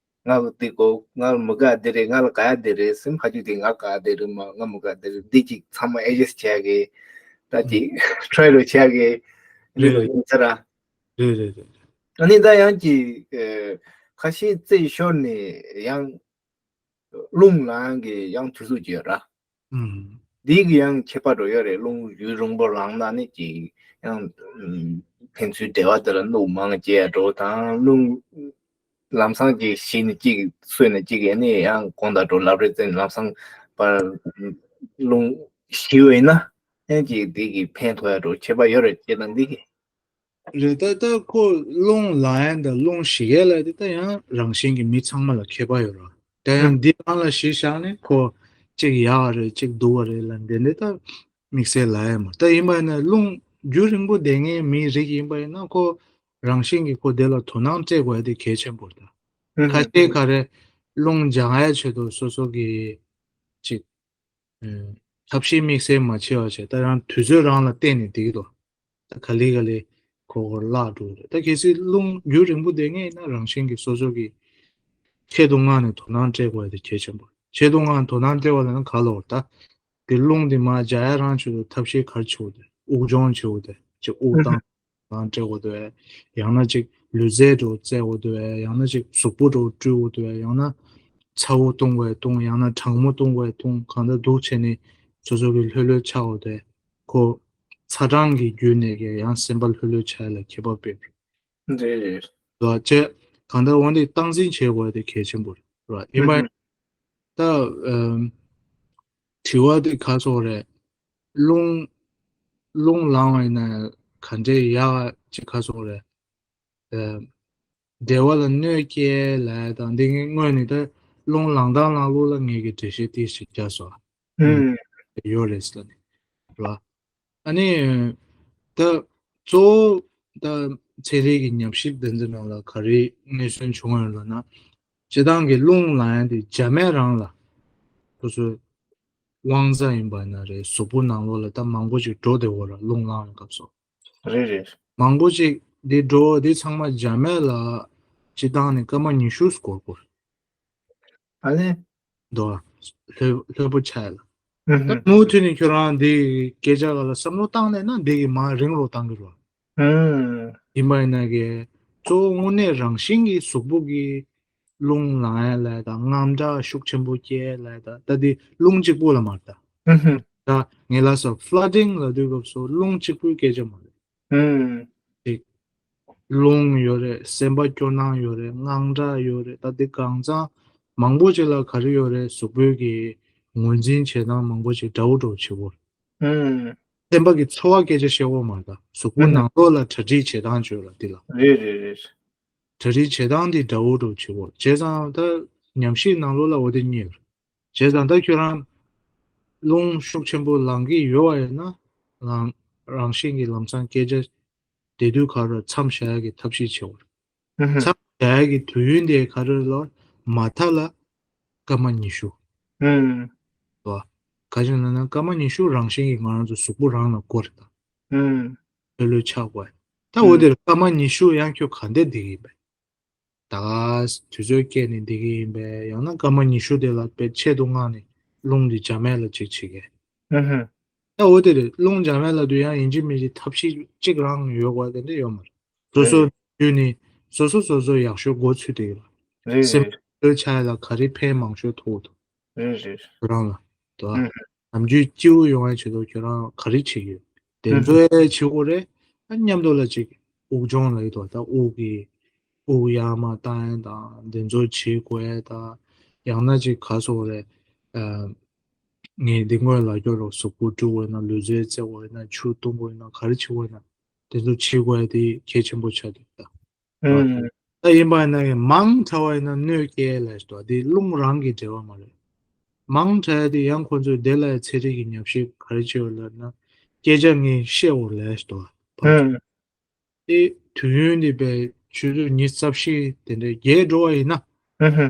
ང་ལ་འདི་དགོས། ང་ལ་མི་དགའ་འདི་རེད། ང་ལ་དགའ་ཡ་འདི་རེད་ཟེར། ཕ་ཆུ་དེ་ང་དགའ་འདི་རེད། མ་ང་མི་དགའ་འདི་རེད། འདི་ཅིག་ཚང་མ་ཨེ་ཇ་སི་ཊི་བྱེད་ཡ་གི་ད་ཅིག་ཊ་རའི་རུ་བྱེད་ཡ་གི་འདི་རེད་ལོ་རེད། ཡིན་ས་ར། རེད་རེད་རེད། ཨ་ནི་ད་ཡང་ཅིག་ཨེ། ཁ་ཤས་རྩེད་ཤོར་ནས་ཡང་རླུང་ལངས་གི་ཡང་དུས་ཚོད་ཅིག་ཡོད་ར། ཨུམ། འདི་གི་ཡང་ཁྱད་པར་འགྲོ་ཡོད་རེད། རླུང་ཡུན་རིང་པོ་ལངས་ན་ནི་ཅིག་ཡང་ཨུམ། ཕན་ཚུན་འབྲེལ་བ་དེ་ལ་གནོད་མང་སྐྱེལ་འགྲོ་དང་། རླུང་ལམ་སང་ཅིག་ཞིག་ནས་ཅིག་གསོས་ནས་ཅིག་ཡ་ནི་ཡང་གོང་དང་འགྲོ་ལབ་རེས་ཙེ་ནས་ལམ་སང་པར་རླུང་ཞི་བ་ཡིན་ན་ཡང་ཅིག་འདི་གི་ཕན་ཐོགས་ཡ་འགྲོ་ཁྱད་པར་ཡོད་རེད་ཅེས་དང་འདི་གི། རེད། ད་ད་ཁོ་རླུང་ལངས་ཡ་དང་རླུང་ཞི་ག་ལ་དེ་ད་ཡང་རང་བཞིན་གྱི་མི་ཚང་མ་ལ་ཁྱད་པར་ཡོད་ར། ད་ཡང་འདི་རང་ལ་གཞི་བཞག་ནས་ཁོ་གཅིག་ཡག་རེད་གཅིག་སྡུག་པ་རེད་ལ་འདི་འདི་ད་དམིགས་བསལ་ལ་ཡ་མ་ད་ཡིན་པ་ཡིན་ན་རླུང་རྒྱུན་རིང་པོ་བསྡད་མཁན་མིའི་རིགས་ཡིན་པ་ཡིན་ན་ཁོ་རང་བཞིན་གྱིས་ཁོ་དེ་ལ་དོ་སྣང་སྤྲད་དགོས་ཡ་དེ་གལ་ཆེན་པོ་རེད། ད་ཁ་ཤས་ག་རེ་རླུང་སྦྱང་ཡ་ཆེད་དུ་སོ་སོ་གི་ཅིག་ཐབས་ཤེས་དམིགས་བསལ་མ་བྱེད་པ་བྱས་ད་རང་དུས་ཚོད་རང་ལ་བརྟེན་ནས་བསྡད་ཀྱི་འདུག་ད་ག་ལེ་ག་ལེ་ཁོ་ཁོ་བརླག་འགྲོ་རེད། ད་གལ་སྲིད་རླུང་རྒྱུན་རིང་པོ་བསྡད་མཁན་ཡིན་ན་རང་བཞིན་གྱིས་སོ་སོ་གི་ཆེད་དུ་མངགས་ནས་དོ་སྣང་སྤྲད་དགོས་ཡ་དེ་གལ་ཆེན་པོ་རེད། ཆེད་དུ་མངགས་ནས་དོ་སྣང་སྤྲད་པ་ལ་ན་ག་ལོར་ད་དེ་རླུང་དེ་མར་སྦྱར་ཡ་རང་ཆེད་དུ་ཐབས་ཤེས་ག་རེ་བྱེད་དགོས་དེ་དབུགས་སྦྱོང་བྱེད་དགོས་དེ་ཅིག་དབུགས་བཏང་། ལངས་སྤྲད་དགོས་འདུག་གས། ཡང་ན་ཅིག་ལུས་རྩལ་འདྲ་བོ་རྩེད་དགོས་འདུག་གས། ཡང་ན་ཅིག་གཟུགས་པོ་འདྲ་བོ་བཀྲུ་དགོས་འདུག་གས། ཡང་ན་ཚ་བོ་བཏུང་དགོས་བཏུང་། ཡང་ན་གྲང་མོ་བཏུང་དགོས་བཏུང་། གང་ལྟར་འདུག་བྱས་ནས་སོ་སོ་གི་ལྷོད་ལྷོད་ཆགས་དགོས་འདུག་གས། ཁོ་ཚ་གྲང་གི་བརྒྱུད་ནས་ཀྱི་ཡང་སེམས་པ་ལྷོད་ལྷོད་ཆགས་ཡ་ལ་ཁྱད་པར་དཔེ་རེད། རེད་རེད། རེད་བ། བྱས་གང་ལྟར་འོ་འདི་སྟངས་འཛིན་བྱེད་དགོས་ཡ་དེ་གལ་ཆེན་པོ་རེད། རེད་བ། ཡིན་པ་ཡིན་ད་ཨམ། དྲི་བ་དེ་ག་སོགས་རེད། རླུང་རླུང་ལངས་པ་ཡིན་ན་ག་འདྲའི་ཡག་ཅིག་ག་སོགས་རེད། ཨེ། འབྲེལ་བ་ལ་གནོད་སྐྱེལ་ལབ་ཡ་དང་འདི་ངས་སྔོན་ནས་ད་རླུང་ལངས་སྟངས་ལངས་ལུགས་ལ་ངས་ཀྱི་འགྲེལ་བཤད་ཏོག་ཙམ་རྒྱབ་སོང་། ཨུམ། ཡོད་རེད་ཟེར་ནས་རེད་བ། ཨ་ནི། ད་གཙོ་བོ་ད་ཚན་རིག་གི་ཉམས་ཞིབ་དེ་ཚོའི་ནང་ལ་ག་རེ་སྣེ་སྲོལ་བྱུང་ཡོད་ལབ་ན། སྤྱིར་བཏང་གི་རླུང་ལངས་ཡ་དེ་འཇམ་མེ་རང་ལ་སོ་སོའི་དབང་རྩ་ཡིན་པ་ན་རེད། གཟུགས་པོ་ནང་ལོགས་ལ་ད་མང་པོ་ཅིག་འགྲོ་བསྡད་ཡོད་ར་རླུང་ལངས་པའི་སྐབས་སུ། རེད་རེད། མང་པོ་ཅིག་འདི་འགྲོ་འདི་ཚང་མ་འཇམ་མེ་ལ་སྤྱིར་བཏང་ནས་སྐར་མ་ཉི་ཤུ་འགོར་དགོས། ཨ་ནི། འདུག་བ། ལྷོད་ལྷོད་པོ་ཆགས་ལ། ཨུ་ད་ཧུམ། མུ་མཐུད་ནས་ཁྱོད་རང་འདི་སྐད་ཆ་ག་ལ་བསམ་བློ་བཏང་ནས་ན་འདི་གི་མར་རིང་རུ་བཏང་གི་རོ། ཨུམ། ཡིན་པ་ཡིན་ན་གི་གཙོ་བོ་དངོས་གནས་རང་བཞིན་གྱི་གཟུགས་པོ་གི་རླུང་ལངས་ཡ་ལ་དང་དངངས་སྐྲག་ཤུགས་ཆེན་པོ་སྐྱེ་ལ་དང་ད་འདི་རླུང་གཅིག་པོ་ལ་མ་རེད་ད། ཨུ་ཧུམ། ད་ངས་ལ་སོ་flooding ལབ་དུས་སྐབས་སུ་རླུང་གཅིག་པོའི་སྐད་ཆ་མ་རེད། ཨུམ། ཅིག་རླུང་ཡོད་རེད། སེམས་པ་སྐྱོ་སྣང་ཡོད་རེད། དངངས་སྐྲག་ཡོད་རེད། ད་འདི་གང་ཚང་མང་པོ་ཅིག་ལ་ག་རེ་ཡོད་རེད། གཟུགས་པོའི་གི་ངོས་འཛིན་བྱེད་སྟངས་མང་པོ་ཅིག་འདྲ་བོ་འདྲ་བོ་བྱེད་དགོས་རེད། ཨུམ། སེམས་པ་གི་ཚོར་བ་སྐད་ཆ་བཤད་དགོས་མ་རེད། ད་གཟུགས་པོ་ཨུམ། ནང་ལོགས་ལ་གྲ་སྒྲིག་བྱེད་སྟངས་བརྗོད་ལ་འདི་ལ། རེད་རེད་རེད། གྲ་སྒྲིག་བྱེད་སྟངས་འདི་འདྲ་བོ་འདྲ་བོ་བྱེད་དགོས་རེད། བྱས་ཙང་ད་ཉམས་ཞིབ་ནང་ལོགས་ལ་འོ་དེ་གཉིས་ཡོད་རེད། བྱས་ཙང་ད་ཁྱོད་རང་རླུང་ཤུགས་ཆེན་པོ་ལངས་ཀྱི་ཡོད་པ་ཡིན་ན་ལངས་རང་བཞིན་གྱིས་ལམ་སང་སྐད་ཆ་དེ་དུས་ག་རེ་མཚམས་བཞག་ཡག་གི་ཐབས་ཤེས་བྱེད་དགོས་རེད། ཨུ་ཧུམ། མཚམས་བཞག་ཡག་གི་དུས་ཡུན་དེ་ག་རེ་ལོ་མ་མཐའ་ལ་སྐར་མ་ཉི་ཤུ། ཨུམ། རེད་བ། ག་ཅི་ལབ་ན་སྐར་མ་ཉི་ཤུ་རང་བཞིན་གྱིས་ང་རང་ཚོ་གཟུགས་པོ་རང་ལ་དགོས་རེད་ད། ཨུམ། ལྷོད་ལྷོད་ཆགས་དགོས། ད་འོ་ཨུམ། དེར་སྐར་མ་ཉི་ཤུ་ཡང་ཁྱོད་ག་འདྲ་བསྡད་ཀྱི་ཡིན་པས། ད་ག་དུས་ཚོད་བསྐྱལ་ནས་བསྡད་ཀྱི་ཡིན་པས། ཡང་ན་སྐར་མ་ཉི་ཤུ་དེ་ལ་དཔེ་ཆེད་དུ་མངགས་ནས་རླུང་འདི་འཇམ་མེ་ལ་ཅིག་བྱེད་མཁན། ཨུ་ཧུ། ད་འོ་དེ་རེད། རླུང་འཇམ་མེ་ལ་དུས་ཡང་ཡིན་གཅིག་མིན་གཅིག་ཐབས་ཤེས་གཅིག་རང་ཡོད་དགོས་དེ་འདྲ་ཡོད་མ་རེད། སོ་སོ་རེད། བརྒྱུད་ནས་སོ་སོ་སོ་སོ་ཡག་ཤོས་མགོ་ཚོས་དེ་ཡོད། རེད་སེམས་རེད། ལྷོད་ཆགས་ལ་ག་རེ་ཕན་མང་ཤོས་ཐོགས་འདུག་རེད་རེད། ཁྱོད་རང་ལ་དོ། ཨུ་ཧུ། ནམ་རྒྱུན་སྐྱིད་པོ་ཡོང་བའི་ཆེད་དུ་ཁྱོད་རང་ག་རེ་བྱེད་ཀྱི་ཡོད། དེ་ཨུ་ཧུ། ཚོ་ཡང་བྱེད་དགོས་རེད། ཨ་མཉམ་དུ་ལ་ཅིག་དབུགས་སྦྱོང་ལ་ཡོད་དོ། ད་དབུགས་ཀྱི་དབུགས་ཡར་མར་བཏང་ཡ་དང་དེ་ཚོ་བྱེད་དགོས་ཡ་དང་། ཡང་ན་ཅིག་ག་སོགས་རེད། ཨ་ངས་འདི་སྔོན་ལ་སྐྱོར་རོགས་གཟུགས་པོ་བཀྲུ་དགོས་ན། ལུས་རྩལ་རྩེ་དགོས་ན། ཆུ་བཏུང་དགོས་ན། ག་རེ་བྱེད་དགོས་ན་དེ་ཚོ་བྱེད་དགོས་ཡ་དེ་གལ་ཆེན་པོ་ཆགས་འདུག་ད། ཨུ། ཡིན་པ་ན་མང་དྲགས་པ་ཡིན་ན་གནོད་སྐྱེལ་ལབ་ཞིག་འདུག་དེ་རླུང་རང་གི་འབྲེལ་བ་མ་རེད། མང་དྲགས་དེ་ཡང་ཁོ་ཚོས་དེ་ལ་ཚན་རིག་གི་ཉམས་ཞིབ་ག་རེ་བྱས་ཡོད་ལབ་ན། སྐད་ཆ་ངས་བཤད་འོ་ལབ་ཞིག་འདུག་ཨུམ། དེ་དུས་ཡུན་དེ་བས་ཆུ་ཚོད་ཉི་ཤུ་རྩ་བཞི་དེ་འདྲ་བརྒལ་འགྲོ་བ་ཡིན་ན། ཨུ་ཧུ།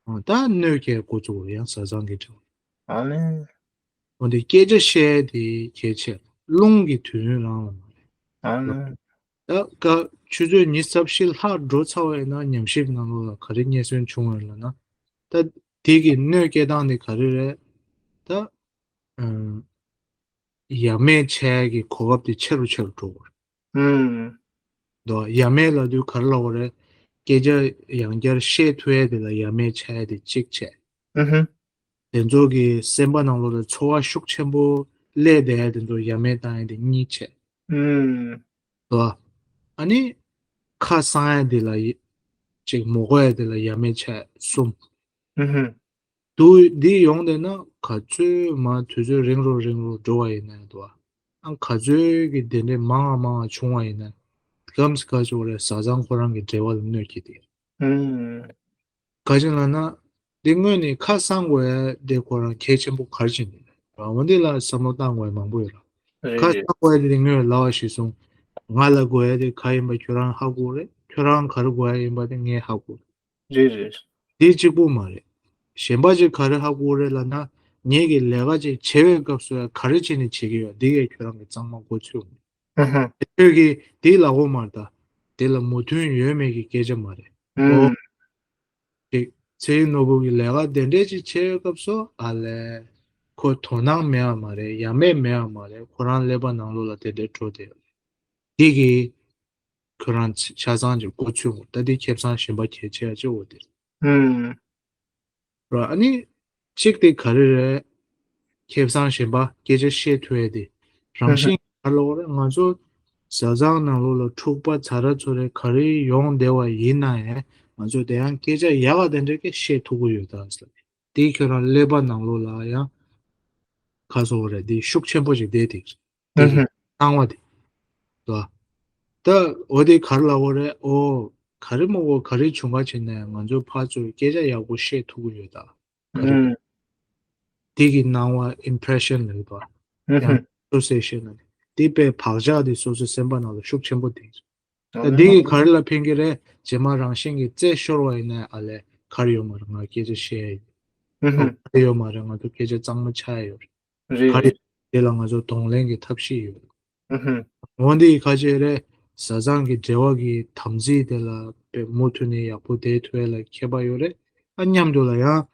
ཨོ་ད་གནོད་སྐྱེལ་འགོ་བཙུགས་ཡང་བཟའ་ཚང་གི་འབྲེལ་བ། ཨ་ལེ། འོ་དེ་སྐད་ཆ་བཤད་དེ་གལ་ཆེ། རླུང་གི་དུས་ཡུན་རང་ལ་མ་རེད། ཨ་ལེ། ད་ཀ་ཆུ་ཚོད་ཉི་ཤུ་རྩ་བཞི་ལྷག་འགྲོ་ཚར་བ་ཡིན་ན་ཉམས་ཞིབ་ནང་ལོགས་ལ་ག་རེ་རྙེད་སོན་བྱུང་བ་ལབ་ན། ད་དེ་གི་གནོད་སྐྱེལ་སྟངས་དེ་ག་རེ་རེད། ད་ཨམ། ཡ་མེད་ཆགས་ཀྱི་གོ་སྐབས་དེ་ཆེ་རུ་ཆེ་རུ་འགྲོ་གི་རེད། ཨུམ། འདུག་ཡ་མེད་ལབ་དུས་ག་རེ་ལབ་དགོས་རེད། སྐད་ཆ་ཡང་བསྐྱར་བཤད་ཐུབ་ཡས་དེ་ལ་ཡ་མེད་ཆགས་ཡས་དེ་གཅིག་བྱས། ཨུ་ཧུ། དེ་ཚོ་གི་སེམས་པ་ནང་ལོགས་ལ་ཚོར་བ་ཤུགས་ཆེན་པོ་སླེབས་བསྡད་ཡས་དེ་ཚོ་ཡ་མེད་བཏང་ཡས་དེ་གཉིས་བྱས། ཨུམ། འདུག་ཨ་ནི་ཁ་གསང་ཡས་དེ་ལ་ཡ་གཅིག་མ་གོ་ཡས་དེ་ལ་ཡ་མེད་ཆགས་གསུམ། ཨུ་ཧུ། དུ་འདི་ཡོང་བསྡད་ན་ག་ཚོད་མ་དུས་ཚོད་རིང་རུ་རིང་རུ་འགྲོ་བ་ཡིན་ན་འདུག་ཨ། ཨང་ག་ཚོད་ཀྱི་དེ་འདྲའི་མང་ང་མང་ང་བྱུང་བ་ཡིན་ན་གམ་སི་ག་ཚོད་རེད་བཟའ་ཚང་ཁོ་རང་གི་འབྲེལ་བ་ལ་གནོད་ཀྱི་དེ། ཨུམ། ག་ཅི་ལབ་ན་འདི་དངོས་ནས་ཁ་གསང་དགོས་ཡ་དེ་ཁོ་རང་གལ་ཆེན་པོ་ག་རེ་བྱེད་ནས་རེད། འོ་འདི་ལ་བསམ་བློ་བཏང་དགོས་ཡ་མང་པོ་ཡོད་ར། རེད་ཁ་རེད། གསང་དགོས་ཡ་དེ་དངོས་ལབ་པ་ཞིག་སོང་། ང་ལ་དགོས་ཡ་དེ་ག་ཡིན་པ་ཁྱོད་རང་ཧ་གོ་རེད། ཁྱོད་རང་ག་རེ་དགོས་ཡ་ཡིན་པ་དེ་ངས་ཧ་གོ་རེད། རེད་རེད། འདི་གཅིག་པུ་མ་རེད། གཞན་པ་ཅིག་ག་རེ་ཧ་གོ་རེད་ལབ་ན། ངེད་ཀྱི་ལས་ཀ་ཅིག་བྱེད་པའི་སྐབས་སུ་ཡང་ག་རེ་བྱས་ནས་བྱེད་ཀྱི་ཡོད་འདི་གས་ཁྱོད་རང་གིས་གཙང་མ་གོ་ཚུལ། ཨུ་ཧུ། ཁྱོད་ཀྱིས་འདི་ལབ་དགོས་མ་རེད་ད། དེ་ལ་མོས་མཐུན་ཡོད་མེད་ཀྱི་སྐད་ཆ་མ་རེད། ཨོ། ཨུམ། ཅིག་ཚེ་རིང་ནོར་བུ་གི་ལས་ཀ་དེ་འདྲས་ཅིག་བྱེད་པའི་སྐབས་སུ་ཨ་ལས། ཁོ་དོ་སྣང་མེད་པ་མ་རེད། ཡ་མེད་མེད་པ་མ་རེད། ཁོ་རང་ཀླད་པ་ནང་ལོགས་ལ་དེ་འདྲས་འགྲོ་བསྡད་ཡོད་རེད། འདི་གིས། ཁྱོད་རང་ཆ་ཚང་ཅིག་མགོ་ཚོས་འོ་ད་འདི་ཁེ་བཟང་གཞན་པ་གལ་ཆེ་ཡ་ཅིག་འོ་དེ་རེད། ཨུམ། ར་ཨ་ནི་གཅིག་དེ་ག་རེ་རེད། ཁེ་བཟང་གཞན་པ་སྐད་ཆ་བཤད་ཐུབ་ཡ་དེ་རང་ཨུ་ཧུ། བཞིན་ག་ལ་འོ་རེད། ང་ཚོ་བཟའ་ཚང་ནང་ལོགས་ལ་འཁྲུག་པ་ཚ་ར་ཚོ་རེ་ག་རེ་ཡོང་བསྡད་པ་ཡིན་ན་ཡང་ང་ཚོ་དེ་ཡང་སྐད་ཆ་ཡག་ག་དེ་འདྲ་སྐད་བཤད་ཐུབ་ཀྱི་ཡོད་ད་ཟེར། དེ་ཁྱོད་རང་ཀླད་པ་ནང་ལོགས་ལ་ཡང་ཁ་སོ་རེད་དེ་ཤུགས་ཆེན་པོ་ཞིག་བསྡད་དེ། དེ་ཨུ་གི་ཧུ། སྣང་བ་དེ། དོ། ད་འོ་དེ་ག་རེ་ལབ་དགོས་རེད། ཨོ། ག་རེ་མ་གོ་ག་རེ་བྱུང་ག་བྱས་ནས་ང་ཚོ་ཕར་ཚུར་སྐད་ཆ་ཡག་པོ་བཤད་ཐུབ་ཀྱི་ཡོད་ད། ག་རེ། ཨུ། དེ་གི་སྣང་བ་ཨིམ་པི་རེ་ཤན་ལབ་དོ། ཨུ་ཧུ། ཡང་ཨེ་སོ་སི་ཨེ་ཤན་ལབ་དེ་དཔེ་བག་ཆགས་དེ་སོ་སོའི་སེམས་པ་ནང་ལ་ཤུགས་ཆེན་པོ་ལྡན། ད་འདི་གི་ག་རེ་ལ་ཕན་གི་རེད། རྗེས་མ་རང་བཞིན་གྱི་རྩེ་ཤོར་བ་ཡིན་ན་ཨ་ལས་ག་རེ་ཡོད་མ་རེད། ང་སྐད་ཆ་བཤད་ཡ་ཡིན། ཨུ་ཧུ། ག་རེ་ཡོད་མ་རེད། ང་ཚོ་སྐད་ཆ་གཙང་མ་ཆགས་ཡ་ཡོད་རེད། རེད་ག་རེ་རེད། དེ་ལ་ང་ཚོ་གདོང་ལེན་གྱི་ཐབས་ཤེས་ཡོད་རེད། ཨུ་ཧུ། འོ་འདི་གི་ཁ་ཆེ་རེད། བཟའ་ཚང་གི་འབྲེལ་བ་གི་དམ་ཚིག་དེ་ལ་དཔེ་མུ་མཐུད་ནས་ཡག་པོ་བསྡད་ཐུབ་ཡ་ལ་ཁྱད་པར་ཡོད་རེད། ཨ་མཉམ་དུ་ལ་ཡང་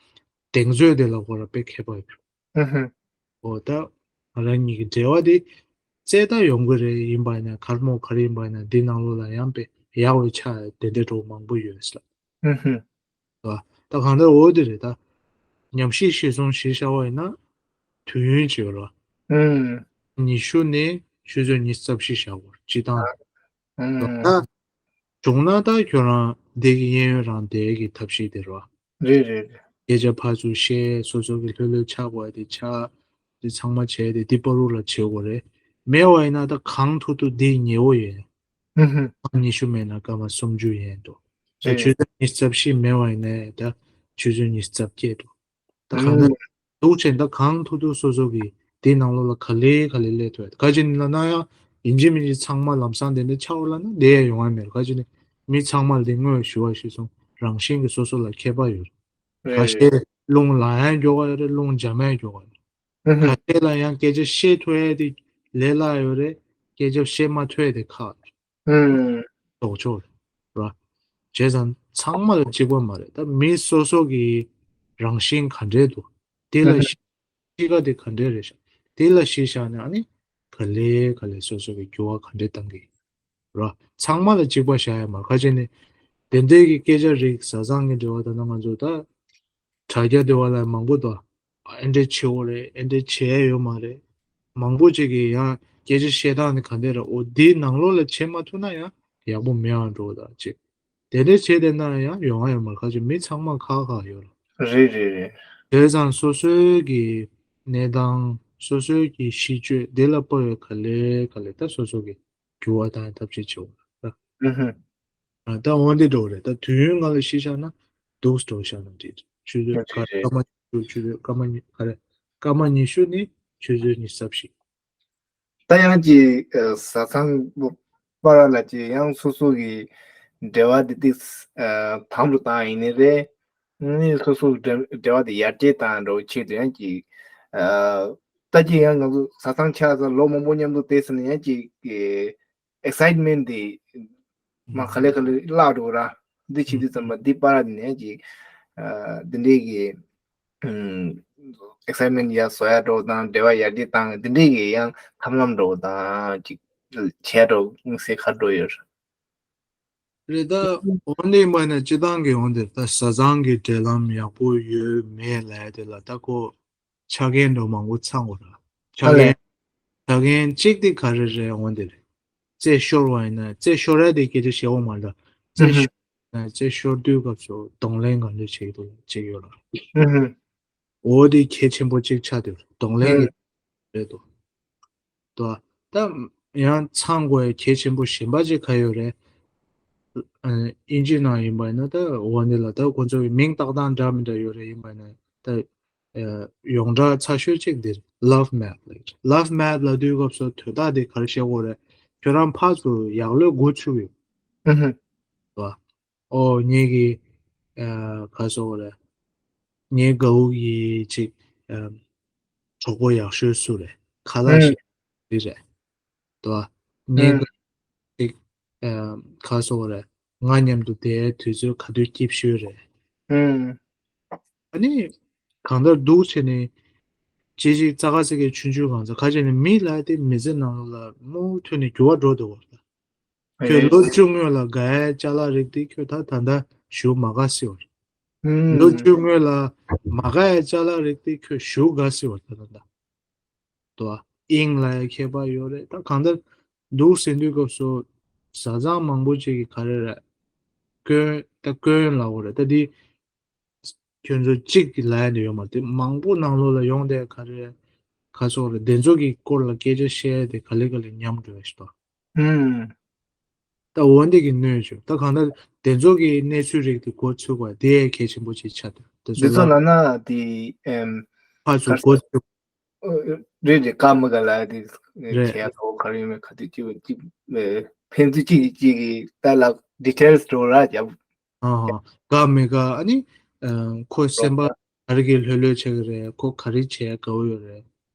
གདེང་ཚོད་དེ་ལ་ཁོ་ར་དཔེ་ཁྱད་པར་ཡོད་རེད། ཨུ་ཧུ། འོ་ད། ང་རང་གཉིས་ཀྱི་འབྲེལ་བ་དེ། རྩེ་ལྟ་ཡོང་གི་རེད། ཡིན་པ་ཡིན་ན་གར་མོ་ག་རེ་ཡིན་པ་ཡིན་ན་འདི་ནང་ལོགས་ལ་ཡང་དཔེ་ཡག་པའི་ཆ་དེ་འདྲ་འགྲོ་མང་པོ་ཡོད་ས། ཨུ་ཧུ། ད་གང་ལྟར་འོ་དེ་རེད་ད། ཉམས་ཞིབ་གཞིར་བཟུང་ཞིག་བྱ་བ་ཡིན་ན། དུས་ཡུན་ཅིག་ཡོད་ར། ཨུ། ཉི་ཤུ་ནས་ཆུ་ཚོད་ཉི་ཤུ་རྩ་བཞི་བཞག་དགོས་སྤྱི་བཏང་། ཨུ། ད། བྱུང་ན་ད་ཁྱོད་རང་འདི་གི་གཡས་གཡོན་རང་བསྡད་ཀྱི་ཐབས་ཤེས་དེ་རེད་བ། རེད་རེད་རེད། སྐད་ཆ་ཕར་ཚུར་བཤད། སོ་སོ་གི་ལྷོད་ལྷོད་ཆགས་དགོས་དེ་ཆགས། དེ་ཚང་མ་བྱས་ཏེ་འདི་བར་དུ་ལ་བྱེད་དགོས་རེད། མེད་པ་ཡིན་ན་ད་གང་ཐུབ་ཐུབ་འདི་ཉེ་བོ་ཡིན། ཨུ་ཧུ། སྐར་མ་ཉི་ཤུ་མེད་ན་སྐར་མ་སུམ་ཅུ་ཡིན་འདུག་ད་རེད། ཆུ་ཚོད་ཉི་ཤུ་རྩ་བཞི་མེད་པ་ཡིན་ན་ད་ཆུ་ཚོད་ཉི་ཤུ་རྩ་བརྒྱད་འདུག་ད་གང་ལྟར་འདུག་ཅེས་ད་གང་ཐུབ་ཐུབ་སོ་སོ་གི་དེའི་ནང་ལོགས་ལ་ག་ལེ་ག་ལེ་སླེབས་ཐུབ་ཡ། ག་ཅི་ནི་ལབ་ན་ཡང་ཡིན་གཅིག་མིན་གཅིག་ཚང་མ་ལམ་སང་དེ་འདྲ་ཆགས་འོ་ལབ་ན་དེ་ཡང་ཡོང་ཡ་མེད། ག་ཅི་ནི་མི་ཚང་མ་ལ་དེ་དངོས་ཞུ་བ་ཞིག་སོང་རང་བཞིན་གྱི་སོ་སོ་ལ་ཁྱད་པར་ཡོད་རེད། རེད་ཁ་རེད། ཤས་རླུང་ལངས་ཡ་མགྱོགས་པ་ཡོད་རེད། རླུང་འཇམ་ཡ་མགྱོགས་པ་ཡོད་རེད། ཨུ་ཧུ། ཁ་ཤས་ལ་ཡང་སྐད་ཆ་བཤད་ཐུབ་ཡ་དེ་ལས་སླ་ཡོད་རེད། སྐད་ཆ་བཤད་མ་ཐུབ་ཡ་དེ་ཁག་རེད། ཨུམ། ལྡོག་ཕྱོགས་རེད། ར། བྱས་ཙང་ཚང་མ་ལ་གཅིག་པ་མ་རེད། ད་མི་སོ་སོ་གི་རང་བཞིན་ག་འདྲས་འདུག་དེ་ལ་ཨུ་ཧུ། གཤིས་ཀ་དེ་ག་འདྲས་རེད་ཤག་དེ་ལ་གཞི་བཞག་ནས་ཨ་ནི་ག་ལེ་ག་ལེ་སོ་སོ་གི་འགྱུར་བ་ག་འདྲས་བཏང་གི་ཡོད་ར། ཚང་མ་ལ་གཅིག་པ་བཞག་ཡ་མ་རེད། ཁ་ཅིག་ནི་དེ་འདྲས་ཀྱི་སྐད་ཆ་རིགས་བཟའ་ཚང་གི་འབྲེལ་བ་ད་ལྟ་ང་ཚོ་ད། དྲ་རྒྱ་དེ་བ་ལ་མང་པོ་དང་། ཨེ་འདྲས་བྱེད་འོ་རེད། ཨེ་འདྲས་བྱེད་ཡ་ཡོད་མ་རེད། མང་པོ་ཅིག་གིས་ཡང་སྐད་ཆ་བཤད་སྟངས་ནི་ག་འདྲས་རེད། འོ་འདིའི་ནང་ལོགས་ལ་བྱེད་མ་ཐུབ་ན་ཡང་ཡག་པོ་མེད་པ་འགྲོ་ད་ཅིག་དེ་འདྲས་བྱེད་བསྡད་ན་ཡང་ཡོང་ཡ་ཡོད་མ་རེད། ཁ་ཅིག་མི་ཚང་མ་ཁག་ཁག་ཡོད་རེད། རེད་རེད་རེད། བྱས་ཙང་སོ་སོའི་གི་གནས་སྟངས་སོ་སོའི་གི་གཤིས་སྤྱོད་དེ་ལ་དཔག་པའི་ག་ལེ་ག་ལེ་ད་སོ་སོ་གི་འགྱུར་བ་བཏང་ཡ་ཐབས་ཤེས་བྱེད་འོ་རེད། ཨུ་ཧུ། ཨ། ད་འོ་འདི་འགྲོ་རེད། ད་དུས་ཡུན་སྒང་ལ་གཞི་བཞག་ན་འདུག་འགྲོ་བཞག་ན་འགྲིག་ཆུ་ཚོད་ག་སྐར་མ་ཉི་ཤུ། ཆུ་ཚོད་སྐར་མ་ཉི་ག་རེ། སྐར་མ་ཉི་ཤུ་ནི་ཆུ་ཚོད་ཉི་ཤུ་རྩ་བཞི། ད་ཡང་ཅིག་ཨ་བཟའ་ཚང་པ་ར་ལ་ཅིག་ཡང་སོ་སོ་གི་འབྲེལ་བ་དེ་ཏིག་ཨ་དམ་དུ་བཏང་ཡིན་ནི་རེད། ནི་སོ་སོ་འབྲེལ་འབྲེལ་བ་དེ་ཡར་རྒྱས་བཏང་འགྲོ་ཆེད་དུ་ཡང་ཅིག་ཨ་ད་ཅིག་ཡང་ང་ཚོ་བཟའ་ཚང་ཆགས་ཚར་ལོ་མང་པོ་མཉམ་དུ་བསྡད་ཟིན་ན་ཡང་ཅིག་ཨེག་སའིཊ་མེན་ཊི་དེ་མ་ག་ལེ་ག་ལེ་བརླག་འགྲོ་ར། འདི་བྱེད་དུས་ཙམ་པ་འདི་པར་ནས་ཅིག་ཨ་འདི་འདྲའི་གི་ཨེག་སའིཊ་མེན་ཊི་ཡར་བཟོ་ཡ་འགྲོ་དང་འབྲེལ་བ་ཡར་རྒྱས་བཏང་འདི་འདྲའི་གི་ཡང་ཐབས་ལམ་འགྲོ་དང་ཅིག་བྱས་འགྲོ་དམིགས་བསལ་ག་འགྲོ་ཡོད། རེད། ད་འོ་འདི་མ་ནས་སྤྱི་བཏང་གི་འོ་འདིར་ད་བཟའ་ཚང་གི་འབྲེལ་ལམ་ཡག་པོ་ཡོད་མེད་ལབ་ཡ་དེ་ལ་ད་ཁོ་ཆ་རྐྱེན་འདྲ་མང་པོ་ཚང་དགོས་ར། ཆ་ཨ་ལས། རྐྱེན་ཆ་རྐྱེན་གཅིག་དེ་ག་རེ་རེད་འོ་འདིར། རྩེད་ཤོར་བ་ཡིན་ན་རྩེད་ཤོར་ཡ་དེ་སྐད་ཆ་བཤད་འོ་མ་རེད། རྩེད་ཨུ་ཧུ། ཤོར་ན་རྩེད་ཤོར་དུས་སྐབས་སུ་གདོང་ལེན་ག་འདྲ་བྱེད་ཀྱི་འདུག་བྱེད་ཀྱི་ཡོད་ར། ཨུ་ཧུ། འོ་དེ་གལ་ཆེན་པོ་གཅིག་ཆགས་འདུག་གདོང་ལེན་གྱི་རེད་འདུག་དོ། ད་ཡང་ཚང་དགོས་གལ་ཆེན་པོ་གཞན་པ་ཅིག་ག་ཡོད་རེད། ཨ་ཨིན་ཇི་ནང་ཡིན་པ་ཡིན་ན་ད་འོ་འདི་ལ་ད་ཁོ་ཚོ་གི་མིང་བཏགས་སྟངས་འདྲ་མི་འདྲ་ཡོད་རེད། ཡིན་པ་ཡིན་ན་ད་ཡོངས་གྲགས་ཚ་ཤོས་གཅིག་འདིར་ལབ་མེཐ་ལབ་ཀྱི་རེད། ལབ་མེཐ་ལབ་དུས་སྐབས་སུ་དོན་དག་དེ་ག་རེ་བཤད་དགོས་རེད། ཁྱོད་རང་ཕར་ཚུར་ཡག་ལོས་འགོ་ཚུགས་ཡོད། ཨུ་ཧུ། དོ། ཨོ་ངེད་ཀྱི་ཨ་ག་སོགས་རེད། ངའི་དགའ་བོ་གི་ཅིག་ཨ་གྲོགས་པོ་ཡག་ཤོས་སུ་རེད། ཁ་ལག་ཨུ་ཤེས་རེད་རེད། དོ། ངའི་ཨུ་དགའ་ཅིག་ཨ་ག་སོགས་རེད། ང་མཉམ་དུ་བསྡད་དུས་ཚོད་ག་དུས་སྐྱིད་ཤོས་རེད། ཨུ། ཨ་ནི་གང་ལྟར་འདུག་བྱས་ནས་ཅི་ཅིག་རྩ་ཁ་རྩེ་གི་ཆུང་ཆུང་གང་ཚ་ཁ་བྱས་ནས་མི་ལ་དེ་མི་ཚེ་ནང་ལ་མུ་མཐུད་ནས་འགྱུར་བ་འགྲོ་འདུག་བ། ཁྱོད་ལོ་བཅུ་སྔོན་ལ་དགའ་ཡའི་ཅ་ལག་རིགས་དེ་ཁྱོད་ད་ད་ལྟ་ཞུ་མ་དགའ་སྲིད་བར། ལོ་བཅུ་སྔོན་ལ་མ་དགའ་ཡའི་ཅ་ལག་རིགས་དེ་ཁྱོད་ཞུ་དགའ་སྲིད་བར་ད་ད་ལྟ། དོ། དབྱིངས་ལ་ཡང་ཁྱད་པར་ཡོད་རེད། ད་གང་ལྟར་འདུག་ཟེར་དུས་སྐབས་སུ་བཟའ་ཚང་མང་པོ་ཅིག་གིས་ག་རེ་རེད། དཀོན་ད་དཀོན་ལབ་དགོས་རེད། ད་འདི་ཁྱོད་ཚོ་གཅིག་གི་ལ་ཡ་ནས་ཡོད་མ་རེད། དེ་མང་པོ་ནང་ལོགས་ལ་ཡོང་དེ་ག་རེ་ག་སོགས་རེད། དེ་ཚོ་གི་སྐོར་ལ་སྐད་ཆ་བཤད་དེ་ག་ལེ་ག་ལེ་ཉམས་འགྲོ་ཡ་ཞིག་དང་། ཨུམ། ད་འོ་འདི་གི་གནོད་བྱུང་ད་གང་ལྟར་དེ་ཚོ་གི་གནས་ཚུལ་རིགས་དེ་འགོ་ཚུགས་པ་དེ་ཡ་གལ་ཆེན་པོ་ཅིག་ཆགས་འདུག་དེ་ཚོ་འདི་ཚོ་ལ་ལབ་ན་དེ་ཨེམ་ཕར་ཚུར་འགོ་ཚུགས། རེད་རེད། ཀ་མི་ག་ལ་དེ་རེད། བྱས་ཐོག་ག་རེ་ཡོད་མེད་ག་དུས་ཅི་ཅི་ཕན་ཚུན་གཅིག་གིས་གཅིག་གི་ད་ལ་ཌི་ཊེལ་སི་འགྲོ་ར་རྒྱབ། ཨ་ཧ། དགའ་མི་དགའ་ཨ་ནི་ཨ་ཁོ་སེམས་པ་ག་རེ་གི་ལྷོད་ལྷོད་བྱེད་ཀྱི་རེད། ཁོ་ག་རེ་བྱེད་དགའ་བོ་ཡོད་རེད།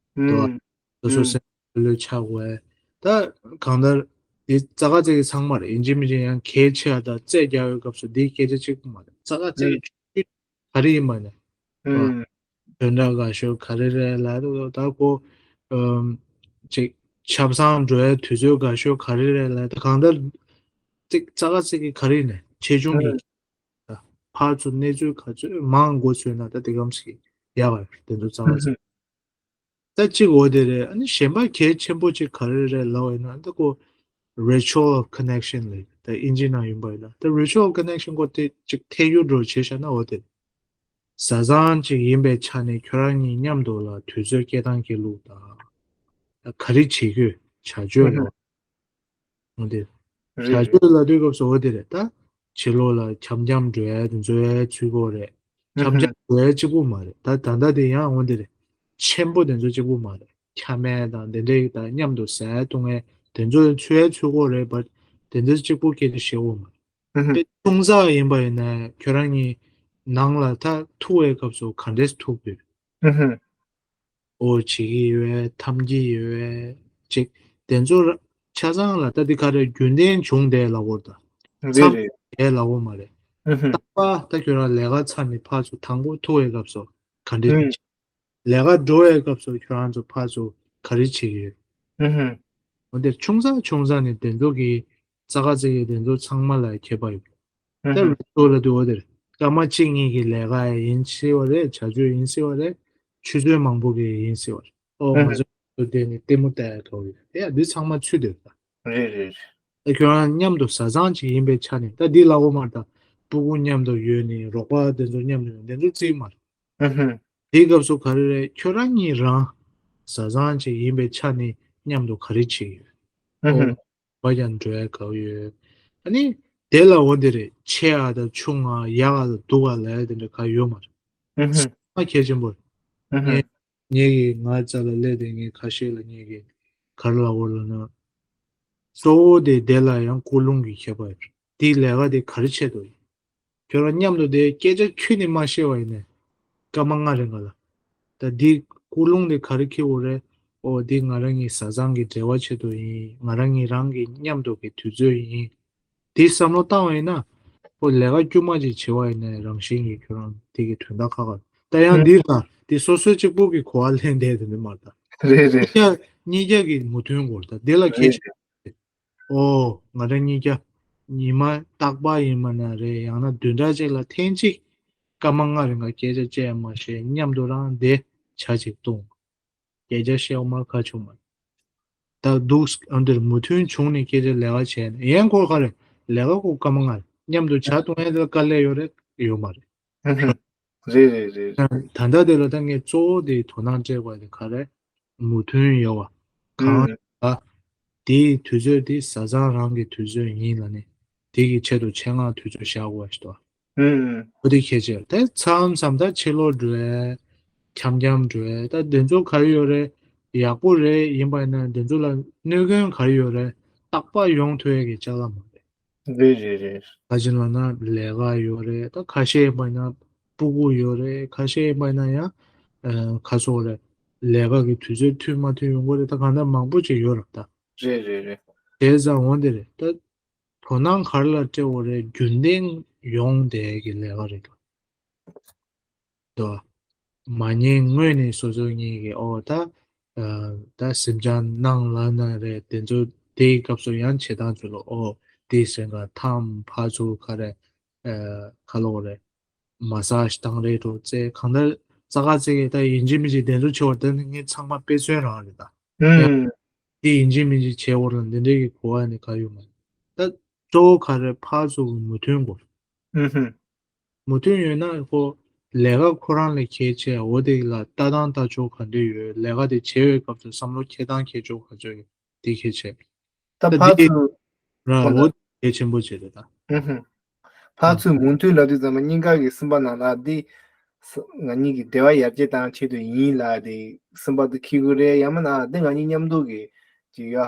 དོ། ཨུམ། སོ་སོ་ཨུམ། སེམས་ལྷོད་ལྷོད་ཆགས་དགོས། ད་གང་ལྟར་དེ་རྩ་ཁ་རྩེ་གི་ཚང་མ་རེད། ཡིན་གཅིག་མིན་གཅིག་ཡང་གལ་ཆེ་བ་དང་རྩད་རྒྱག་ཡོད་སྐབས་སུ་དེའི་སྐད་ཆ་གཅིག་པུ་མ་རེད། རྩ་ཁ་རྩེ་གི་ཆུ་ཚོད་ག་རེ་ཡིན་པ་ནས་ཨུམ། དོན་དག་དགའ་ཤོས་ག་རེ་རེད་ལབ་དུས་ད་ཁོ་ཨམ་ཅིག་ཆབ་གསང་འགྲོ་ཡའི་དུས་ཚོད་དགའ་ཤོས་ག་རེ་རེད་ལབ་ད་གང་ལྟར་ཅིག་རྩ་ཁ་རྩེ་གི་ག་རེ་ནས་ཆེ་ཆུང་གི་ཨུམ། ཕར་ཚུར་གནས་ཚུལ་ག་ཚོད་མང་འགོ་ཚུགས་ན་ད་དེ་གམ་ཞིག་ཡག་པ་རེད། དེ་ཚོ་རྩ་ཁ་རྩེ། ཨུམ། ད་གཅིག་འོ་དེ་རེད། ཨ་ནི་གཞན་པ་གལ་ཆེན་པོ་གཅིག་ག་རེ་རེད་ལབ་ཡིན་ན་ད་ཁོ་ritual of connection ལབ་ད་ཨིན་ཇི་ནང་ཡིན་པ་ཡིན་ན་ད་ritual of connection ཁོ་དེ་གཅིག་ཐད་ཡུལ་འགྲོ་བྱས་བཞག་ན་འོ་དེ་རེད། བཟའ་ཚང་གཅིག་ཡིན་པའི་ཆ་ནས་ཁྱོད་རང་གཉིས་མཉམ་དུ་ལ་དུས་ཚོད་སྐྱེལ་སྟངས་སྐྱེལ་ལུགས་དང་། ད་ག་རེ་བྱེད་དགོས་བྱ་སྤྱོད་ལ། འོ་དེ། རེད་བྱ་རེད། སྤྱོད་ལབ་དུས་སྐབས་སུ་འོ་དེ་རེད་ད། ཕྱི་ལོགས་ལ་འཆམ་འཆམ་འགྲོ་ཡ་དེ་ཚོའི་ཚུལ་ཁོ་རེད། འཆམ་འཆམ་འགྲོ་ཡ་གཅིག་པུ་མ་རེད་ད། ད་ལྟ་དེ་ཡང་འོ་དེ་རེད། ཆེན་པོ་དེ་ཚོ་གཅིག་པུ་མ་རེད། ཆ་མེད་དང་དེ་འདྲའི་དང་མཉམ་དུ་ཟས་འཐུང་ཡ་དེ་ཚོའི་ཚུལ་ཡ་ཚུལ་ཁོ་རེད་པ། དེ་ཚོ་གཅིག་པུ་སྐད་ཆ་བཤད་དགོས་མ་རེད། དེ་ཆུང་ཙག་ཡིན་པ་ཡིན་ན་ཁྱོད་རང་གཉིས་ནང་ལ་ད་ཐུག་པའི་སྐབས་སུ་ག་འདྲས་ཐུག་དགོས། ཨོ་བྱེད་ཀྱི་ཡོད་ཐམ་གྱི་ཡོད་ཅིག་དེ་ཚོ་ར་ཆ་ཚང་ལ་ད་འདི་ག་རེ་རྒྱུན་ལྡན་བྱུང་བསྡད་ལབ་དགོས་ད། རེད་མཚམས་རེད། བསྡད་ལབ་དགོས་མ་རེད། ཨུ་ཧུ། རྟག་པར་ད་ཁྱོད་རང་ལས་ཀ་ཚར་ནས་ཕར་ཚུར་དང་པོ་ཐུག་པའི་སྐབས་སུ་ག་འདྲ་ཨུ། བྱེད། ལས་ཀ་འགྲོ་བའི་སྐབས་སུ་ཁྱོད་རང་ཚོ་ཕར་ཚུར་ག་རེ་བྱེད་ཀྱི་ཡོད། ཨུ་ཧུ། འོ་དེ་ཆུང་ཙག་ཆུང་ཙག་ནས་དེ་ཚོ་གི་རྩ་ཁ་རྩེ་གི་དེ་ཚོ་ཚང་མ་ལ་ཁྱད་པར་ཡོད། ད་རུ་ཏོ་ལ་དུ་འོ་དེར་སྐར་མ་གཅིག་གཉིས་ཀྱི་ལས་ཀ་ཡིན་སྲིད་པ་རེད། བྱ་སྤྱོད་ཡིན་སྲིད་པ་རེད། ཆུ་ཚོད་མང་པོ་གི་ཡིན་སྲིད་པ་རེད། ཨོ་ང་ཚོ་དེ་ནི་ལྟད་མོ་ལྟ་ཡ་ཐོག་ཡོད་དེ་ཡ་འདི་ཚང་མ་ཚུད་དེ་ད། རེད་རེད། ད་ཁྱོད་རང་མཉམ་དུ་བཟའ་ཚང་ཅིག་ཡིན་པའི་ཆ་ནས་ད་འདི་ལ་འོ་མ་ད་སྤུ་གུ་མཉམ་དུ་ཡོད་ནི་རོགས་པ་དེ་ཚོ་མཉམ་དུ་ཡོད་དེ་ཚོ་རྩིས་མ་རེད། དེའི་སྐབས་སུ་ག་རེ་རེད། ཁྱོད་རང་གཉིས་རང་བཟའ་ཚང་ཅིག་ཡིན་པའི་ཆ་ནས་མཉམ་དུ་ག་རེ་བྱེད་ཀྱི་ཡོད། ཨོ། བ་ཀྱང་འགྲོ་ཡ་དགའ་བོ་ཡོད། ཨ་ནི་ དེ་ལ་འོ་དེ་རེད། ཆེ་བ་དང་ཆུང་བ། ཡག་ག་དང་སྡུག་ག་ལབ་ཡ་དེ་འདྲ་ག་ཡོད་མ་རེད། ཨུ་ཧུ། ཚང་མ་གལ་ཆེན་པོ་རེད། ཨུ་ཧུ། ངས་ངས་ཀྱི་ང་རྩ་ལ་སླེབས་ཏེ་ངས་ཁ་ཤས་ལ་ངས་ཀྱི་ག་རེ་ལབ་དགོས་ལབ་ན། གཙོ་བོ་དེ་དེ་ལ་ཡང་ཀུན་སློང་གི་ཁྱད་པར་ཡོད་རེད། དེའི་ལས་ཀ་དེ་ག་རེ་བྱེད་དོ་ཡིན། ཁྱོད་རང་མཉམ་དུ་དེ་སྐད་ཆ་ཁྱོན་ནས་མ་བཤད་པ་ཡིན་ནའི་སྐར་མ་ལྔ་རིང་ག་ལ། ད་འདི་ཀུན་སློང་དེ་ག་རེ་འཁྱེར་དགོས་རེད། ཨོ་འདི་ང་རང་གི་བཟའ་ཚང་གི་འབྲེལ་བ་ཆེད་དུ་ཡིན། ང་རང་གི་རང་གི་མཉམ་དུ་གི་དུས་ཚོད་ཡིན། དེ་བསམ་བློ་བཏང་བ་ཡིན་ན། ཨོ་ལས་ཀ་དཀྱུས་མ་ཅིག་བྱེད་པ་ཡིན་ནའི་རང་བཞིན་གྱིས་ཁྱོད་རང་དེ་གི་དོན་དག་ཁག་ཁག་ད་ཡང་འདི་ལ་དེ་སོ་སོའི་གཅིག་པུ་གི་གོ་བ་ལེན་བསྡད་དེ་འདི་མ་ད། རེད་རེད། གཉིས་ཀ་གཉིས་ཀ་གི་མོས་མཐུན་དགོས་ད་འདི་ལ་ཁྱད་ཆོས། ཨོ། ང་རང་གཉིས་ཀ་ཉི་མ་རྟག་པར་ཡིན་པ་ན་རེད། ཡང་ན་བདུན་ཕྲག་གཅིག་ལ་ཐེངས་གཅིག་སྐར་མ་ལྔ་རིང་ག་སྐད་ཆ་བཤད་མ་བཤད་མཉམ་དུ་རང་བསྡད་ཆ་གཅིག་བཏུང་། སྐད་ཆ་བཤད་མ་ཁ་ཆུང་མ། ད་འདུག་ཨ་འདིར་མོས་མཐུན་བྱུང་ནས་སྐད་ཆ་ལས་ཀ་བྱས་ནས་ཡན་འཁོར་ག་རེ་ལས་ཀ་ཁོ་སྐར་མ་ལྔ་རེད། མཉམ་དུ་བྱ་གཏོང་ཡ་དེ་ལ་དཀའ་ལས་ཡོད་རེད་ཡོད་མ་རེད། ཨ་ཧ། རེད་རེད་རེད། ད་ལྟ་དེ་ལ་ད་ངས་གཙོ་བོ་དེ་དོ་སྣང་སྤྲད་དགོས་དེ་ག་རེ། མོས་མཐུན་ཡོད་པ། གང་ཨུམ། ལ། དེའི་དུས་ཚོད་དེ་བཟའ་ཚང་རང་གི་དུས་ཚོད་ཡིན་ལ་ནི། དེ་གི་ཆེད་དུ་ཆེད་མངགས་དུས་ཚོད་བཞག་དགོས་ཞེས་དོ། ཨུམ། ཨོ་དེ་ཁྱད་ཆོས་དེ་མཚམས་མཚམས་ད་ཕྱི་ལོགས་འགྲོ་ཡས། འཁྱམ་འཁྱམ་འགྲོ་ཡས་ད་དེ་ཚོ་ག་རེ་ཡོད་རེད། ཡག་པོ་རེད། ཡིན་པ་ཡིན་ན་དེ་ཚོ་ལ་གནོད་སྐྱོན་ག་རེ་ཡོད་རེད། རྟག་པར་ཡོང་ཐུབ་ཡས་ཀྱི་ཅ་ལག་མ་རེད། རེད་རེད་རེད། ད་ཅི་ལབ་ན་ལས་ཀ་ཡོད་རེད། ད་ཁ་ཤས་ཡིན་པ་ན་སྤུ་གུ་ཡོད་རེད། ཁ་ཤས་ཡིན་པ་ན་ཡང་ཨ་ཁ་སོག་རེད། ལས་ཀ་གི་དུས་ཚོད་མཐུན་མ་མཐུན་ཡོང་གི་རེད། ད་གང་ལྟར་མང་པོ་ཅིག་ཡོད་རེད་ད། རེད་རེད་རེད། བྱས་ཙང་འོ་འདི་རེད་ད། དོ་སྣང་ག་རེ་ལ་སྤྲད་དགོས་རེད། རྒྱུན་ལྡན་ཡོང་བསྡད་ཀྱི་ལས་ཀ་རེད་ད། དོ། མ་ཉེས་སྔོན་ནས་སོ་སོ་ཉིད་ཀྱིས་ཨོ་ད། ཨ་ད་སེམས་ཅན་ནང་ལ་ན་རེད། དེ་ཚོ་དེའི་སྐབས་སུ་ཡང་བྱེད་སྟངས་ཚུལ་ལ་ཨོ་དེའི་སེམས་ཁ་ཐམ་ཕར་ཚུར་ག་རེ། ཨ་ག་ལབ་དགོས་རེད། མ་སཱ་ཇི་བཏང་རེད་འགྲོ་ཙེ་གང་ལྟར་རྩ་ཁ་ཙེ་གི་ད་ཡིན་གཅིག་མིན་གཅིག་དེ་ཚོ་བྱེད་པ་དེ་ནི་ངས་ཚང་མ་དཔེ་མཚོན་རང་རེད་ད། ཡང་། ཨུམ། དེ་ཡིན་གཅིག་མིན་གཅིག་བྱེད་དགོས་རེད་འདི་འདྲའི་གི་གོ་བ་ནི་ག་ཡོད་མ་རེད། ད་གཙོ་བོ་ག་རེ་ཕར་ཚུར་གི་མོས་མཐུན་དགོས། ཨུམ་ཧུམ། མོས་མཐུན་ཡོད་ན་ཁོ་ལས་ཀ་ཁོ་རང་ལ་གལ་ཆེ། འོ་དེ་ལ་ལྟ་སྟངས་ལྟ་ཕྱོགས་ག་འདྲ་ཡོད། ལས་ཀ་དེ་བྱེད་པའི་སྐབས་སུ་བསམ་བློ་འཁྱེར་སྟངས་འཁྱེར་ཕྱོགས་ག་ཚོད་ཡོད་དེ་གལ་ཆེ། ད་ད་ཕར་འདི་ཚུར་རང་ཧོ་ད་འོ་གལ་ཆེན་པོ་བྱེད་དེ་ད། ཨུ་ཧུ། ཕར་ཚུར་མོས་མཐུན་ལབ་དུས་ཙམ་པ་གཉིས་ཀ་གི་སེམས་པ་ནང་ལ་འདི་ང་གཉིས་ཀྱི་འབྲེལ་བ་ཡར་རྒྱས་བཏང་ཆེད་དུ་ཡིན་ལ་དེ་སེམས་པ་དུ་འཁྱེར་དགོས་རེད། ཡང་མིན་ན་འདི་ང་གཉིས་མཉམ་དུ་གི་ཅིག་ཡ།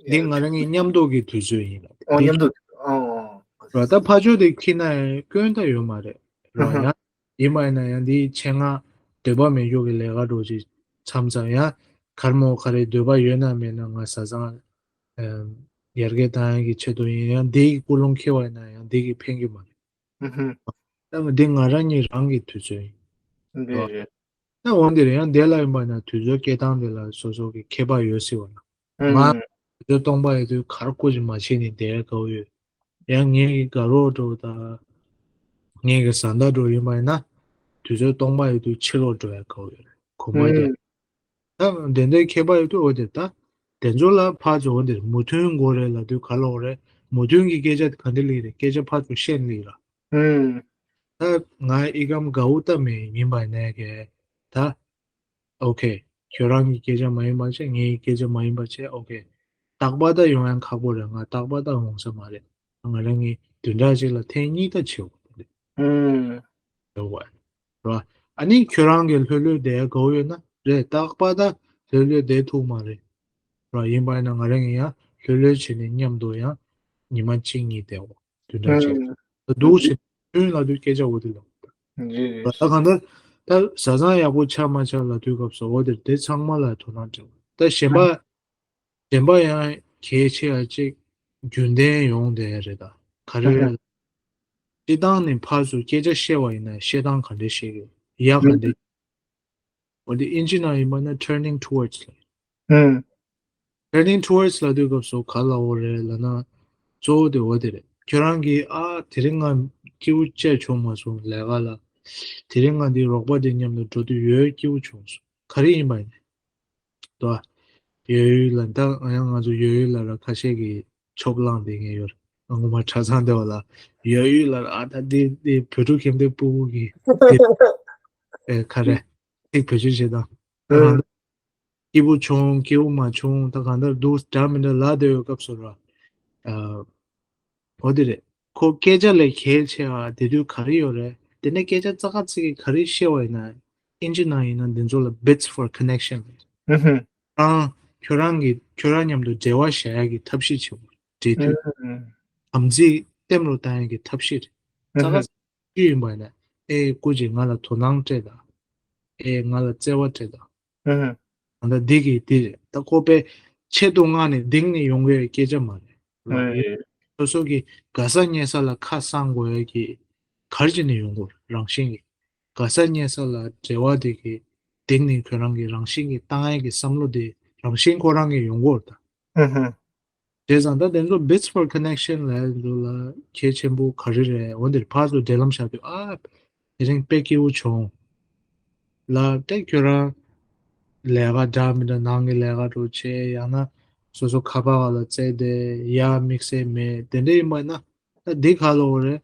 འདི་ང་རང་གི་མཉམ་དུ་གི་དུས་ཚོད་ཡིན་ལ། ཨོ་མཉམ་དུ། ཨོ་ཨོ། ར་ད་ཕར་ཕྱོགས་དེ་འཁྱེར་ན་སྐྱོན་ད་ཡོད་མ་རེད། ར་ཡང་ཡིན་པ་ཡིན་ན་ཡང་འདི་ཆེད་མངགས་འདོད་པ་མེད་རྒྱུ་གི་ལས་ཀ་འགྲོ་ཅིག་མཚམས་མཚམས་ཡང་གར་མོ་ག་རེ་འདོད་པ་ཡོད་ན་མེད་ན་ང་བཟའ་ཚང་ཡར་རྒྱས་བཏང་ཡག་གི་ཆེད་དུ་ཡིན། ཡང་འདི་ཡི་ཀུན་སློང་འཁྱེར་བ་ཡིན་ན་ཡང་འདི་གི་ཕན་གི་མ་རེད། ཨུ་ཧུ། ད་འདི་ང་རང་ཉིད་རང་གི་དུས་ཚོད་ཡིན། རེད་རེད། ད་འོན་ཏེ་ཡང་འདི་ལ་ཡིན་པ་ན་དུས་ཚོད་སྐྱེལ་སྟངས་དེ་ལ་སོ་སོ་གི་ཁྱད་པར་ཡོད་སྲིད་པ་ན། ང་དུས་ཚོད་སྟོང་པ་ཡོད་དུས་གར་སྐུ་ཅིག་མ་བྱེད་ནས་བསྡད་དགའ་བོ་ཡོད། ཡང་ངེད་ཀྱི་དགའ་རོགས་འགྲོ་དང་། ངེད་ཀྱི་བཟའ་ཟླ་འགྲོ་ཡིན་པ་ཡིན་ན། དུས་ཚོད་སྟོང་པ་ཡོད་དུས་ཕྱི་ལོགས་འགྲོ་ཡ་དགའ་བོ་ཡོད་རེད་གོ་མ་རེད། ད་དེ་འདྲའི་ཁྱད་པར་ཡོད་དུས་འོ་དེ་ད། དེ་ཚོ་ལ་ཕར་ཚུར་འོ་དེ་མོས་མཐུན་དགོས་རེད་ལབ་དུས་ག་ལ་འོ་རེད། མོས་མཐུན་གྱི་སྐད་ཆ་དེ་ག་འདྲ་ལིག་རེད། སྐད་ཆ་ཕར་ཚུར་བཤད་ལིག་ར། ད་ང་ཨི་ཀམ་དགའ་བོ་ད་མེད་ཡིན་པ་ནས་གས་ད། ཨོ་ཁེ། ཁྱོད་རང་གི་སྐད་ཆ་མ་ཡིན་པ་བྱས། ངའི་སྐད་ཆ་མ་ཡིན་པ་བྱས། ཨོ་ཁེ། རྟག་པར་ད་ཡོང་ཡང་ཁག་པོ་རེད། ང་རྟག་པར་ད་འོང་ས་མ་རེད། ང་རང་གི་བདུན་ཕྲག་གཅིག་ལ་ཐེངས་གཉིས་ད་བྱེད་འོང་རེད། ཨུམ། ཡོད་པ་རེད། ཨ་ནི་ཁྱོད་རང་གི་ལྷོད་ལྷོད་བསྡད་དགའ་བོ་ཡོད་ན་རེད། རྟག་པར་ད་ལྷོད་ལྷོད་བསྡད་ཐུབ་མ་རེད། ར་ཡིན་པ་ཡིན་ན་ང་རང་གི་ཡང་ལྷོད་ལྷོད་བྱས་ནས་མཉམ་དུ་ཡང་ཉི་མ་གཅིག་གཉིས་བསྡད་འོང་། དུས་འདྲ་ཅིག་ད་འདུག་ཅིག་ཡོན་ལ་དུས་སྐད་ཆ་འོ་དེ་ལ། རེད་རེད། ད་གང་ལྟར་ད་བཟའ་ཚང་ཡག་པོ་ཆགས་མ་ཆགས་ལ་དུས་སྐབས་སུ་འོ་དེར་དེ་ཚང་མ་ལ་དོ་སྣང་སྤྲད་པ། ད་གཞན་པ་གཞན་པ་ཡང་གལ་ཆེ་ཡ་གཅིག་རྒྱུན་ལྡན་ཡོང་བསྡད་ཡ་རེད། ད་ག་རེ་རེད། སྤྱི་བཏང་ནས་ཕར་ཚུར་སྐད་ཆ་བཤད་པ་ཡིན་ན་བཤད་སྟངས་ག་འདྲས་བཤད་ཀྱི་ཡ་ག་འདྲས། འོ་དེ་ཨིན་ཇི་ནང་ཡིན་པ་ན་turning towards ལ། ཨུམ། turning towards ལབ་དུས་སྐབས་སུ་ག་ལབ་དགོས་རེད་ལབ་ན། གཙོ་བོ་དེ་འོ་དེ་རེད། ཁྱོད་རང་གིས་ཨ་དེ་རིང་ང་སྐྱིད་པོ་བྱས་བྱུང་མ་སོང་ལས་ཀ་ལ། དེ་རིང་ང་འདི་རོགས་པ་དེ་མཉམ་དུ་འགྲོ་དུས་ཡོད་སྐྱིད་པོ་བྱུང་སོང་། ག་རེ་ཡིན་པ་ཡིན། དོ། ཡོད་ཡོད་ལ་ད་ཡང་ང་ཚོ་ཡོད་ཡོད་ལ་ར་ཁ་ཤས་ཀྱིས་ཆོབ་བླངས་བསྡད་མཁན་ཡོད་རེད། ང་ངོ་མ་གྲྭ་ཚང་དེ་བ་ལ་ཡོད་ཡོད་ལ་ར་ཨ་ད་དེ་དེ་བོད་ཕྲུག་ཁྱིམ་སྡེ་སྤུ་གུ་གི་ཨེ་ག་རེ་ཚིག་བེད་སྤྱོད་བྱེད་སྟངས། ཨ། སྐྱིད་པོ་བྱུང་སྐྱིད་པོ་མ་བྱུང་ད་གང་ལྟར་འདུག་འདྲ་མི་འདྲ་ལབ་བསྡད་ཡོད་སྐབས་སུ་ར། ཨ། འོ་དེ་རེད། ཁོ་སྐད་ཆ་ལས་གལ་ཆེ་བ་དེ་དུས་ག་རེ་ཡོད་རེད། དེ་ནས་སྐད་ཆ་ཙག་ཙིག་གི་ག་རེ་བཤད་པ་ཡིན་ན། ཨིན་ཇི་ནང་ཡིན་ན་འདི་ཚོ་ལ་bits for connection་ལབ། ཨུ་ཧུ། རང་ཁྱོད་རང་གི་ཁྱོད་རང་མཉམ་དུ་འབྲེལ་བ་བཞག་ཡ་གི་ཐབས་ཤེས་བྱེད་པ། འབྲེལ་མཐུད། ཨུ་ཧུ། དམ་ཚིག་ལྟད་མོ་བཏང་ཡ་གི་ཐབས་ཤེས་རེད། ཨུ་ཙག་ཧུ། ཙག་ཅི་ཡིན་པ་ཡིན་ན། ཨེ་སྐུ་མཁྱེན་ང་ལ་དོ་སྣང་སྤྲད་དང་། ཨེ་ང་ལ་བརྩེ་བ་སྤྲད་དང་། ཨུ་ཧུ། ད་ལྟ་འདི་གི་འདི་རེད། ད་ཁོ་པས་ཆེད་དུ་མངགས་ནས་གདེང་ནས་ཡོང་གི་སྐད་ཆ་མ་རེད། ཨེ། སོ་སོ་གི་དགའ་ས་ཉེ་ས་ལ་ཁ་གསང་དགོས་ཡ་གི་ག་རེ་བྱས་ནས་ཡོང་གི་ཡོད་རེད། རང་བཞིན་གྱི་དགའ་ས་ཉེ་ས་ལ་འབྲེལ་བ་དེ་གི་གདེང་ནས་ཁྱོད་རང་གི་རང་བཞིན་གྱི་བཏང་ཡ་གི་བསམ་བློ་དེ་རང་བཞིན་ཁོ་རང་གི་ཡོང་གི་ཡོད་རེད་ད། ཨུ་ཧུ། བྱས་ཙང་ད་དེ་ཚོ་bits for connection་ལབ་ཡ་དེ་ཚོ་ལ་གལ་ཆེན་པོ་ག་རེ་རེད། འོ་འདིར་ཕར་ཚུར་འབྲེལ་ལམ་བཞག་དུས་ཨ་དེ་རིང་དཔེ་སྐྱིད་པོ་བྱུང་། ལ་དེ་ཁྱོད་རང་ལས་ཀ་འདྲ་མི་འདྲ་ནང་གི་ལས་ཀ་འགྲོ་བྱས། ཡང་ན་སོ་སོ་ཁ་པར་བ་ལ་བཙལ་ཏེ་ཡ་དམིགས་བསལ་མེད་དེ་འདྲ་ཡིན་པ་ན། ད་འདི་ག་ལོ་རེད།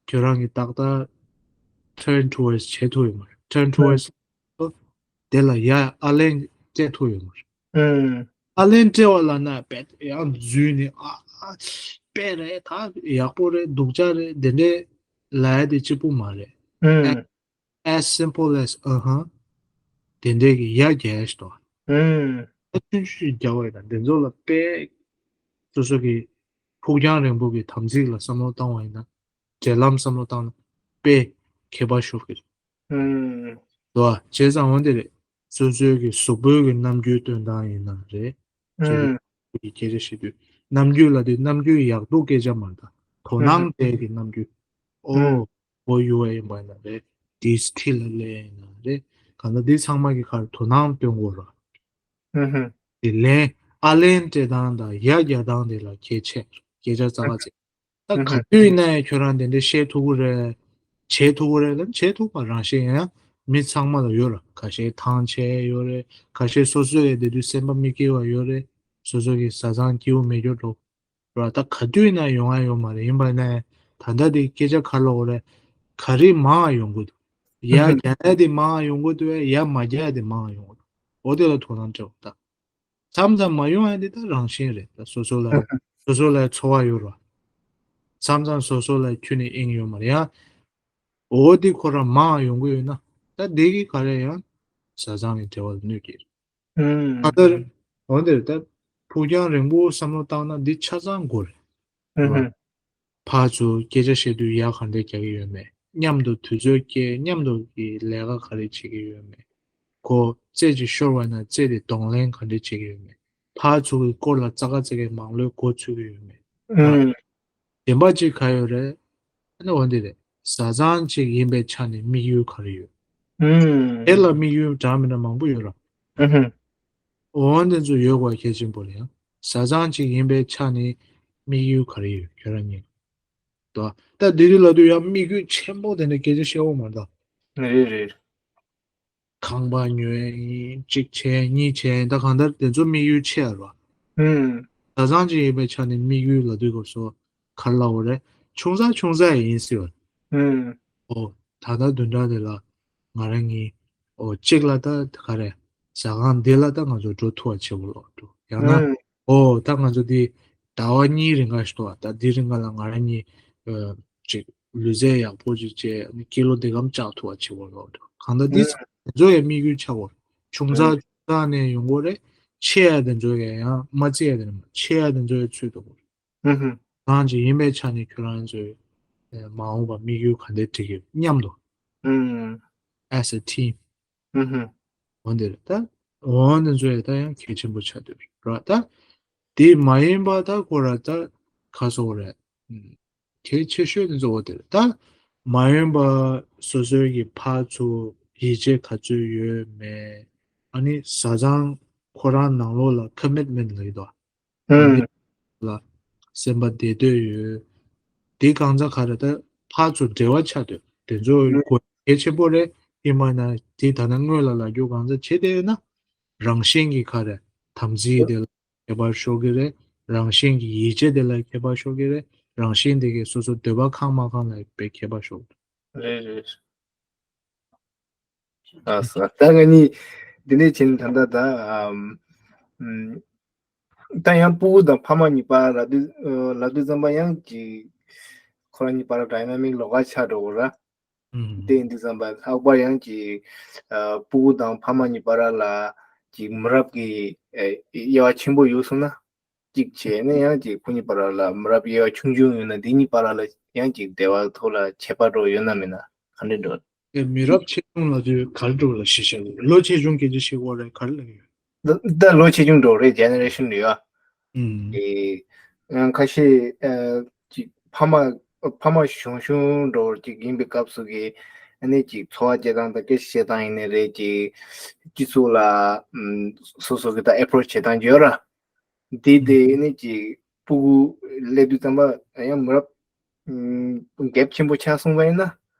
ཁྱོད་རང་གི་ཏག་ཏག་turn towards་བྱེད་ཐུབ་ཡོད་མ་རེད། turn towards་དེ་ལ་ཡ་ཨ་ལན་སྤྲད་ཐུབ་ཡོད་མ་རེད། ཨུམ། ཨ་ལན་སྤྲད་པ་ལབ་ན་བེད་ཡང་འཛུལ་ནས་ཨ་ཨ་དཔེ་རེད། ད་ཡག་པོ་རེད། སྡུག་ཅག་རེད། དེ་འདྲས་ལབ་ཡ་དེ་གཅིག་པུ་མ་རེད། ཨུམ། as simple as uh-huh དེ་འདྲས་ཀྱི་ཡ་རྒྱག་ཡ་ཞིག་འདུག་ཨུམ། ཨ་ཐུན་ཞུ་རྒྱག་པ་ཡིན་ན་དེ་ཚོ་ལ་དཔེ་སོ་སོ་གི་ཕུགས་རྒྱང་རིང་པོ་གི་དམ་ཚིག་ལ་བསམ་བློ་བཏང་བ་ཡིན་ན། འབྲེལ་ལམ་བསམ་བློ་བཏང་ན་དཔེ་ཁྱད་པར་ཤོར་གི་རེད། ཨུམ། འདུག་བ། བྱས་ཙང་འོན་ཏེ་རེད། སོ་སོའི་གི་གཟུགས་པོའི་གི་རྣམ་འགྱུར་སྟོན་སྟངས་ཡིན་ན་རེད། ཁྱེད་ཀྱི་སྐད་ཆ་བཤད་དུས་རྣམ་འགྱུར་ལབ་དུས་རྣམ་འགྱུར་ཡག་སྡུག་སྐད་ཆ་མ་རེད་ད། དོ་སྣང་སྤྲད་ཀྱི་རྣམ་འགྱུར། ཨོ། ཨོ་ཡུ་ཨེ་ཡིན་པ་ཡིན་ན་རེད། ཏིས་ཁྲི་ལ་ལས་ཡིན་ན་རེད། གང་ལྟར་འདི་ཚང་མ་གི་ཁར་དོ་སྣང་སྟོན་དགོས་ར། དེ་ལན་ཨ་ལན་སྤྲད་སྟངས་དང་ཡ་རྒྱག་སྟངས་དེ་ལ་གལ་ཆེ། སྐད་ཆ་རྩ་བ་ཚིག་ད་ག་དུས་ཡིན་ན་ཡང་ཁྱོད་རང་དེ་འདྲ་བཤད་ཐུབ་ཀྱི་རེད། བྱེད་ཐུབ་ཀྱི་རེད་ལབ་བྱེད་ཐུབ་པ་རང་བཞིན་ཡང་མི་ཚང་མ་ལ་ཡོད་ར། ཁ་ཤས་ཐང་ཆད་ཡོད་རེད། ཁ་ཤས་སོ་སོ་ཡང་དེ་དུས་སེམས་པ་མི་སྐྱིད་པ་ཡོད་རེད། སོ་སོ་གི་བཟའ་ཚང་སྐྱིད་པོ་མེད་རྒྱུ་འགྲོ་ར། ད་ག་དུས་ཡིན་ན་ཡོང་ཡ་ཡོད་མ་རེད། ཡིན་པ་ཡིན་ན་ད་ལྟ་དེ་སྐད་ཆ་ག་ལབ་དགོས་རེད། ག་རེ་མང་ཡོང་གི་འདུག་ཡ་རྒྱག་ཡ་དེ་མང་ཡོང་གི་འདུག་ཡ་མ་རྒྱག་ཡ་དེ་མང་ཡོང་གི་འདུག་འོ་དེ་ལ་དོ་སྣང་སྤྲད་དགོས་ད། མཚམས་མཚམས་མ་ཡོང་ཡ་འདི་ད་རང་བཞིན་རེད། ད་སོ་སོ་ལ་སོ་སོ་ལ་ཚོར་བ་ཡོད་ར། མཚམས་མཚམས་སོ་སོ་ལ་ཁྱོན་ནས་དབྱིངས་ཡོད་མ་རེད་ཡ། འོ་འདི་ཁོ་རང་མང་ཡོང་གི་ཡོད་ན་ད་འདི་གི་ག་རེ་ཡང་བཟའ་ཚང་གི་འབྲེལ་བ་ལ་གནོད་ཀྱི་རེད། ཨུམ། ཨ་ད་འོ་འདིར་ད་ཕུགས་རྒྱང་རིང་པོ་བསམ་བློ་བཏང་ན་འདི་ཆ་ཚང་དགོས་རེད། ཨུམ། ཕར་ཚུར་སྐད་ཆ་བཤད་དུས་ཡ་ག་འདྲས་རྒྱག་གི་ཡོད་མེད། མཉམ་དུ་དུས་ཚོད་སྐྱེལ། མཉམ་དུ་གི་ལས་ཀ་ག་རེ་བྱེད་ཀྱི་ཡོད་མེད། ཁོ་རྩེད་ཅིག་ཤོར་བ་ན་རྩེད་དེ་གདོང་ལེན་ག་འདྲས་བྱེད་ཀྱི་ཡོད་མེད། ཕར་ཚུར་གི་སྐོར་ལ་ཙག་ག་ཙིག་གེ་མང་ལོས་མགོ་ཚོད་ཀྱི་ཡོད་མེད། ཨུམ། བདེན་པ་གཅིག་ག་ཡོད་རེད། ཨ་ནི་འོ་འདི་རེད། བཟའ་ཚང་གཅིག་ཡིན་པའི་ཆ་ནས་དམིགས་ཡུལ་ག་རེ་ཡོད། ཨུམ། དེ་ལ་དམིགས་ཡུལ་འདྲ་མི་འདྲ་མང་པོ་ཡོད་ར། ཨུ་ཧུམ། འོ་འདི་ཚོ་ཡོད་དགོས་གལ་ཆེན་པོ་རེད་ཡ། བཟའ་ཚང་གཅིག་ཡིན་པའི་ཆ་ནས་དམིགས་ཡུལ་ག་རེ་ཡོད་ཁྱོད་རང་གཉིས། ད་ད་དེ་རིང་ལབ་དུས་ཡང་དམིགས་ཡུལ་ཆེན་པོ་དེ་འདྲ་སྐད་ཆ་བཤད་འོང་མ་རེད་ད། རེད་རེད། ཁང་པ་ཉོས་ཡིན། གཅིག་བྱས་གཉིས་བྱས་ཡིན། ད་གང་ལྟར་དེ་ཚོ་དམིགས་ཡུལ་ཆེ་བ་རེད་བ། ཧུམ། བཟའ་ཚང་གཅིག་ཡིན་པའི་ཆ་ནས་དམིགས་ཡུལ་ལབ་དུས་སྐབས་སུ་ག་རེ་ལབ་དགོས་རེད། ཆུང་ཙག་ཆུང་ཙག་ཡིན་སྲིད་པ་རེད། ཧུམ། ཨོ། ད་ལྟ་བདུན་ཕྲག་དེ་ལ་ང་རང་གཉིས་ཨོ་གཅིག་ལ་ད་ག་རེ་ཟ་ཁང་འདི་ལ་ད་ང་ཚོ་འགྲོ་ཐུབ་པ་བྱེད་དགོས་ལབ་འགྲོ། ཡང་ན་ཧུམ། ཨོ་ད་ང་ཚོ་འདི་ཟླ་བ་གཉིས་རིང་ག་ཞིག་འདུག་ད་འདི་རིང་ག་ལ་ང་རང་གཉིས་ཨ་ཅིག་ལུས་རྩལ་ཡག་པོ་ཅིག་བྱས་ཀི་ལོ་འདི་གམ་བཅག་ཐུབ་པ་བྱེད་དགོས་ལབ་འགྲོ། གང་ལྟར་འདི་ཧུམ། ཚོ་ཡ་དམིགས་ཡུལ་ཆགས་དགོས། ཆུང་ཙག་ཧུམ། ཆུང་ཙག་ནས་ཡོང་དགོས་རེད། ཆེ་ཡ་དེ་ཚོ་ཡ་ཡང་མ་བརྩི་ཡ་དེ་ནས་མ་ཆེ་ཡ་དེ་ཚོ་ཡ་ཚུད་དགོས་རེད། ཧུམ་ཧུམ། རང་ཅིག་ཡིན་པའི་ཆ་ནས་ཁྱོད་རང་ཚོའི་ཨེ་མ་འོངས་པ་དམིགས་ཡུལ་ག་འདྲ་སྒྲིག་གི་ཡོད་མཉམ་དུ། ཧུམ། as a team། ཧུམ་ཧུམ། འོ་འདི་རེད་ད། འོ་འདི་ཚོ་ཡང་ད་ཡང་གལ་ཆེན་པོ་ཆགས་འདུག་ར་ད། དེ་མ་ཡིན་པ་ད་ཁོ་ར་ད་ཁ་སོག་རེད། ཧུམ། གལ་ཆེ་ཤོས་དེ་ཚོ་འོ་དེ་རེད་ད། མ་ཡིན་པ་སོ་སོའི་གི་ཕར་ཚུར་ཡིད་ཆེས་ག་ཚོད་ཡོད་མེད། ཨ་ནི་བཟའ་ཚང་ཁོ་རང་ནང་ལོགས་ལ་ཁ་མིཊ་མེན་ཊི་ལབ་ཀྱི་འདུག་བ། ཨུམ། ལ་སེམས་པ་བདེ་འདོད་ཡོད། དེ་གང་ཚ་ག་རེ་ད་ཕར་ཚུར་འབྲེལ་བ་ཆགས་འདུག་དེ་ཚོ་ཨུམ། གོ་གལ་ཆེན་པོ་རེད། ཡིན་པ་ན་དེ་ད་ནང་སྔོན་ལ་ལབ་རྒྱུ་གང་ཚ་བྱེད་བསྡད་ཡོད་ན། རང་བཞིན་གྱི་ག་རེ་དམ་ཚིག་དེ་ལ་ཁྱད་པར་ཤོར་གི་རེད། རང་བཞིན་གྱི་ཡིད་ཆེས་དེ་ལ་ཁྱད་པར་ཤོར་གི་རེད། རང་བཞིན་དེ་གའི་སོ་སོ་འདོད་པ་ཁེངས་མ་ཁེངས་ལ་དཔེ་ཁྱད་པར་ཤོར་གི་རེད། རེད་རེད། ལགས་སོ། ད་ང་གཉིས་འདི་ནས་ཕྱིན་ད་ལྟ་ད་ཨམ། ཨམ། ད་ཡང་སྤུ་གུ་དང་ཕ་མ་གཉིས་བར་ལབ་དུས་ཨ་ལབ་དུས་ཙམ་པ་ཡང་ཅིག་ ཁོ་རང་གཉིས་བར་ལ་ཌའི་ནེ་མིག་ལོགས་ཀ་ཆགས་འགྲོ་གི་ར། ཨུམ། དེ་ཡིན་དུས་ཙམ་པ་ལྷག་པར་ཡང་གི་ཨ་སྤུ་གུ་དང་ཕ་མ་གཉིས་བར་ལ་གི་མི་རབས་ཀྱི་ཨ་དབྱེ་བ་ཆེན་པོ་ཡོད་སོང་ན། གཅིག་བྱས་ནས་ཡང་གཅིག་ཁོ་གཉིས་བར་ལ་མི་རབས་དབྱེ་བ་ཆུང་ཆུང་ཡོད་ན་འདི་གཉིས་བར་ལ་ཡང་གཅིག་འབྲེལ་བ་ཐོག་ལ་ཁྱད་པར་འགྲོ་ཡོད་ན་མེད་ན་ག་འདྲ་འགྲོ། ཨེ་མི་རབས་ཆེ་ཆུང་ལབ་དུས་ག་རེ་འགྲོ་ལ་ཤེས་བྱ་ལོ་ཆེ་ཆུང་སྐད་ཆ་བཤད་དགོས་རེད་ག་རེ་ལབ་ཡོད། ད་ད་ལོ་ཆེ་ཆུང་འགྲོ་རེད་ཇེ་ནེ་རེ་ཤན་འདྲ་ཡོད། ཨུམ། ཨེ་ཡང་ཁ་ཤས་ཨ་གཅིག་ཕ་མ་ཕ་མ་གཞོན་གཞོན་འགྲོ་གཅིག་ཡིན་པའི་སྐབས་སུ་གི་ཨ་ནི་གཅིག་འཚོ་བ་སྐྱེལ་སྟངས་དང་སྐད་ཆ་བཤད་སྟངས་ཡིན་ནའི་རེད་གཅིག་སྤྱི་ཚོགས་ལ་ཨུམ་སོ་སོ་གི་ད་ཨེ་པོ་རོ་ཆི་བྱེད་སྟངས་ཡོད་ར། དེ་དེ་ནི་ཅིག་སྤུ་གུ་སླེབས་དུས་ཙམ་པ་ཡང་མི་རབས་གེབ་ཆེན་པོ་ཆགས་སོང་བ་ཡིན་ན་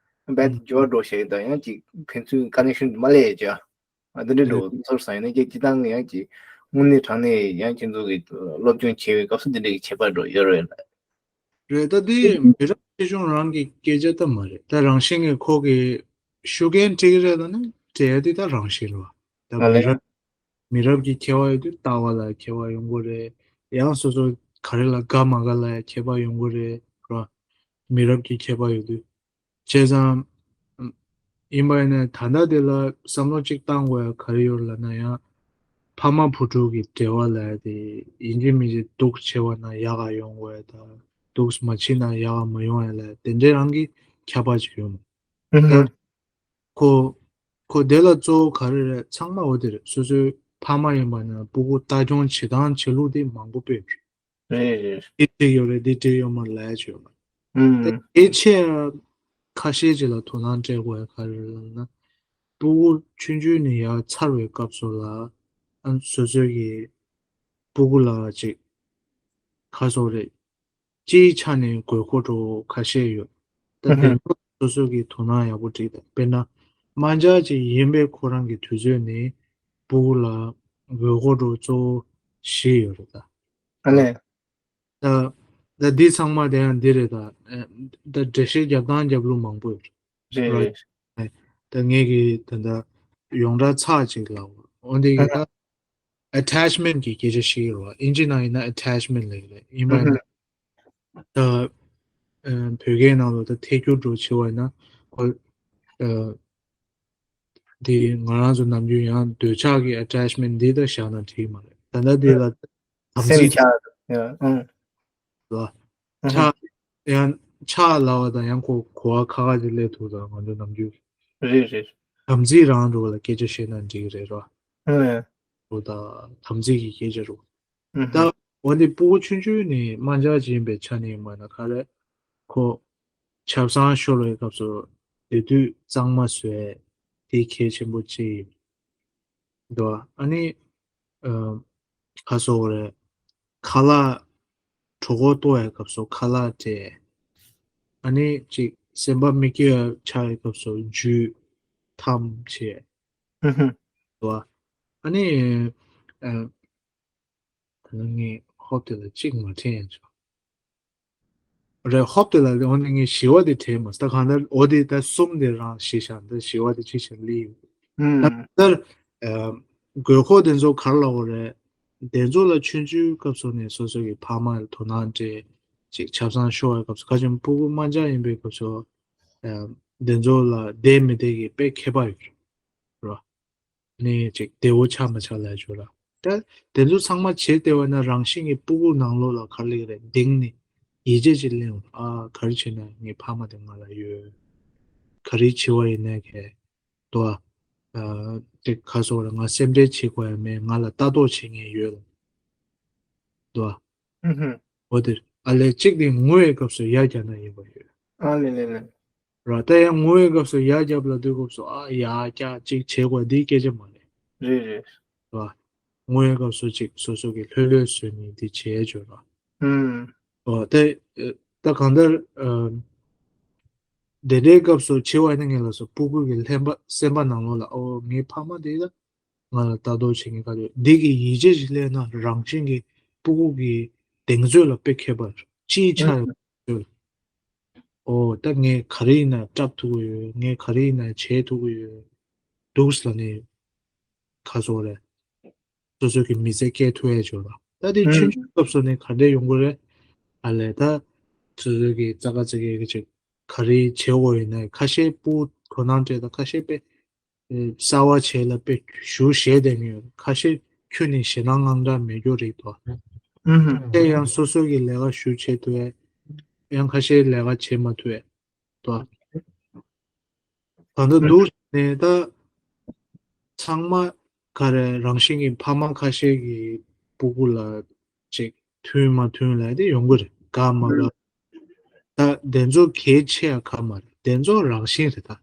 རྦད་དེ་འགྱུར་བ་འགྲོ་ཤེས་དང་ཡང་ཅིག་ཕན་ཚུན་ཀ་ནེག་ཤན་མ་སླེབས་ཡ་ཅག་འདི་འདྲ་འགྲོ་ཚོར་སོང་ཡིན་ན་ཅིག་སྤྱི་བཏང་ཡང་ཅིག་དངོས་གནས་དྲང་གནས་ཡང་ཁྱེད་ཚོ་གི་སློབ་སྦྱོང་བྱེད་པའི་སྐབས་སུ་འདི་འདྲ་གི་ཁྱད་པར་འགྲོ་ཡོད་རེད། རེད་ད་དེ་མི་རབས་ཆེ་ཆུང་རང་གི་སྐད་ཆ་ད་མ་རེད་ད་རང་བཞིན་གྱི་ཁོ་གི་ཤུགས་རྐྱེན་འགྲིག་རེད་ལ་ནི་འབྲེལ་ཡ་དེ་ད་རང་བཞིན་རེད་བ། ད་ཨ་མི་ལས། རབས་མི་རབས་ཀྱི་ཁྱད་པར་ཡོད་དུས་ལྟ་བ་ལ་ཁྱད་པར་ཡོང་གི་རེད། ཡང་སོ་སོ་ག་རེ་ལ་དགའ་མ་དགའ་ལ་ཁྱད་པར་ཡོང་གི་རེད་ར། མི་རབས་ཀྱི་ཁྱད་པར་ཡོད་དུས། བྱས་ཙང་། ཡིན་པ་ཡིན་ན་ད་ལྟ་དེ་ལ་བསམ་བློ་གཅིག་བཏང་དགོས་ཡ་ག་རེ་ཡོད་ལབ་ན་ཡང་། ཕ་མ་བུ་ཕྲུག་གི་འབྲེལ་བ་ལབ་ཡ་དེ་ཡིན་གཅིག་མིན་གཅིག་སྡུག་ཆེ་བ་ན་ཡག་ག་ཡོང་དགོས་ཡ་དང་སྡུག་མ་ཆེ་ན་ཡག་ག་མ་ཡོང་ཡ་ལབ་ཡ་དེ་འདྲའི་རང་གི་ཁྱད་པར་ཅིག་ཡོད་མོད། ཨུ་ཧུ། ད་ཁོ་ཁོ་དེ་ལ་གཙོ་བོ་ག་རེ་རེད་ཚང་མ་འོ་དེ་རེད་སོ་སོའི་ཕ་མ་ཡིན་པ་ན་སྤུ་གུ་ལྟ་སྐྱོང་བྱེད་སྟངས་བྱེད་ལུགས་དེ་མང་པོ་དཔེ་ཡོད་རེད། རེད་རེད། འདི་འགྲིག་ཡོད་རེད་འདི་འགྲིག་ཡོད་མ་རེད་ལབ་ཡ་ཅིག་ཡོད་མ་རེད། ཨུམ། དེ་ཆེ་ཁ་ཤས་ཅིག་ལ་དོ་སྣང་སྤྲད་དགོས་ཡ་ག་རེ་རེད་ལབ་ན། སྤུ་གུ་ཆུང་ཆུང་ནས་ཡར་འཚར་བའི་སྐབས་སུ་ལ་ཨ་སོ་སོའི་གི་སྤུ་གུ་ལ་ཅིག་ག་སོགས་རེད། སྤྱིའི་ཆ་ནས་དགོས་མཁོ་འདྲ་ཁ་ཤས་ཡོད། ད་ཨུ་ཧུ། དེ་ཚོ་སོ་སོ་གི་དོ་སྣང་ཡག་པོ་སྒྲིག་དང་དཔེར་ན། དམར་འབྱར་ཅིག་ཡིན་པའི་ཁོ་རང་གི་དུས་ཚོད་ནས་སྤུ་གུ་ལ་དགོས་མཁོ་འདྲ་གཙོ་བོ་བཞི་ཡོད་རེད་ད། ཨ་ལས། ད་ད་འདི་ཚང་མ་དེ་ཡང་འདི་རེད་ད། ད་འགྲེལ་བཤད་རྒྱབ་སྟངས་རྒྱབ་ལུགས་མང་པོ་ཡོད་རེད། རེད་རེད། ད་ངས་ཀྱི་ད་ལྟ་ཡོངས་གྲགས་ཚར་གཅིག་ལ་འོན་ཏེ་ད་ཨ་ཧ། ཨེ་ཊེཆ་མེན་ཊི་གི་སྐད་ཆ་ཞིག་རེད་བ། ཨིན་ཇི་ནང་ཡིན་ན་ཨེ་ཊེཆ་མེན་ཊི་ལབ་ཀྱི་རེད། ཡིན་པ་ཡིན་ན་ད་ཨ་བོད་སྐད་ནང་ལ་ད་ཐད་སྒྱུར་འདྲ་བྱེད་པ་ཡིན་ན་ཁོ་ཨ་འདི་ང་རང་ཚོ་ནམ་རྒྱུན་ཡང་འདོད་ཆགས་ཀྱི་ཨེ་ཊེཆ་མེན་ཊི་འདི་ད་བཞག་ན་འགྲིག་མ་རེད། ད་ལྟ་འདི་ལ་དམ་སེམས་ཚིག་ཆགས་ཡ་ཨང་། ལ། ཨ་ཧ། ཆགས་ཡང་ཆགས་ལབ་པ་དང་ཡང་ཁོ་གོ་བ་ཁ་ཁ་ཅིག་སླེབས་ཐུབ་དང་ང་ཚོ་ནམ་རྒྱུན་རེད་རེད། དམ་ཚིག་རང་འགྲོ་བ་ལ་སྐད་ཆ་བཤད་ན་འགྲིག་གི་རེད་རོ། ཨ་ལས། འོ་ད་དམ་ཚིག་གི་སྐད་ཆ་རོ། ཨ་ཧ། ད་འོ་འདི་སྤུ་གུ་ཆུང་ཆུང་ནས་དམར་འབྱར་ཅིག་ཡིན་པའི་ཆ་ནས་ཡིན་པ་ན་ག་རེ། ཁོ་ཆབ་གསང་ཤོར་བའི་སྐབས་སུ་དེ་དུས་གཙང་མ་བཟོས་དེ་གལ་ཆེན་པོ་གཅིག་ཡིན། འདུག་བ། ཨ་ནི་ཨ་ག་སོགས་རེད། ཁ་ལག་གྲོད་ཁོག་ལྟོགས་ཡའི་སྐབས་སུ་ཁ་ལག་སྤྲད། ཨ་ནི་ཅིག་སེམས་པ་མི་སྐྱིད་པ་ཆགས་པའི་སྐབས་སུ་འཇུ་ཐམས་ཅད། ཨ་ཧུ། འདུག་བ། ཨ་ནི་ཨ་ད་ནི་ངས་ཧོབ་དེ་ལ་གཅིག་མ་དྲན་ཡང་ཆོག་རེད། ཧོབ་དེ་ལ་འོ་ནི་ངས་ཞི་བ་དེ་དྲན་མ་སོང་། ད་གང་ལྟར་འོ་དེ་ད་གསུམ་དེ་རང་ཞི་ཤག་ད་ཞི་བ་དེ་ཅི་བྱེད་ལི་ཡོད། ཨུམ། ད་ལྟར་ཨ་དགོས་མཁོ་དེ་ཚོ་ག་རེ་ལབ་དགོས་རེད། དེ་ཚོ་ལ་ཆུང་ཆུང་སྐབས་སུ་ནས་སོ་སོ་གི་ཕ་མ་ལ་དོ་སྣང་སྤྲད་ཅིག་ཆབ་གསང་ཤོར་བའི་སྐབས་སུ་ཁ་ཆེམས་སྤུ་གུ་དམར་འབྱར་ཡིན་པའི་སྐབས་སུ་ཨ་དེ་ཚོ་ལ་བསྡད་མི་བསྡད་ཀྱི་དཔེ་ཁྱད་པར་ཡོད་རེད། ནས་ཅིག་བདེ་བོ་ཆགས་མ་ཆགས་ལ་ཞུ་ལ། ད་དེ་ཚོ་ཚང་མ་བྱེད་བདེ་བ་ན་རང་བཞིན་གྱི་སྤུ་གུ་ནང་ལོགས་ལ་ག་རེ་ལེགས་རེད་གདེང་ནས་ཡིད་ཆེས་ཅིག་སླེབས་འོང་། ཨ་ག་རེ་བྱས་ན་ངའི་ཕ་མ་དེ་ང་ལ་ཡོད། ག་རེ་བྱེད་པ་ཡིན་ན་གས་དོ། ཨ་ཅིག་ག་སོགས་ལ་ང་སེམས་ཁྲལ་བྱེད་དགོས་ཡ་མེད། ང་ལ་ལྟ་རྟོག་བྱེད་མཁན་ཡོད་ལ། དོ། ཨུ་ཧུ། འོ་དེ་ཨ་ལས་གཅིག་དེ་ངུ་བའི་སྐབས་སུ་ཡར་རྒྱག་ན་ཡིན་པ་ཡོད། ཨ་ལེ་ལེ་ལེ། ར་ད་ཡང་ངུ་བའི་སྐབས་སུ་ཡར་རྒྱབ་ལ་དུས་སྐབས་སུ་ཨ་ཡར་རྒྱག་ཅིག་བྱེད་དགོས་འདིའི་སྐད་ཆ་མ་རེད། རེད་རེད། ར། ངུ་བའི་སྐབས་སུ་ཅིག་སོ་སོ་གི་ལྷོད་ལྷོད་བཟོས་ནས་འདི་བྱས་བྱོས་ར། ཨུམ། ཨོ་དེ་ད་གང་ལྟར་ཨ་དེ་འདྲའི་སྐབས་སུ་བྱེད་པ་ནི་ངེད་ལ་སོ་སྤུ་གུ་གི་ལྷན་པ་སེམས་པ་ནང་ལོགས་ལ་ཨོ་ངའི་ཕ་མ་དེ་ལ་ང་ལ་ལྟ་རྟོག་བྱེད་མཁན་ག་དུས་འདི་གི་ཡིད་ཆེས་ཤིག་སླེབས་ན་རང་བཞིན་གྱི་སྤུ་གུ་གི་གདེང་ཚོད་ལ་དཔེ་ཁྱད་པར་ཅིའི་ཆ་ཡོད་ཨོ་ད་ངས་ག་རེ་ཡིན་ན་སྐྲག་ཐུབ་ཀྱི་ཡོད། ངས་ག་རེ་ཡིན་ན་བྱེད་ཐུབ་ཀྱི་ཡོད་འདུག་ལབ་ནས་ཁ་སོ་རེད། སོ་སོ་གི་མི་ཚེ་སྐྱེལ་ཐུབ་ཡ་བྱོས་ལ། ད་དེ་ཆུང་ཆུང་སྐབས་སུ་ནས་ག་འདྲས་ཡོང་གི་རེད། ཨ་ལས་ད་ ཚོད་ཚོད་ཀྱི་རྩ་ཁ་རྩ་ཁའི་ཅིག་ག་རེ་བྱེད་དགོས་ཡིན་ན་ཁ་ཤས་སྤུ་གུ་དོ་སྣང་སྤྲད་དང་ཁ་ཤས་དཔེ་གསར་བ་བྱེད་ལ་དཔེ་ཞུ་ཞེས་བསྡད་མི་ཡོད། ཁ་ཤས་ཁྱོན་ནས་ཞེད་སྣང་དངངས་སྐྲག་མེད་རྒྱུ་རེད་དོ། ཨུ་ཧུམ། དེ་ཡང་སོ་སོ་གི་ལས་ཀ་ཞུ་བྱེད་ཐུབ་ཡས། ཡང་ཁ་ཤས་ལས་ཀ་བྱེད་མ་ཐུབ་ཡས་དོ། གང་ལྟར་འདུག་ནས་ད་ཚང་མ་ག་རེ་རང་བཞིན་གྱི་ཕ་མ་ཁ་ཤས་ཀྱི་སྤུ་གུ་ལ་ཅིག་མཐུན་མ་མཐུན་ལབ་དེ་ཡོང་གི་རེད། དགའ་མ་དགའ། ད་དེ་ཚོ་གལ་ཆེ་ཡ་ག་མ་རེད། དེ་ཚོ་རང་བཞིན་རེད་ད།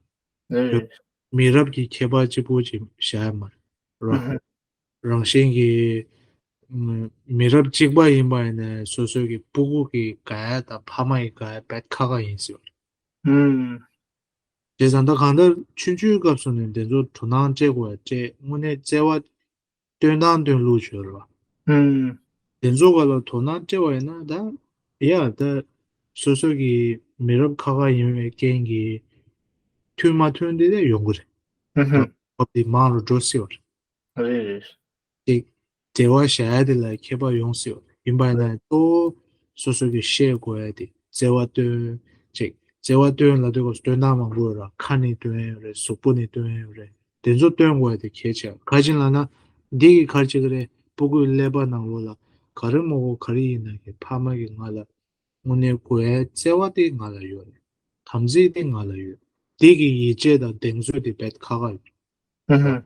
ཨེ། མི་རབས་ཀྱི་ཁྱད་པར་གཅིག་པུ་ཅིག་བཞག་ཡ་མ་རེད་རོ། ཨུ་ཧུ། རང་བཞིན་གྱི་ཨུམ། མི་རབས་གཅིག་པ་ཡིན་པ་ཡིན་ནའི་སོ་སོའི་གི་སྤུ་གུ་གི་དགའ་ཡ་དང་ཕ་མ་ཡི་དགའ་ཡ་དཔེ་ཁག་ཁག་ཡིན་སྲིད་པ་རེད། ཨུམ། བྱས་ཙང་ད་གང་ལྟར་ཆུང་ཆུང་སྐབས་སུ་ནས་དེ་ཚོ་དོ་སྣང་སྤྲད་དགོས་ཡ་སྤྲད། དངོས་གནས་བརྩེ་བ་སྟོན་སྟངས་སྟོན་ལུགས་བྱོས་ར། ཨུམ། དེ་ཚོ་ག་ལ་དོ་སྣང་སྤྲད་པ་ཡིན་ན་ད་ཡ་ད་སོ་སོ་གི་མི་རབས་ཁག་ཁག་ཡིན་པའི་རྐྱེན་གྱིས་མཐུན་མ་མཐུན་དེ་ད་ཡོང་གི་རེད། ཨུ་ཧུམ། ད་བབ་དེ་མང་རུ་འགྲོ་སྲིད་པ་རེད། རེད་རེད། ཅིག་འབྲེལ་བ་བཞག་ཡ་དེ་ལ་ཁྱད་པར་ཡོང་སྲིད་པ་རེད། ཡིན་པ་ཡིན་ན་གཙོ་བོ་སོ་སོ་གི་ཤེས་དགོས་ཡ་དེ་བརྩེ་བ་སྟོན། ཅིག་བརྩེ་བ་སྟོན་ལབ་དུས་སྐབས་སུ་སྟོན་སྟངས་མང་པོ་ཡོད་ར། ཁ་ནས་སྟོན་ཡོད་རེད། གཟུགས་པོ་ནས་སྟོན་ཡོད་རེད། དེ་ཚོ་སྟོན་དགོས་ཡ་དེ་གལ་ཆེ། ག་ཅི་ལབ་ན་འདི་གི་ག་རེ་བྱེད་ཀྱི་རེད། སྤུ་གུའི་ཀླད་པ་ནང་ལོགས་ལ་ག་རེ་མོ་གོ་ག་རེ་ཡིན་ན་གི་ཕ་མ་གི་ང་ལ་དངོས་གནས་དགོས་ཡ་བརྩེ་བ་དེ་ང་ལ་ཡོད་རེད། དམ་ཚིག་དེ་ང་ལ་ཡོད། འདི་གི་ཡིད་ཆེས་དང་གདེང་ཚོད་དེ་དཔེ་ཁག་ཁག་ཡོད། ཨུ་ཧུ།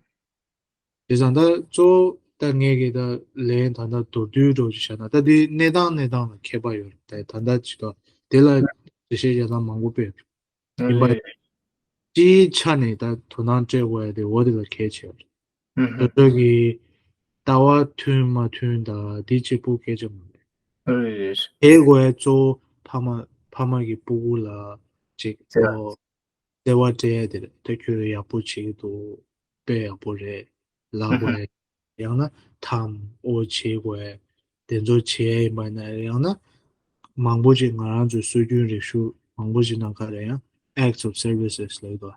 བྱས་ཙང་ད་གཙོ་བོ་ད་ངས་ཀྱི་ད་ལན་ད་ལྟ་མདོར་བསྡུས་འདྲ་བོ་ཅིག་བྱས་ན་ད་འདི་གནས་སྟངས་གནས་སྟངས་ལ་ཁྱད་པར་ཡོད་རེད། ད་ད་ལྟ་ཅིག་ད་དེ་ལ་འགྲེལ་བཤད་རྒྱག་སྟངས་མང་པོ་དཔེ་ཡོད་རེད། ཡིན་པ་ཡིན། སྤྱིའི་ཆ་ནས་ད་དོ་སྣང་སྤྲད་དགོས་ཡ་དེ་འོ་དེ་ལ་གལ་ཆེ་བ་རེད། ཨུ་ཧུ། སོ་སོ་གི་ལྟ་བ་མཐུན་མ་མཐུན་ད་འདི་གཅིག་པུ་སྐད་ཆ་མ་རེད། ཨུ་ཧུ། དེ་དགོས་ཡ་གཙོ་བོ་ཕ་མ་ཕ་མ་གི་སྤུ་གུ་ལ་ཅིག་ཟེར་བ། ཨོ། བརྩེ་བ་སྤྲད་ཡ་དེ་རེད། ད་ཁྱོད་ཡག་པོ་བྱེད་ཀྱི་འདུག་དཔེ་ཡག་པོ་རེད། ལབ་དགོས་ཡ། ཡང་ན་ཐམ་ཨོ་བྱེད་དགོས་ཡ། དེ་ཚོ་བྱེད་ཡ་ཡིན་པ་ཡིན་ན། ཡང་ན་མང་པོ་ཅིག་ང་རང་ཚོའི་སྲོལ་རྒྱུན་རིག་གཞུང་མང་པོ་ཅིག་ནང་ག་རེ་ཡང་acts of services ལབ་ཀྱི་འདུག་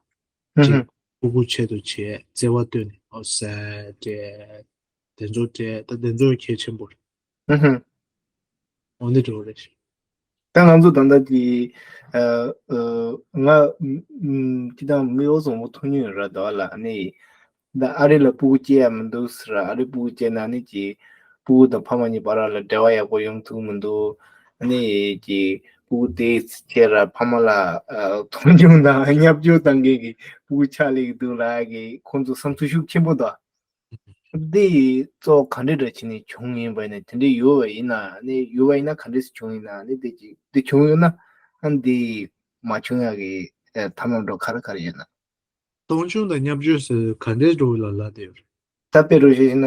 ཅིག་ཕྲུ་གུ་ཆེད་དུ་བྱེད། བརྩེ་བ་བཏོན་ནས་ཨོ་ཟེར་སྤྲད། དེ་ཚོ་སྤྲད། ད་དེ་ཚོ་གལ་ཆེན་པོ་རེད། ཨུ་ཧུ། འོ་འདི་འདྲ་བོ་རེད། ད་ང་ཚོ་ད་ལྟ་གི་ཨ་ཨ་ང་ཨུམ་སྤྱིར་བཏང་མི་འོ་བཟང་པོ་ཐུག་མྱོང་ཡོད་ར། ད་ལ་ཨ་ནི་ད་ཨ་རི་ལ་སྤུ་གུ་སྐྱེ་ཡ་མི་འདུག་ཟེར་ར། ཨ་རི་སྤུ་གུ་སྐྱེ་ན་ཨ་ནི་ཀྱི་སྤུ་གུ་དང་ཕ་མ་གཉིས་བར་ལ་འབྲེལ་བ་ཡག་པོ་ཡོང་ཐུབ་མི་འདུག་ཨ་ནི་ཀྱི་སྤུ་གུ་དེ་ཁྱེད་ར་ཕ་མ་ལ་ཨ་མཐོང་ཆུང་དང་བརྙས་བཅོས་བཏང་མཁན་གྱི་སྤུ་གུ་ཆགས་སླེབས་ཀྱི་འདུག་ལབ་ཀྱི་ཁོང་ཚོ་བསམ་ཚུལ་ཤུགས་ཆེན་པོ་འདུག་འདི་ཡི་གཙོ་བོ་ག་འདྲ་འདྲ་བྱས་ནས་བྱུང་ཡིན་པ་ཡིན་ན། དེ་འདྲ་ཡོད་པ་ཡིན་ན་ནི་ཡོད་པ་ཡིན་ན་ག་འདྲ་སེ་བྱུང་ཡིན་ན་ནི་དེ་ཅིག་དེ་བྱུང་ཡོད་ན་ཨ་འདི་མ་བྱུང་ཡག་གི་ཨེ་ཐབས་ལམ་འདྲ་ག་རེ་ག་རེ་ཡོད་ན། མཐོང་ཆུང་དང་བརྙས་བཅོས་ཟེར་ག་འདྲའི་འགྲོ་ལ་ལ་དེ་ཡོད་རེད། ད་དཔེ་འདྲ་བཤད་ན་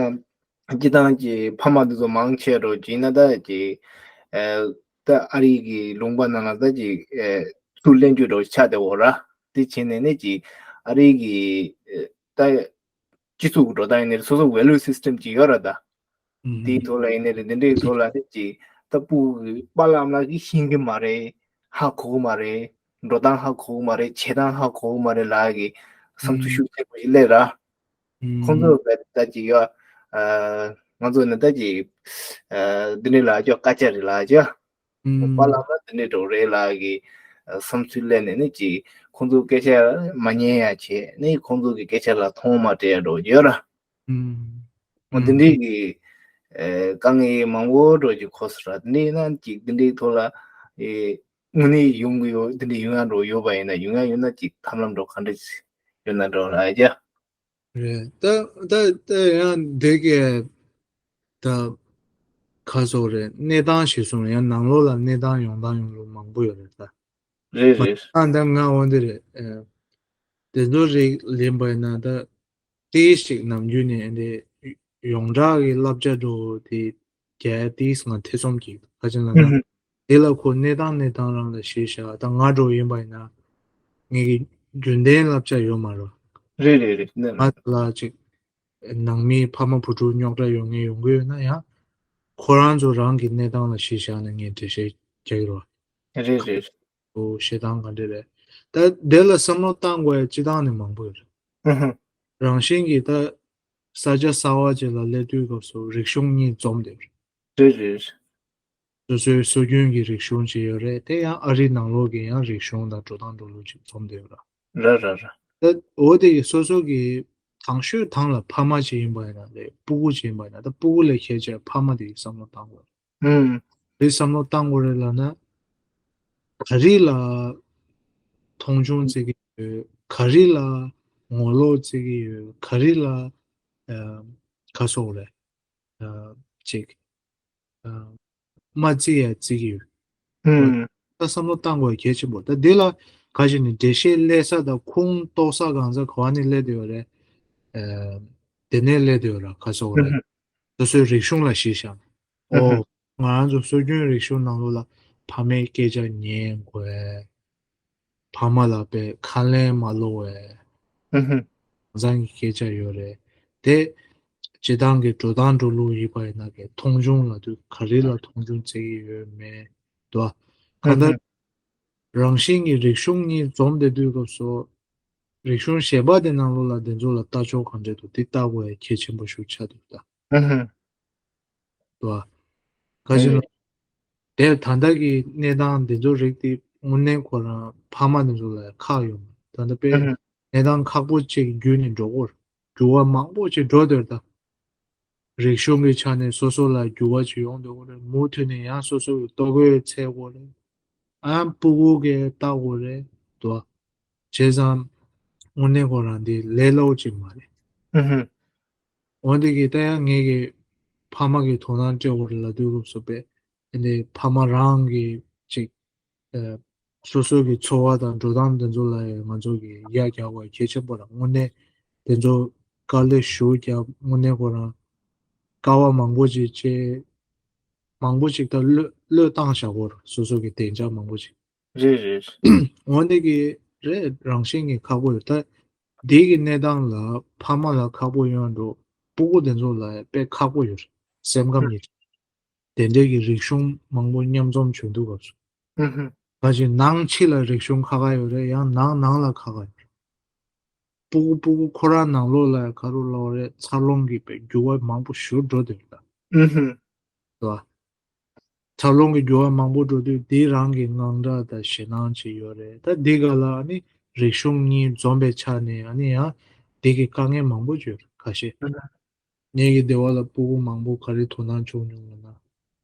སྤྱིར་བཏང་གི་ཕ་མ་འདི་ཚོ་མང་ཆེ་འགྲོ་བྱས་ན་ད་ཅིག་ཨེ་ད་ཨ་རི་གི་ལུང་པ་ནང་ལ་ད་ཅིག་ཨེ་ཚུར་ལེན་རྒྱུ་འདྲ་ཆགས་བསྡད་ཡོད་ར། དེ་བྱས་ནས་ནི་ཅིག་ཨ་རི་གི་ཨེ་ད་སྤྱི་ཚོགས་ཀྱི་འགྲོ་སྟངས་ཡིན་ནའི་རེད། སོ་སོ་value system ཅིག་ཡོད་ར་ད། ཨུམ། དེའི་ཐོག་ལ་ཡིན་ནའི་རེད། འདི་འདྲའི་ཐོག་ལ་རེད་ཅིག་ད་སྤུ་གུ་གི་པཱ་ལགས་ཨ་མ་ལགས་ཀྱིས་ཤེས་ཀྱི་མ་རེད། ཧ་གོ་གི་མ་རེད། འགྲོ་སྟངས་ཧ་གོ་གི་མ་རེད། བྱེད་སྟངས་ཧ་གོ་གི་མ་རེད་ལབ་ཀྱི་བསམ་ཚུལ་ཤུགས་ཆེན་པོ་ཞིག་སླེབས་ར། ཨུམ། ཁོང་ཚོ་ད་ད་ཅིག་ཡོད། ཨ་ང་ཚོ་ནི་ད་ཅིག་ཨ་འདི་འདྲའི་ལབ་ཀྱོག་སྐད་ཆ་རེད་ལབ་ཀྱོག་ཨུམ། པཱ་ལགས་ལ་འདི་འདྲའི་འགྲོ་རེད་ལབ་ཀྱི་བསམ་ཚུལ་སླེབས་ནས་ནི་ཅིག་ཁོང་ཚོ་སྐད་ཆ་མ་ཉན་ཡ་བྱས་ནི་ཁོང་ཚོ་གི་སྐད་ཆ་ལ་མཐོང་མ་སྤྲད་ཡ་འགྲོ་ཡོད་ར། ཨུམ། འོ་འདི་འདྲའི་གི་ཨེ་དཀའ་ངལ་མང་པོ་འགྲོ་གི་གོ་སོང་ར། འདི་འདྲའི་ན་ཅིག་འདི་འདྲའི་ཐོག་ལ་ཨེ་དངོས་གནས་ཡོང་གི་ཡོད། འདི་འདྲའི་ཡོང་ཡ་འགྲོ་ཡོད་པ་ཡིན་ན་ཡོང་ཡ་ཡོད་ན་ཅིག་ཐབས་ལམ་འགྲོ་ག་འདྲ་ཡོད་ན་འགྲོ་ལབ་ཡ། རེད། ད་ད་ད་ཡང་འདི་གས་ད་ཁ་སོག་རེད། གནས་སྟངས་ཞིག་སོང་ཡང་ནང་ལོགས་ལ་གནས་སྟངས་ཡོང་སྟངས་ཡོང་ལུགས་མང་པོ་ཡོད་རེད་ད། རེད་མ་རེད། ད་ད་ང་འོ་འདི་རེད། ཨེ་དེ་ཚོ་རིགས་ལེན་པ་ཡིན་ན་ད་ཏིས་ཞིག་ནམ་རྒྱུན་ནས་འདི་ཡོངས་གྲགས་ཀྱི་བསླབ་བྱ་འགྲོ་དེ་རྒྱ་ཏིས་ང་ཐེ་ཚོམ་གྱིས་ཁ་ཅན་ལ་ན། དེ་ལ་ཁོ་གནས་སྟངས་གནས་སྟངས་རང་ལ་གཞི་བཞག་ད་ང་འགྲོ་ཡིན་པ་ཡིན་ན་ངེད་ཀྱི་རྒྱུན་ལྡན་བསླབ་བྱ་ཡོད་མ་རེད། རེད་རེད་རེད། ང་ལ་ཅིག་ནང་མི་ཕ་མ་བུ་ཕྲུག་རྙོག་དྲ་ཡོང་ངེས་ཡོང་གི་ཡོད་ན་ཡང་ཁོ་རང་ཚོ་རང་གི་གནས་སྟངས་ལ་གཞི་བཞག་ནས་ངས་འགྲེལ་བཤད་རྒྱག་གི་རེད། རེད་རེད། ཨོ་བཤད་སྟངས་ག་འདྲ་རེད། ད་དེ་ལ་བསམ་བློ་བཏང་དགོས་ཡ་སྤྱི་བཏང་ནས་མང་པོ་ཡོད་རེད། ཨུ་ཧུ། རང་བཞིན་གྱིས་ད་ས་ཆ་གསར་བ་ཅིག་ལ་སླེབས་དུས་སྐབས་སུ་རིག་གཞུང་གཉིས་འཛོམས་བསྡད་ཡོད་རེད། རེད་རེད། སོ་སོའི་སྲོལ་རྒྱུན་གྱི་རིག་གཞུང་ཅིག་ཡོད་རེད། དེ་ཡང་ཨ་རིའི་ནང་ལོགས་ཀྱི་ཡང་རིག་གཞུང་དང་འགྲོ་སྟངས་འགྲོ་ལུགས་ཅིག་འཛོམས་བསྡད་ཡོད་ར། ར་ར་ར། ད་འོ་དེ་གི་སོ་སོ་གི་དང་ཤོས་དང་ལ་ཕ་མ་ཅིག་ཡིན་པ་ཡིན་ན་རེད། སྤུ་གུ་ཅིག་ཡིན་པ་ཡིན་ན། ད་སྤུ་གུ་ལས་ཁྱད་ཆེ་ཕ་མ་དེ་གི་བསམ་བློ་བཏང་དགོས་རེད། ཨུམ། རེད། བསམ་བློ་བཏང་དགོས་རེད་ལབ་ན། ག་རེ་ལ་མཐོང་ཆུང་བྱེད་ཀྱི་ཡོད། ག་རེ་ལ་ངོ་ལོག་བྱེད་ཀྱི་ཡོད། ག་རེ་ལ་ཨ་ག་སོགས་རེད། ཨ་ཅིག་ཨ་མ་བརྩི་ཡ་བརྩི་གི་ཡོད། ཨུམ། ད་བསམ་བློ་བཏང་དགོས་གལ་ཆེན་པོ། ད་འདི་ལ་ག་ཞིག་ནི་འགྲེལ་བཤད་སླེབས་ས་དང་ཁུངས་གཏུགས་ས་གང་ས་ག་བ་ནས་སླེབས་བསྡད་ཡོད་རེད། ཨ་དེ་ནས་སླེབས་བསྡད་ཡོད་ར། ག་སོགས་རེད། ཨུམ། སོ་སོའི་རིག་གཞུང་ལ་གཞི་བཞག་ནས། ཨོ། ང་རང་ཚོ་སྲོལ་རྒྱུན་རིག་གཞུང་ནང་ལོགས་ལ་ཕ་མའི་སྐད་ཆ་ཉན་དགོས། ཕ་མ་ལ་དཔེ་ཁ་ལན་མ་སློག་པའི་ཨུ་ཧུ། ང་ཚང་གི་སྐད་ཆ་ཡོད་རེད། དེ་སྤྱི་བཏང་གི་འགྲོ་སྟངས་འགྲོ་ལུགས་ཡིན་པ་ཡིན་ན། གི་མཐོང་ཆུང་ལབ་དུས་ག་རེ་ལ་མཐོང་ཆུང་བྱེད་ཀྱི་ཡོད་མེད་དོ། གང་ལྟར་ཨུ་ཧུ། རང་བཞིན་གྱི་རིག་གཞུང་གཉིས་འཛོམས་བསྡད་དུས་སྐབས་སུ། རིག་གཞུང་གཞན་པ་དེ་ནང་ལོགས་ལ་དེ་ཚོ་ལ་ལྟ་ཕྱོགས་ག་འདྲས་འདུག་དེ་ལྟ་དགོས་ཡ་གལ་ཆེན་པོ་ཞིག་ཆགས་འདུག་ད། ཨུ་ཧུ། དོ། ག་ཅི་ལ། དེ་ད་ལྟ་གི་གནས་སྟངས་འདི་ཚོ་རིགས་དེ་དངོས་གནས་ཁོ་རང་ཕ་མ་འདི་ཚོ་ལ་ཁག་ཡོད་མ་རེད། ད་ལྟ་དཔེ་ཨུ་ཧུ། གནས་སྟངས་ཁག་པོ་ཅིག་བརྒྱུད་ནས་འགྲོ་གི་ཡོད་རེད། འགྱུར་བ་མང་པོ་ཅིག་འགྲོ་བསྡད་ཡོད་རེད་ད། རིག་གཞུང་གི་ཆ་ནས་སོ་སོ་ལ་འགྱུར་བ་ཅིག་ཡོང་བསྡད་ཡོད་རེད། མུ་མཐུད་ནས་ཡང་སོ་སོ་གི་ལྟོ་གོས་འཚོལ་དགོས་རེད། ཨ་སྤུ་གུ་གིས་ལྟ་དགོས་རེད་དོ། བྱས་ཙང་དངོས་གནས་ཁོ་རང་འདི་ལས་སླ་པོ་ཅིག་མ་རེད། ཨུ་ཧུ། འོན་ཏེ་གི་ད་ཡང་ངེད་ཀྱི་ཕ་མ་གི་དོ་སྣང་སྤྲད་དགོས་རེད་ལབ་དུས་སྐབས་སུ་དཔེ་ཨ་ནི་ཕ་མ་རང་གི་ཅིག་ཨ་སོ་སོ་གི་འཚོ་བ་དང་འགྲོ་སྟངས་དེ་ཚོ་ལ་ཡང་ང་ཚོ་གི་ཡ་རྒྱག་དགོས་གལ་ཆེན་པོ་རེད། དངོས་གནས་དེ་ཚོ་དཀའ་ལས་ཞེ་པོ་རྒྱབ། དངོས་གནས་ཁོ་རང་དཀའ་བ་མང་པོ་ཅིག་སྤྱད། མང་པོ་ཅིག་ད་བློས་བློས་བཏང་བཞག་གོ། སོ་སོ་གི་བདེ་འཇགས་མང་པོ་ཅིག་རེད་རེད། འོན་ཏེ་གི་རེད། རང་བཞིན་གྱི་ཁག་པོ་ཡོད། ད་འདི་གི་གནས་སྟངས་ལ་ཕ་མ་ལ་ཁག་པོ་ཡོད་འགྲོ། སྤུ་གུ་དེ་ཚོ་ལ་དཔེ་ཁག་པོ་ཡོད་རེད། སེམས་ཁམས་ཉིད་དེ་འདྲའི་གི་རིག་གཞུང་མང་པོ་མཉམ་འཛོམས་བྱུང་དུས་སྐབས་སུ། ཨུ་ཧུ། ད་ཅིག་ནང་ཕྱི་ལ་རིག་གཞུང་ཁག་ཁག་ཡོད་རེད། ཡང་ནང་ནང་ལ་ཁག་ཁག་ཡོད་རེད། སྤུ་གུ་སྤུ་གུ་ཁོ་རང་ནང་ལོགས་ལ་ག་རེ་ལབ་དགོས་རེད། འཚར་ལོངས་ཀྱི་དཔེ་འགྱུར་བ་མང་པོ་ཞེ་པོ་འགྲོ་བསྡད་ཡོད་རེད་ད། ཨུ་ཧུ། རེད་བ། འཚར་ལོངས་ཀྱི་འགྱུར་བ་མང་པོ་འགྲོ་དུས་དེ་རང་གི་དངངས་སྐྲག་དང་ཞེད་སྣང་ཅིག་ཡོད་རེད། ད་འདི་ག་ལ་ཨ་ནི་རིག་གཞུང་གཉིས་འཛོམས་པའི་ཆ་ནས་ཨ་ནི་ཡང་དེ་གི་དཀའ་ངལ་མང་པོ་ཅིག་ཡོད་རེད། ཁ་ཤས་ངེད་ཀྱི་སྡེ་བ་ལ་སྤུ་གུ་མང་པོ་ག་རེ་དོ་སྣང་བྱུང་མྱོང་ལབ་ན།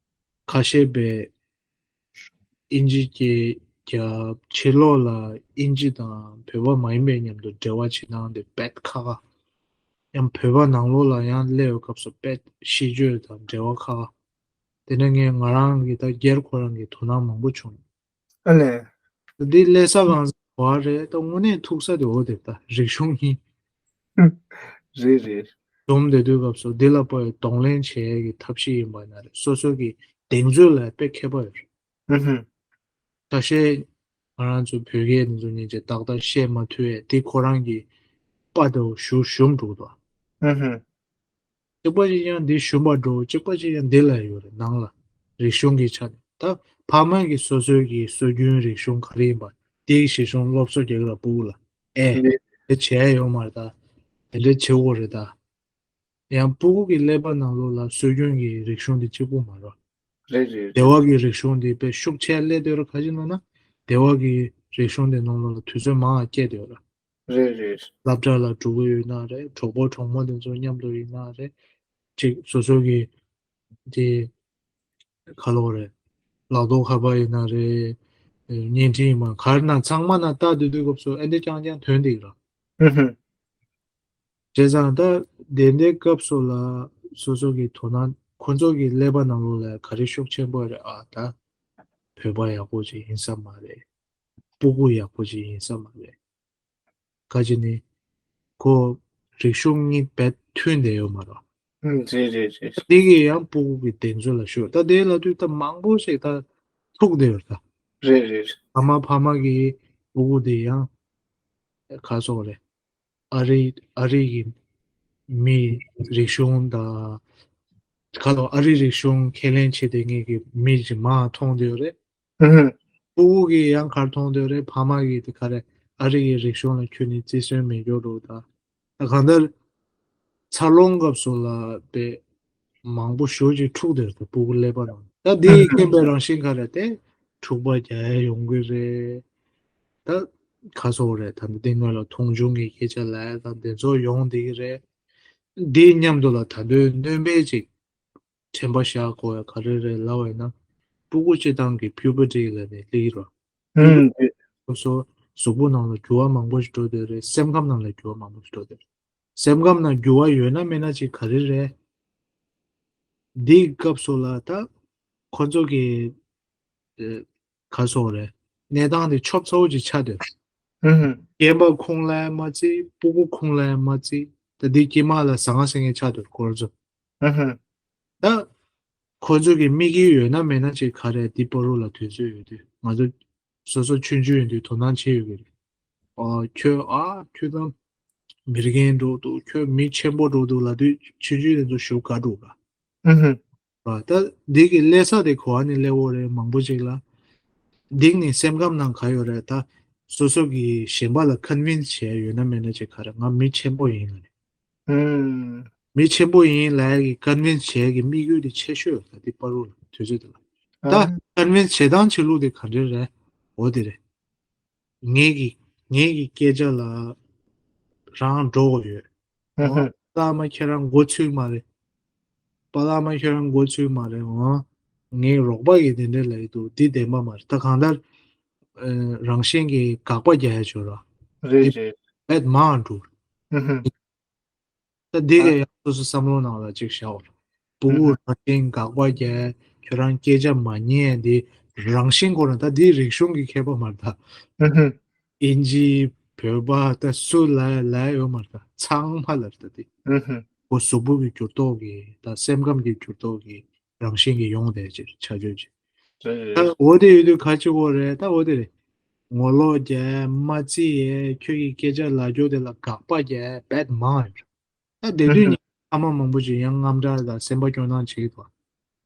ཁ་ཤས་པས་དབྱིན་ཇི་སྐད་རྒྱབ། ཕྱི་ལོགས་ལ་དབྱིན་ཇི་དང་བོད་པ་མ་ཡིན་པའི་མཉམ་དུ་འབྲེལ་བ་བྱེད་སྟངས་དེ་དཔེ་ཁག་ཁག་ཡང་བོད་པ་ནང་ལོགས་ལ་ཡང་སླེབས་པའི་སྐབས་སུ་དཔེ་ཤིས་བརྗོད་དང་འབྲེལ་བ་ཁག་ཁག་དེ་ནས་ངས་ང་རང་གི་ད་སྒེར་ཁོ་རང་གི་དོ་སྣང་མང་པོ་བྱུང་། ཨ་ལས། འདི་སླེབས་ས་གང་ས་བ་རེད། ད་དངོས་གནས་ཐུག་ས་དེ་འོ་དེ་ད་རིག་གཞུང་གཉིས་རེད་རེད། འཛོམས་བསྡད་དུས་སྐབས་སུ་འདི་ལ་དཔེ་གདོང་ལེན་བྱེད་ཡས་ཀྱི་ཐབས་ཤེས་ཡིན་པ་ན་རེད། སོ་སོ་གི་གདེང་ཚོད་ལ་དཔེ་ཁྱད་པར་ཡོད་རེད། ཨུ་ཧུ། ཁ་ཤས་ང་རང་ཚོ་བོད་སྐད་འདི་ཚོ་སྙིང་རྗེ་ཏག་ཏག་བཤད་མ་ཐུབ་ཡས་དེ་ཁོ་རང་གི་པ་དེ་ཞུ་ཞུམ་འགྲོ་འདུག་ཨུ་ཧུ། གཅིག་པ་ཅིག་ཀྱང་འདི་ཞུམ་པ་འགྲོ། གཅིག་པ་ཅིག་ཀྱང་འདི་ལ་ཡོད་རེད། ནང་ལ་རིག་གཞུང་གི་ཆ་ནས་ད་ཕ་མ་གི་སོ་སོའི་གི་སྲོལ་རྒྱུན་རིག་གཞུང་ག་རེ་ཡིན་པ་དེའི་གཞི་བཟུང་སློབ་གསོ་རྒྱག་གི་ར། སྤུ་གུ་ལ་ཨེ་རེད། དེ་བྱས་ཡོད་མ་རེད། ད་དེ་འདྲ་བྱེད་དགོས་རེད། ད་ཡང་སྤུ་གུ་གི་ཀླད་པ་ནང་ལོགས་ལ་སྲོལ་རྒྱུན་གྱི་རིག་གཞུང་དེ་གཅིག་པུ་མ་རེད། རེད་རེད། སྡེ་བ་གི་རིག་གཞུང་དེ་དཔེ་ཤུགས་ཆེ་སླེབས་བསྡད་ར། ག་ཅི་ལབ་ན་སྡེ་བ་གི་རིག་གཞུང་དེ་ནང་ལོགས་ལ་དུས་ཚོད་མང་བ་སྐྱེལ་བསྡད་ར། རེད་རེད། སློབ་གྲྭ་ལ་འགྲོ་གི་ཡོད་ན་རེད། གྲོགས་པོ་གྲོགས་མོ་དེ་ཚོ་མཉམ་དུ་ཡིན་ན་རེད། ཅིག་སོ་སོ་གི་དེ་ག་ལོག་རེད། ལག་ཐོག་ཁ་པར་ཡིན་ན་རེད། བརྙན་འཕྲིན་ཡིན་མ་ག་རེ་ན་ཚང་མ་ན་ལྟ་སྡོད་དུས་སྐབས་སུ་ཨེ་འདྲ་རྐྱང་རྐྱང་ཐོན་བསྡད་ཀྱི་ར། ཨུ་ཧུ། བྱས་ཙང་ད་དེ་འདྲའི་སྐབས་སུ་ལ་སོ་སོ་གི་དོ་སྣང་ཁོ་ཚོ་གི་ཀླད་པ་ནང་ལོགས་ལ་ག་རེ་ཤུགས་ཆེན་པོ་རེད། ཨ་ད་བོད་པ་ཡག་པོ་ཅིག་ཡིན་ས་མ་རེད། སྤུ་གུ་ཡག་པོ་ཅིག་ཡིན་ས་མ་རེད། ག་ཅི་ནི་ཁོ་རིག་གཞུང་གཉིས་རྦད་མཐུན་བསྡད་ཡོད་མ་རེད། ཨུམ། རེད་རེད་རེད། དེ་གི་ཡང་སྤུ་གུ་གི་གདེང་ཚོད་ལ་ཤོར། ད་དེ་ལབ་དུས་ད་མང་པོ་ཞིག་ད་ཐུག་བསྡད་ཡོད་ད། རེད་རེད། ཨ་མ་ཕ་མ་གི་སྤུ་གུ་དེ་ཡང་ག་སོགས་རེད། ཨ་རི་ཨ་རི་གི་མི་རིག་གཞུང་དང་ག་ལོ་ཨ་རི་རིག་གཞུང་ཁས་ལེན་བྱེད་བསྡད་མཁན་གི་མི་ཅིག་མར་མཐོང་བསྡད་ཡོད་རེད། ཨུ་ཧུ། སྤུ་གུ་གིས་ཡང་ག་རེ་མཐོང་བསྡད་ཡོད་རེད། ཕ་མ་གིས་དེ་ག་རེ་ཨ་རི་གི་རིག་གཞུང་ལ་ཁྱོན་ནས་བརྩི་སྲུང་མེད་སྐྱོ་འགྲོ་ད། ད་གང་ལྟར་འཚར་ལོངས་སྐབས་སུ་ལ་དཔེ་མང་པོ་ཞེ་ཅིག་འཁྲུག་བསྡད་ཡོད་རེད། སྤུ་གུ་ཀླད་པ་ནང་ ད་འདི་ཡི་རྐྱེན་པས་རང་བཞིན་ག་རེ་དེ་འཁྲུག་པ་རྒྱག་ཡ་ཡོང་གི་རེད། ད་ག་སོགས་རེད། ད་འདི་སྟེང་ང་ལ་མཐོང་ཆུང་གི་སྐད་ཆ་ལབ་ཡ་དང་དེ་ཚོ་ཡོང་བསྡད་ཀྱི་རེད། འདི་མཉམ་དུ་ལ་ད་དུང་སྣོན་པ་ཅིག་དྲན་པ་བཞག་དགོས་ཡ་ག་རེ་རེད་ལབ་པ་ཡིན་ན། སྤུ་གུ་སྤྱི་བཏང་གི་puberty་ལབ་ནས་སླེབས་ཀྱི་རེད། ཨུམ། སོ་སོ་གཟུགས་པོ་ནང་ལ་འགྱུར་བ་མང་པོ་ཞིག་འགྲོ་བསྡད་རེད། སེམས་ཁམས་ནང་ལ་འགྱུར་བ་མང་པོ་ཞིག་འགྲོ་བསྡད་རེད། སེམས་ཁམས་ནང་འགྱུར་བ་ཡོད་ན་མེད་ན་ཅིག་ག་རེ་རེད། འདིའི་སྐབས་སུ་ལ་ད་ཁོ་ཚོ་གི་ཨེ་ག་སོགས་རེད། གནས་སྟངས་དེ་ཆོབ་ཚ་བོ་ཅིག་ཆགས་བསྡད་རེད། ཨུམ། རྒན་པ་ཁོང་ལ་ཡང་མ་བརྩི། སྤུ་གུ་ཁོང་ལ་ཡང་མ་བརྩི། ད་འདི་དཀྱིལ་མ་ལ་ཟང་ངེ་ཟིང་ངེ་ཆགས་བསྡད་རེད་ཁོ་ཚོ། ཨུམ། ད་ཁོ་ཚོ་གི་དམིགས་ཡུལ་ཡོད་ན་མེད་ན་ཅིག་ག་རེ་འདི་བར་དུ་ལ་དུས་ཚོད་ཡོད་དུས་ང་ཚོ་སོ་སོ་ཆུང་ཆུང་ཡིན་དུས་དོ་སྣང་བྱེད་ཡོད་ཀྱི་རེད། ཨ་ཁྱོད་ཨ་ཁྱོད་ད་མི་རྒན་འགྲོ་འདུག་ཁྱོད་མི་ཆེན་པོ་འགྲོ་འདུག་ལབ་དུས་ཆུང་ཆུང་དེ་ཚོ་ཞུ་དགའ་འགྲོ་ག་ཨུ་ཧུ། ཨ་ད་འདི་གི་སླེབས་ས་དེ་ག་བ་ནས་སླེབས་ཡོད་རེད། མང་པོ་ཅིག་ལ་འདི་ནི་སེམས་ཁམས་ནང་ག་ཡོད་རེད། ད་སོ་སོ་གི་གཞན་པ་ལ་convince་བྱས་ཡོད་ན་མེད་ན་ཅིག་ག་རེ་ང་མི་ཆེན་པོ་ཡིན་ལབ་ནས། ཨུམ། མི་ཆེན་པོ་ཡིན་ལབ་ཡ་གི་convince་བྱེད་ཡ་གི་དམིགས་ཡུལ་དེ་ཆེ་ཤོས་ཡོད་ད་འདི་བར་དུ་ལ་དུས་ཚོད་དེ་ལ། ད་ཨ་convince་བྱེད་སྟངས་བྱེད་ལུགས་དེ་ག་འདྲ་རེད། འོ་དེ་རེད། ངེད་ཀྱི་ངེད་ཀྱི་སྐད་ཆ་ལ་རང་འགྲོ་གི་ཡོད། ཨ་ཧ། པ་ལགས་མ་ཁྱེད་རང་མགོ་ཚོས་མ་རེད། པ་ལགས་མ་ཁྱེད་རང་མགོ་ཚོས་མ་རེད། འོ་ངའི་རོགས་པ་གིས་དེ་འདྲ་ལབ་ཀྱི་འདུག་འདི་བདེན་པ་མ་རེད། ད་གང་ལྟར་ཨ་རང་བཞིན་གྱིས་དགག་པ་རྒྱག་ཡ་བྱོས་ར། རེད་འདི་རེད། བེད་མང་འགྲོ། ཨ་ཧ། ད་འདི་ག་ཡང་སོ་སོ་བསམ་བློ་ནང་ལ་ཅིག་བཞག་འོ། སྤུ་གུ་རང་བཞིན་དགག་པ་རྒྱག་ཁྱོད་རང་སྐད་ཆ་མ་ཉན་འདི་རང་བཞིན་ཁོ་རང་ད་འདི་རིག་གཞུང་གི་ཁྱད་པར་མ་རེད་ད། ཨུ་ཧུ། ཨིན་ཇི་བོད་པ་ད་སུ་ལ་ལ་ཡོད་མ་རེད་ད་ཚང་མ་ལ་རེད་ད་འདི། ཨུ་ཧུ། ཁོ་གཟུགས་པོ་གི་འགྱུར་ལྡོག་གི་ད་སེམས་ཁམས་ཀྱི་འགྱུར་ལྡོག་གི་རང་བཞིན་གྱི་ཡོང་བསྡད་ཅིག་ཆ་ཆོས་ཅིག་རེད་ད་རེད། འོ་དེ་ཡོད་དུས་ག་ཅིག་འོ་རེད་ད་འོ་དེ་རེད། ངོ་ལོག་རྒྱག་མ་བརྩི་ཡས་ཁྱོད་ཀྱི་སྐད་ཆ་ལབ་རྒྱུ་དེ་ལ་དགག་པ་རྒྱག་བེད་མང་ཡོད་རེད། ད་དེ་དུས་ཨུ་ནི་ཕ་མ་མང་པོ་ཅིག་ཡང་དངངས་སྐྲག་དང་སེམས་པ་སྐྱོ་སྣང་བྱེད་ཀྱི་འདུག་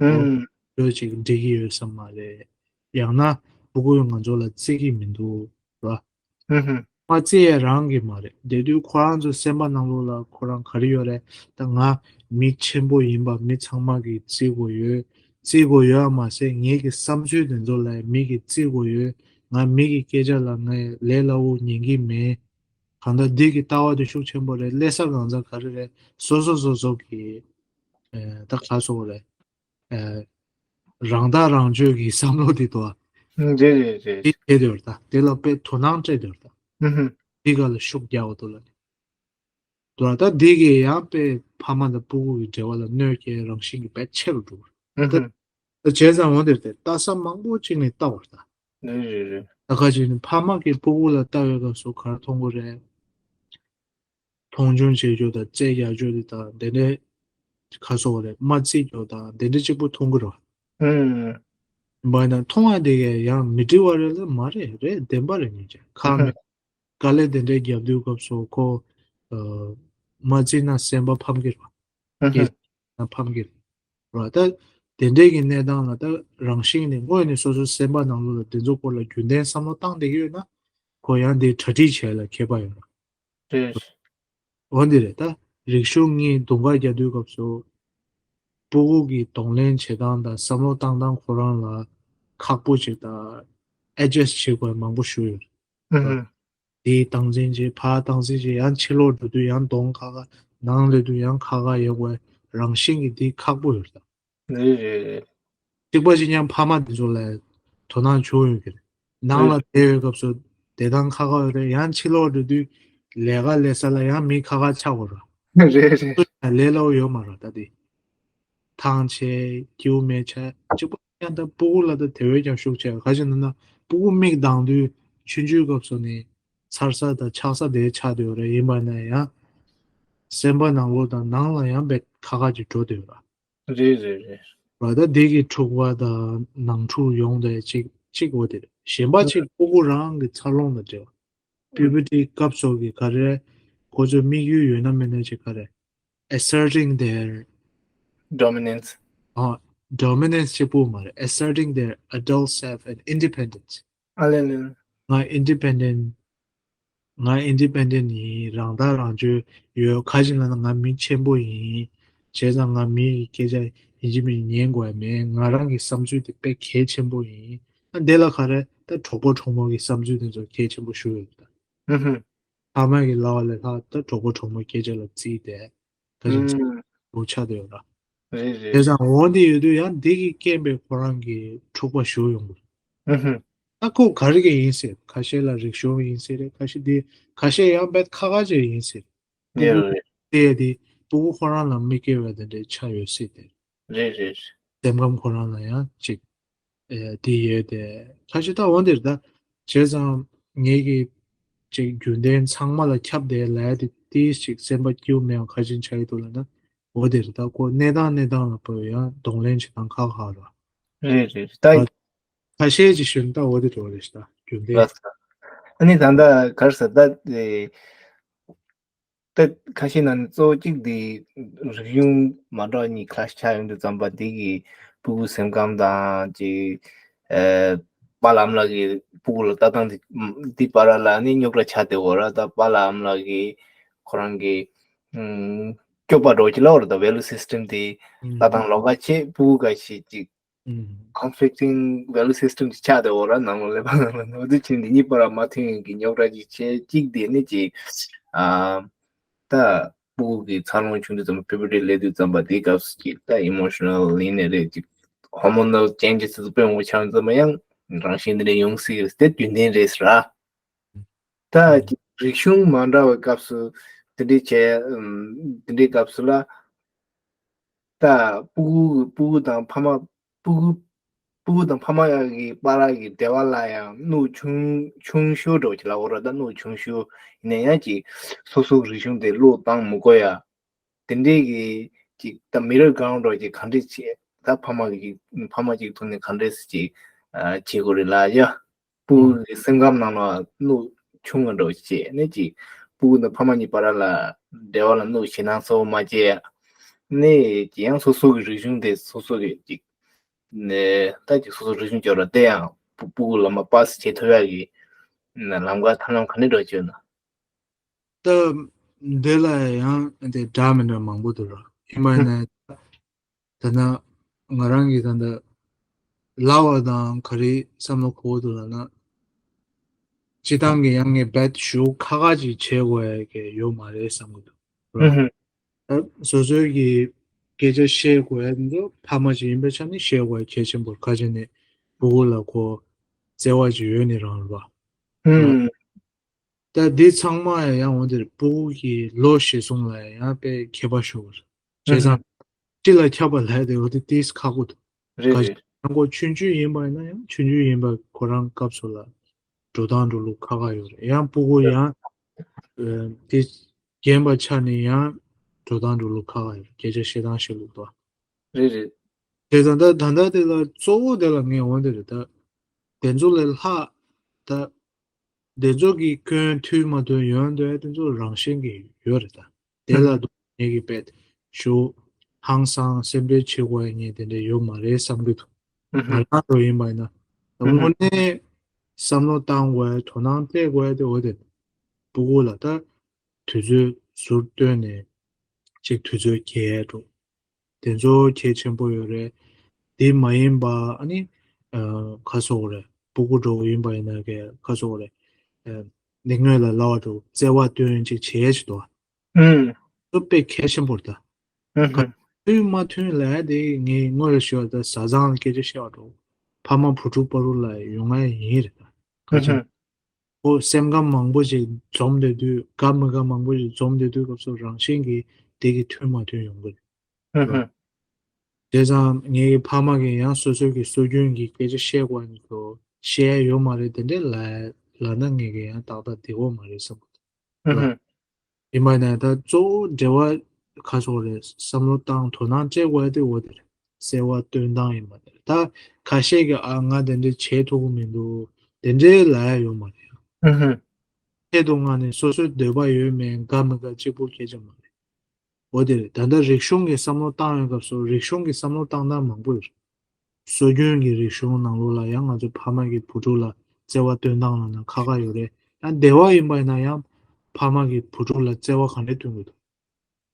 ཨུ། ཡོད་ཅིག་འགྲིག་གི་ཡོད་ས་མ་རེད། ཡང་ན་སྤུ་གུ་ཡང་ང་ཚོ་ལ་བརྩི་གི་མི་འདུག་ར། ཨུ་ཧུ། མ་བརྩི་ཡས་རང་གི་མ་རེད། དེ་དུས་ཁོ་རང་ཚོ་སེམས་པ་ནང་ལོགས་ལ་ཁོ་རང་ག་རེ་ཡོད་རེད། ད་ང་མི་ཆེན་པོ་ཡིན་པ་མི་ཚང་མ་གིས་བརྩི་དགོས་ཡོད། བརྩི་དགོས་ཡོད་མ་ཟད་ངེད་ཀྱི་བསམ་ཚུལ་དེ་ཚོ་ལ་མི་གིས་བརྩི་དགོས་ཡོད། ང་མི་གི་སྐད་ཆ་ལ་ངས་ལས་སླ་བོ་ཉན་གི་མེད། གང་ལྟར་འདི་གི་ལྟ་བ་དེ་ཤུགས་ཆེན་པོ་རེད། སླེབས་ས་གང་ཟག་ག་རེ་རེད། སོ་སོ་སོ་སོ་གི་ཨེ་ད་ག་སོགས་རེད། ཨེ་རང་ཐག་རང་གཅོད་ཀྱི་བསམ་བློ་དེ་དོ། ཨུམ། རེད་རེད་རེད། དེ་བྱས་དེ་རེད་ད། དེ་ལ་དཔེ་དོ་སྣང་སྤྲད་དེ་རེད་ད། ཨུ་ཧུ། འདི་ག་ལ་ཤུགས་རྒྱག་འོ་དོ་ལ་ནི། དོ་ད་འདི་གས་ཡང་དཔེ་ཕ་མ་དང་སྤུ་གུ་གི་འབྲེལ་བ་ལ་གནོད་སྐྱེལ་རང་བཞིན་གྱི་དཔེ་ཆེ་རུ་འགྲོ་གི་རེད་ད། ཨུ་ཧུ། ད་བྱས་ཙང་འོ་དེར་དེ་ལྟ་ས་མང་པོ་གཅིག་ནས་ལྟ་བར་ད། རེད་རེད་རེད། ད་ཁ་ཅིག་ནི་ཕ་མ་གིས་སྤུ་གུ་ལ་ལྟ་བའི་སྐབས་སུ་ག་རེ་མཐོང་གི་རེད། མཐོང་ཆུང་བྱེད་རྒྱུ་དང་རྩེད་རྒྱག་རྒྱུ་དེ་དང་དེ་འདྲའི་ཁ་སོགས་རེད། མ་བརྩི་རྒྱུ་དང་དེ་འདྲ་གཅིག་པུ་མཐོང་གི་རེད། ཨུམ། འབའ་ན་མཐོང་བ་དེ་གས་ཡང་མི་འགྲིག་པ་རེད་ལ་མ་རེད་རེད་བདེན་པ་རེད་ངེས་ཅན་ཁག་མེད། དཀའ་ལས་དེ་འདྲའི་རྒྱབ་དུས་སྐབས་སུ་ཁོ་ཨ་མ་བརྩིས་ན་སེམས་པ་ཕམ་གི་རེད། ཨུ་ཧུ། སྐྱེས་ན་ཕམ་གི་རེད། ར་ད་དེ་འདྲའི་གི་གནས་སྟངས་ལ་ད་རང་བཞིན་ནས་དངོས་ནས་སོ་སོའི་སེམས་པ་ནང་ལོགས་ལ་དེ་ཚོ་སྐོར་ལ་རྒྱུན་ལྡན་བསམ་བློ་བཏང་བསྡད་ཀྱི་ཡོད་ན་ཁོ་ཡང་དེ་གྲ་སྒྲིག་བྱས་ལ་ཁྱད་པར་ཡོད་ར། རེད། འོ་འདི་རེད་ད། རིག་གཞུང་གཉིས་དུང་དཀར་རྒྱག་དུས་སྐབས་སུ་སྤུ་གུ་གི་གདོང་ལེན་བྱེད་སྟངས་དང་བསམ་བློ་བཏང་སྟངས་ཁོ་རང་ལ་ཁག་པོ་ཅིག་དང་adjust་བྱེད་དགོས་མང་པོ་ཞིག་ཡོད་རེད། ཨུ་ཧུ། དེའི་སྟངས་འཛིན་བྱེད་ཕར་སྟངས་འཛིན་བྱེད་ཡང་ཕྱི་ལོགས་འགྲོ་དུས་ཡང་གདོང་ཁ་ཁ་ནང་སླེབས་དུས་ཡང་ཁ་ཁ་ཡོད་དགོས་རང་བཞིན་གྱི་དེ་ཁག་པོ་ཡོད་རེད་ད། རེད་རེད་རེད། གཅིག་པ་གཅིག་རྐྱང་ཕ་མ་དེ་ཚོ་ལ་དོ་སྣང་བྱུང་ཡོད་ཀྱི་རེད། ནང་ལ་རེད། བསྡད་ཡོད་སྐབས་སུ་བསྡད་སྟངས་ཁག་ཁག་ཡོད་རེད། ཡང་ཕྱི་ལོགས་འགྲོ་དུས་ལས་ཀ་ལས་ས་ལ་ཡང་མི་ཁག་ཁག་ཆགས་དགོས་རེད། རེད་རེད། སུ་ཡང་ལས་སླ་བོ་ཡོད་མ་རེད་ད་དེ། ཐང་ཆད་སྐྱིད་པོ་མེད་ཆ་གཅིག་པ་ཡང་ད་སྤུ་གུ་ལ་ད་དེ་བས་ཀྱང་ཤུགས་ཆེ་ག་ཅི་ན་ན་སྤུ་གུ་མིག་གདངས་དུས་ཆུང་ཆུང་སྐབས་སུ་ནས་ཚར་ས་དང་ཆགས་ས་དེ་ཆགས་བསྡད་ཡོད་རེད། ཡིན་པ་ན་ཡང་སེམས་པ་ནང་ལོགས་དང་ནང་ལ་ཡང་བས་ཁག་ཁག་ཅིག་འགྲོ་བསྡད་ཡོད་རེད། རེད་རེད་རེད། བ་ད་འདི་གི་འཁྲུག་པ་དང་ནང་འཁྲུག་ཡོང་བསྡད་གཅིག་གཅིག་འོ་དེ་རེད། གཞན་པ་གཅིག་སྤུ་གུ་རང་གི་འཚར་ལོངས་དང་འབྲེལ་བ། puberty་སྐབས་སོགས་ཀྱི་ག་རེ་ཁོ་ཚོའི་དམིགས་ཡུལ་ཡོད་ན་མེད་ན་ཅིག་ག་རེ་asserting their dominance. ཨ་dominance་གཅིག་པུ་མ་རེད། asserting their adult self and independence. ཨ་ལེ་ལེ། ང་independent། ང་independent་ཡིན། རང་ཐག་རང་གཅོད་ཡོད། ག་ཅི་ལབ་ན་ང་མི་ཆེན་པོ་ཡིན། བྱས་ཙང་ང་མི་ཡི་སྐད་ཆ་ ཡིན་གཅིག་མིན་གཅིག་ཉན་དགོས་ཡ་མེད། ང་རང་གི་བསམ་ཚུལ་དེ་དཔེ་གལ་ཆེན་པོ་ཡིན། ཨ་འདི་ལ་ག་རེ་ད་གྲོགས་པོ་གྲོགས་མོ་གི་བསམ་ཚུལ་དེ་ཚོ་གལ་ཆེན་པོ་ཞུ་ཡོད་ད། ཧུམ་ཧུམ། ཕ་མ་གི་ལབ་པ་ལས་ལྷག་ད་གྲོགས་པོ་གྲོགས་མོ་སྐད་ཆ་ལ་བརྩིས་ཏེ་ག་ཅིག་ཧུམ། འོ་ཆགས་བསྡད་ཡོད་ར། རེད་རེད། བྱས་ཙང་འོ་འདི་ཡོད་དུས་ཡང་འདི་གི་རྐྱེན་པས་ཁོ་རང་གི་འཁྲུག་པ་ཞུ་ཡོང་གི། ཧུམ་ཧུམ། ད་ཁོ་ག་རེ་གི་ཡིན་ཟེར། ཁ་ཤས་ལ་རིག་གཞུང་ཡིན་ཟེར་རེད། ཁ་ཤས་འདི་ཁ་ཤས་ཡང་དཔེ་ཁག་ཁག་ཅིག་ཡིན་ཟེར། ཡོད་རེད། དེ་དེ་སྤུ་གུ་ཁོ་རང་ལ་མི་སྐྱེ་བ་དེ་འདྲའི་ཆ་ཡོད་སྲིད་དེ། རེད་རེད། སེམས་ཁམས་ཁོ་རང་ལ་ཡང་ཅིག་ཨེ་དེ་ཡོད་དེ། ཁ་ཤས་ད་འོ་འདིར་ད་བྱས་ཙང་ངེད་ཀྱི་ཅིག་རྒྱུན་ལྡན་ཚང་མ་ལ་ཁྱབ་བསྡད་ལ་ཡ་དེ་དེ་ཅིག་སེམས་པ་སྐྱིད་པོ་མེད་པ་ག་ཅིག་ཆགས་ཀྱི་འདུག་ལབ་ན། འོ་འདིར་ད་ཁོ་གནས་སྟངས་གནས་སྟངས་ལ་བབས་ཡང་གདོང་ལེན་བྱེད་སྟངས་ཁག་ཁག་ར། རེད་རེད་ད། ཁ་ཤས་ཅིག་ཞུ་ན་ད་འོ་འདི་འགྲོ་རེད་ཤག་རྒྱུན་ལྡན། ལགས་སོ། ཨ་ནི་ད་ལྟ་ག་རེ་ཟེར་ད། ད་ཁ་ཤས་ནང་ནས་གཙོ་བོ་གཅིག་དེ་རིག་གཞུང་མ་འདྲ་གཉིས་ཁ་ཤས་ཆགས་ཡོང་དུས་ཙམ་པ་དེ་གི་སྤུ་གུ་སེམས་ཁམས་དང་ཅིག་ཨེ་པཱ་ལགས་ཨ་མ་ལགས་ཀྱི་སྤུ་གུ་ལ་ལྟ་སྟངས་དེ་དེ་བར་ལ་ནི་རྙོག་དྲ་ཆགས་བསྡད་ཡོད་ར། ད་པཱ་ལགས་ཨ་མ་ལགས་ཀྱི་ཁོ་རང་གི་ཨམ་སྐྱོབ་པ་འདྲ་བོ་ཅིག་ལབ་དགོས་རེད། ད་value system་དེ་ལྟ་སྟངས་ལོགས་ཀ་བྱས། སྤུ་གུ་འགའ་ཤས་ཅིག་ཨུམ། conflicting value system་ཅིག་ཆགས་བསྡད་ཡོད་ར། ནང་ལོགས་ཀླད་པ་ནང་ལ་ནོར་འདུག་ཕྱིན་ཏེ་གཉིས་བར་མ་མཐུན་ཡོང་གི་རྙོག་དྲ་ཅིག་བྱས། གཅིག་དེ་ནི་ཅིག་ཨ་ད་སྤུ་གུ་གི་འཚར་ལོངས་བྱུང་དུས་ཙམ་པ་puberty་སླེབས་དུས་ཙམ་པ་དེའི་སྐབས་སུ་ཅིག་ད་emotional་ཡིན་ནའི་རེད། ཅིག་hormonal changes་དེ་ཚོ་དཔེ་མང་པོ་ཆགས་ཡོང་དུས་ཙམ་པ་ཡང་རང་བཞིན་དེ་འདྲ་ཡོང་སྲིད་ཀྱི་རེད། དེ་རྒྱུན་ལྡན་རེད་ཟེར་ར། ད་ཅིག་རིག་གཞུང་མ་འདྲ་བའི་སྐབས་སུ་དེ་འདྲའི་བྱས། ཨམ་དེ་འདྲའི་སྐབས་སུ་ལ་ད་སྤུ་གུ་སྤུ་གུ་དང་ཕ་མ་སྤུ་གུ་སྤུ་གུ་དང་ཕ་མ་གི་བར་གྱི་འབྲེལ་བ་ལ་ཡང་གནོད་ཆུང་ཆུང་ཤོས་འདྲ་བོ་ཅིག་ལབ་དགོས་རེད། ད་གནོད་ཆུང་ཤོས་ཡིན་ན་ཡང་ཅིག་སོ་སོ་གི་རིག་གཞུང་དེ་བློས་བཏང་མི་དགོས་ཡ། དེ་འདྲའི་གི་ཅིག་ད་middle ground་འདྲ་བོ་ཅིག་ག་འདྲས་བྱེད། ད་ཕ་མ་གི་ཕ་མ་གཅིག་ཐོག་ནས་ག་འདྲས་ཅིག་ཨ་བྱེད་དགོས་རེད་ལབ་ཡ། སྤུ་གུ་གི་སེམས་ཁམས་ནང་ལ་གནོད་ཆུང་བ་འདྲ་བོ་ཅིག་བྱས་ནས་ཅིག་སྤུ་གུ་དང་ཕ་མ་གཉིས་བར་ལ་འབྲེལ་བ་ལ་གནོད་བྱེད་སྣང་ཚ་བོ་མ་བྱས་ནས་ཅིག་ཡང་སོ་སོ་གི་རིག་གཞུང་དེ་སོ་སོ་གི་ཅིག་ནས་ད་ཅིག་སོ་སོ་རིག་གཞུང་སྦྱོར་བ་དེ་ཡང་སྤུ་སྤུ་གུ་ལ་མ་པཱ་སི་བྱེད་ཐུབ་ཡག་གི་ལམ་ཁ་ཐབས་ལམ་ག་འདྲས་འདྲ་བོ་ཅིག་ཡོད་ན། ད་འདི་ལ་ཡང་འདི་འདྲ་མི་འདྲ་མང་པོ་འདུག་ར། ཡིན་པ་ཡིན་ན་ད་ནི་ང་རང་གིས་ད་ལྟ་ལབ་པ་དང་ག་རེ་བསམ་བློ་འཁོར་འདུག་ལབ་ན། སྤྱིར་བཏང་གི་ཡང་ངས་རྦད་ཞུ་ཁག་ཁག་ཅིག་བྱེད་དགོས་ཡ་གི་ཡོད་མ་རེད་བསམ་གི་འདུག་ར། ད་སོ་སོའི་གི་སྐད་ཆ་བཤད་དགོས་ཡ་འདི་ཕ་མ་ཅིག་ཡིན་པའི་ཆ་ནས་བཤད་དགོས་ཡ་གལ་ཆེན་པོ་རེད། ཁ་ཅིག་ནས་སྤུ་གུ་ལ་ཁོ་བརྩེ་བ་ཅིག་ཡོད་ནི་རང་རེད་པ། ད་འདི་ཚང་མ་ཡང་འོ་འདིར་སྤུ་གུ་གི་ལོ་གཞིར་བཟུང་ལ་ཡང་དཔེ་ཁྱད་པར་ཤོར་བ་རེད། བྱས་ཙང་སྤྱི་ལ་ཁྱབ་པ་ལབ་དེ་འོ་དེ་ཏིས་ཁག་པོ་འདུག་རེད་ག་རེད། ཡང་ཁོ་ཆུང་ཆུང་ཡིན་པ་ཡིན་ན་ཡང་ཆུང་ཆུང་ཡིན་པ་ཁོ་རང་སྐབས་སུ་ལ་འགྲོ་སྟངས་འགྲོ་ལུགས་ཁག་ཁག་ཡོད་རེད། ཡང་སྤུ་གུ་ཡང་ཨ་དེ་རྒན་པ་ཆགས་ནས་ཡང་འགྲོ་སྟངས་འགྲོ་ལུགས་ཁག་ཁག་ཡོད་རེད། སྐད་ཆ་བཤད་སྟངས་བཤད་ལུགས་དང་། རེད་རེད། དེ་ད་ལྟ་ད་ལྟ་དེ་ལ་གཙོ་བོ་དེ་ལ་ངས་འོ་དེ་རེད་ད། དེ་ཚོ་ལས་ལྷག་ད། དེ་ཚོ་གི་སྐྱོན་མཐུན་མ་མཐུན་ཡོང་འདོད་དེ་ཚོ་རང་བཞིན་གྱི་ཡོད་རེད་ད། དེ་ལ་ཨུ་འདུག་ངེད་ཀྱི་དཔེ་ཞུ་ཧང་སང་སེམས་ཁྲལ་བྱེད་དགོས་ཡ་ངས་དེ་འདྲ་ཡོད་མ་རེད་བསམ་གྱི་འདུག་ང་ཧུ་རང་ཚོ་ཡིན་པ་ཡིན་ན་ད་ཨུ་ཧུ་དངོས་གནས་བསམ་བློ་བཏང་དགོས་ཡ་དོ་སྣང་སྤྲད་དགོས་ཡ་དེ་འོ་དེ་སྤུ་གུ་ལ་ད་དུས་ཚོད་ཟུར་བཏོན་ནས་ཅིག་དུས་ཚོད་རྒྱལ་འགྲོ། དེ་ཚོ་གལ་ཆེན་པོ་ཡོད་རེད། དེ་མ་ཡིན་པ་ཨ་ནི་ཨ་ཁ་སོག་རེད། སྤུ་གུ་འགྲོ་བ་ཡིན་པ་ཡིན་ན་གས་ཁ་སོག་རེད། ཨ་ནི་སྔོན་ལ་ལབ་པ་འདྲ་བོ་བརྩེ་བ་སྟོན་ཅིག་བྱེད་ཅིག་འདུག་ཨ། ཨུམ། དེ་དཔེ་གལ་ཆེན་པོ་རེད་ད། ཨུམ་ག་ཧུམ། མཐུན་མ་མཐུན་ལབ་ཡ་དེ་ངས་སྔོན་ལ་ཞུས་པ་ད་བཟའ་ཚང་ལ་སྐད་ཆ་བཤད་པ་འདྲ་བོ་ཕ་མ་བུ་ཕྲུག་བར་དུ་ལ་ཡོང་ཡ་ཡིན་རེད་ད། ག་ཨུམ་ཅིག་ཧུམ། ཁོ་སེམས་ཁམས་མང་པོ་ཞིག་འཛོམས་བསྡད་དུས་དགའ་མི་དགའ་མང་པོ་ཞིག་འཛོམས་བསྡད་དུས་སྐབས་སུ་རང་བཞིན་གྱིས་དེ་གི་མཐུན་མ་མཐུན་ཡོང་གི་རེད། ཧུ་ཧུ། བྱས་ཙང་ངའི་ཕ་མ་གིས་ཡང་སོ་སོའི་གི་སྲོལ་རྒྱུན་གྱི་སྐད་ཆ་བཤད་དགོས་ནི་ཚོ་བཤད་ཡ་ཡོད་མ་རེད། དེ་འདྲས་ལབ་ལབ་ན་ངས་གི་ཡང་ཏག་ཏག་བདེ་པོ་མ་རེད་བསམ་གི་འདུག་ཧུ་ཧུ། ཡིན་པ་ན་ད་གཙོ་བོ་འབྲེལ་བ་ཁ་སོག་རེད་བསམ་བློ་བཏང་དོ་སྣང་སྤྲད་དགོས་ཡ་དེ་འོ་དེ་རེད། བརྩེ་བ་སྟོན་སྟངས་ཡིན་པ་དེ་རེད། ད་ཁ་ཤས་ཀྱིས་ཨ་ང་དེ་འདྲས་བྱེད་ཐུབ་ཀྱི་མི་འདུག་དེ་འདྲས་ལབ་ཡ་ཡོད་མ་རེད། ཧུ་ཧུ། ཆེད་དུ་མངགས་ནས་སོ་སོའི་འདོད་པ་ཡོད་མེད་དགའ་མི་དགའ་གཅིག་པུ་སྐད་ཆ་མ་རེད། འོ་དེ་རེད། ད་ལྟ་རིག་གཞུང་གི་བསམ་བློ་བཏང་ཡོང་སྐབས་སུ་རིག་གཞུང་གི་བསམ་བློ་བཏང་སྟངས་མང་པོ་ཡོད་རེད། སྲོལ་རྒྱུན་གྱི་རིག་གཞུང་ནང་ལོགས་ལ་ཡང་ང་ཚོ་ཕ་མ་གིས་བུ་ཕྲུག་ལ་བརྩེ་བ་སྟོན་སྟངས་ལབ་ན་ཁག་ཁག་ཡོད་རེད། ཡང་སྡེ་བ་ཡིན་པ་ཡིན་ན་ཡང་ཕ་མ་གིས་བུ་ཕྲུག་ལ་བརྩེ་བ་ག་འདྲས་སྟོན་དགོས་འདུག་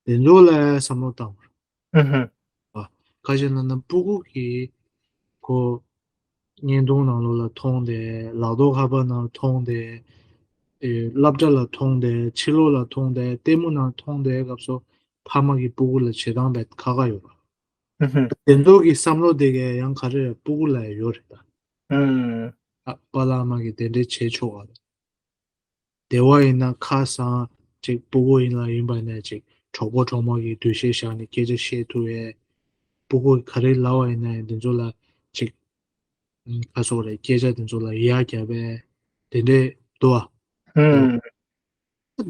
དེ་ཚོ་ལ་བསམ་བློ་བཏང་དགོས་རེད། ཨུ་ཧུ། ཨ། ཁ་ཤས་ལ་ན་སྤུ་གུ་གི་ཁོ་བརྙན་ཐུང་ནང་ལོགས་ལ་མཐོང་སྟེ། ལག་ཐོག་ཁ་པར་ནང་མཐོང་སྟེ། ཨེ་སློབ་གྲྭ་ལ་མཐོང་སྟེ། ཕྱི་ལོགས་ལ་མཐོང་སྟེ། ལྟད་མོ་ནང་མཐོང་སྟེ་སྐབས་སུ་ཕ་མ་གིས་སྤུ་གུ་ལ་བྱེད་སྟངས་དཔེ་ཁག་ཁག་ཡོད་པ། ཨུ་ཧུ། དེ་ཚོ་གི་བསམ་བློ་དེ་གས་ཡང་ག་རེ་རེད། སྤུ་གུ་ལ་ཡང་ཡོད་རེད་ད། ཨུ། ཨ་པ་ལགས་མ་གིས་དེ་འདྲས་བྱེད་ཆོག་ག་ལ། དེ་བ་ཡིན་ན་ཁ་སང་ཅིག་སྤུ་གུ་ཡིན་ལ་ཡིན་པ་ནས་ཅིག་གྲོགས་པོ་གྲོགས་མོ་གི་འདུ་ཤེས་བཞག་ནས་སྐད་ཆ་བཤད་ཐུབ་ཡས། སྤུ་གུ་ག་རེ་ལབ་པ་ཡིན་ན་ཡང་དེ་ཚོ་ལ་ཅིག་ཁ་སོགས་རེད། སྐད་ཆ་དེ་ཚོ་ལ་ཡ་རྒྱབ་པས་དེ་འདྲས་འདུག་ཨ། ཨུ།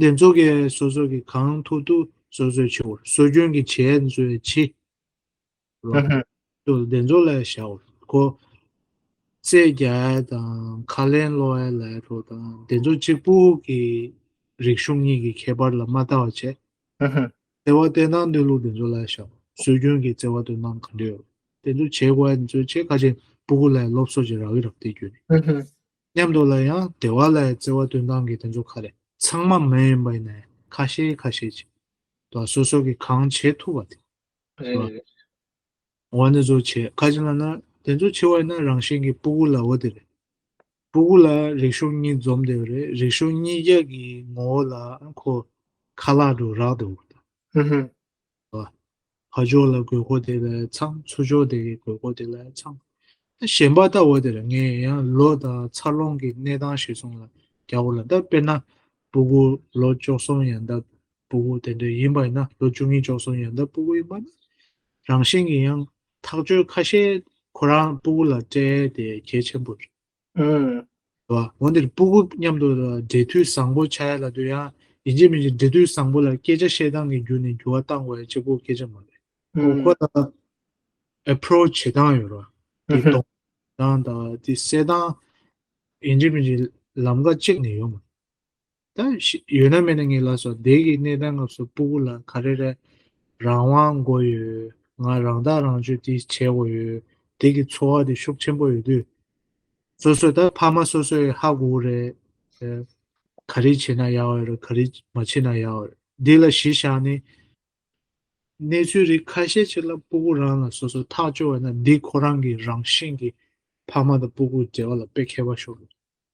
དེ་ཚོ་གས་སོ་སོ་གི་གང་ཐུབ་ཐུབ་སོ་སོས་བྱེད་དགོས། སྲོལ་རྒྱུན་གྱི་བྱས་དེ་ཚོ་ཡས་བྱེད། ཨུ་ཧུ། དེ་ཚོ་ལ་བཞག་དགོས། ཁོ་རྩེད་རྒྱག་དང་ཁ་ལན་སློག་ཡ་ལ་རོ་དང་དེ་ཚོ་གཅིག་པུ་གི་རིག་གཞུང་གཉིས་ཀྱི་ཁྱད་པར་ལ་མ་ལྟ་བ་བྱས། ཨུ་ཧུ། བརྩེ་བ་བསྟན་སྟངས་སྡོད་ལུགས་དེ་ཚོ་ལ་བཞག་སྲོལ་རྒྱུན་གྱི་བརྩེ་བ་བསྟན་སྟངས་ག་འདྲ་ཡོད། དེ་ཚོ་བྱེད་དགོས་ཡ་དེ་ཚོ་བྱེད། ཁ་ཅིག་སྤུ་གུ་ལ་སློབ་གསོ་ཅིག་རག་གི་རག་དེ་རྒྱུ་ནི། ཨུ་ཧུ། མཉམ་དུ་ལ་ཡང་སྡེ་བ་ལ་བརྩེ་བ་བསྟན་སྟངས་ཀྱི་དེ་ཚོ་ག་རེ་ཚང་མ་མེད་ཡིན་པ་ཡིན་ནའི་ཁ་ཤས་ཁ་ཤས་ཅིག་དང་སོ་སོ་གི་གང་བྱེད་ཐུབ་པ་དེ། རེད་རེད། འོ་ནི་ཚོ་བྱེད། ཁ་ཅིག་ལ་ན་དེ་ཚོ་བྱེད་པ་ཡིན་ན་རང་བཞིན་གྱི་སྤུ་གུ་ལ་འོ་དེ་རེད། སྤུ་གུ་ལ་རིག་གཞུང་གཉིས་འཛོམས་བསྡད་པ་རེད། རིག་གཞུང་གཉིས་ཀ་གི་ངོ་བོ་ལ་ཁོ་ཁ་ལག་འགྲོ་རག་འདུག་ཨུ་ཧུ། ཕ་ཕྱོགས་ལ་དགོས་མཁོ་དེ་ལ་ཚང་། ཚུར་ཕྱོགས་དེ་གི་དགོས་མཁོ་དེ་ལ་ཚང་། ད་གཞན་པ་ལྟ་བུ་དེ་ལ་ངས་ཡང་ལོ་དང་འཚར་ལོངས་ཀྱི་གནས་སྟངས་གཞིར་བཟུང་ལ་རྒྱག་དགོས་ལ། ད་དཔེར་ན་སྤུ་གུ་ལོ་བཅུ་གསུམ་ཡན་ལ་སྤུ་གུ་དེ་འདྲ་ཡིན་པ་ཡིན་ན། ལོ་བཅུ་གཉིས་བཅུ་གསུམ་ཡན་ལ་སྤུ་གུ་ཡིན་པ་ན་རང་བཞིན་གྱིས་ཡང་ཐག་གཅོད་ཁ་ཤས་ཁོ་རང་སྤུ་གུ་ལ་སྤྲད་དེ་གལ་ཆེན་པོ་རེད། ཨུམ། རེད་བ། འོན་ཏེ་སྤུ་གུ་མཉམ་དུ་འབྲེལ་མཐུད་བཟང་པོ་ཆགས་ཡ་ལ་དུས་ཡང་ཡིན་གཅིག་མིན་གཅིག་འབྲེལ་མཐུད་བཟང་པོ་ལ་སྐད་ཆ་བཤད་སྟངས་ཀྱི་བརྒྱུད་ནས་འགྱུར་བ་བཏང་དགོས་ཡ་གཅིག་པོ་སྐད་ཆ་མ་རེད། ཁོ་ཁོ་ལ་ཨེ་པོ་རོ་ཆི་བྱེད་སྟངས་ཡོད་རེད་བ། དེ་གཏོང་སྟངས་དང་དེ་སེལ་སྟངས་ཡིན་གཅིག་མིན་གཅིག་ལམ་ཁ་གཅིག་ནས་ཡོད་མ་རེད། ད་ཤི་ཡོད་ན་མེད་ན་ངས་ལབ་སོང་། དེ་གི་གནས་སྟངས་སྐབས་སུ་སྤུ་གུ་ལ་ག་རེ་རེད། རང་དབང་དགོས་ཡོད། ང་རང་ཐག་རང་གཅོད་དེ་བྱེད་དགོས་ཡོད། དེ་གི་ཚོར་བ་དེ་ཤུགས་ཆེན་པོ་ཡོད་དུས། སོ་སོ་ད་ཕ་མ་སོ་སོ་ཡི་ཧ་གོ་རེད། ཨེ། ག་རེ་བྱེད་ན་ཡག་ཡོད་རེད། ག་རེ་མ་བྱེད་ན་ཡག་ཡོད་རེད། འདི་ལ་གཞི་བཞག་ནས་གནས་ཚུལ་རིགས་ཁ་ཤས་ཅིག་ལ་སྤུ་གུ་རང་ལ་སོ་སོ་ཐག་གཅོད་པ་ན་འདི་ཁོ་རང་གི་རང་བཞིན་གྱི་ཕ་མ་དང་སྤུ་གུའི་འབྲེལ་བ་ལ་དཔེ་ཁྱད་པར་ཤོར་འདུག་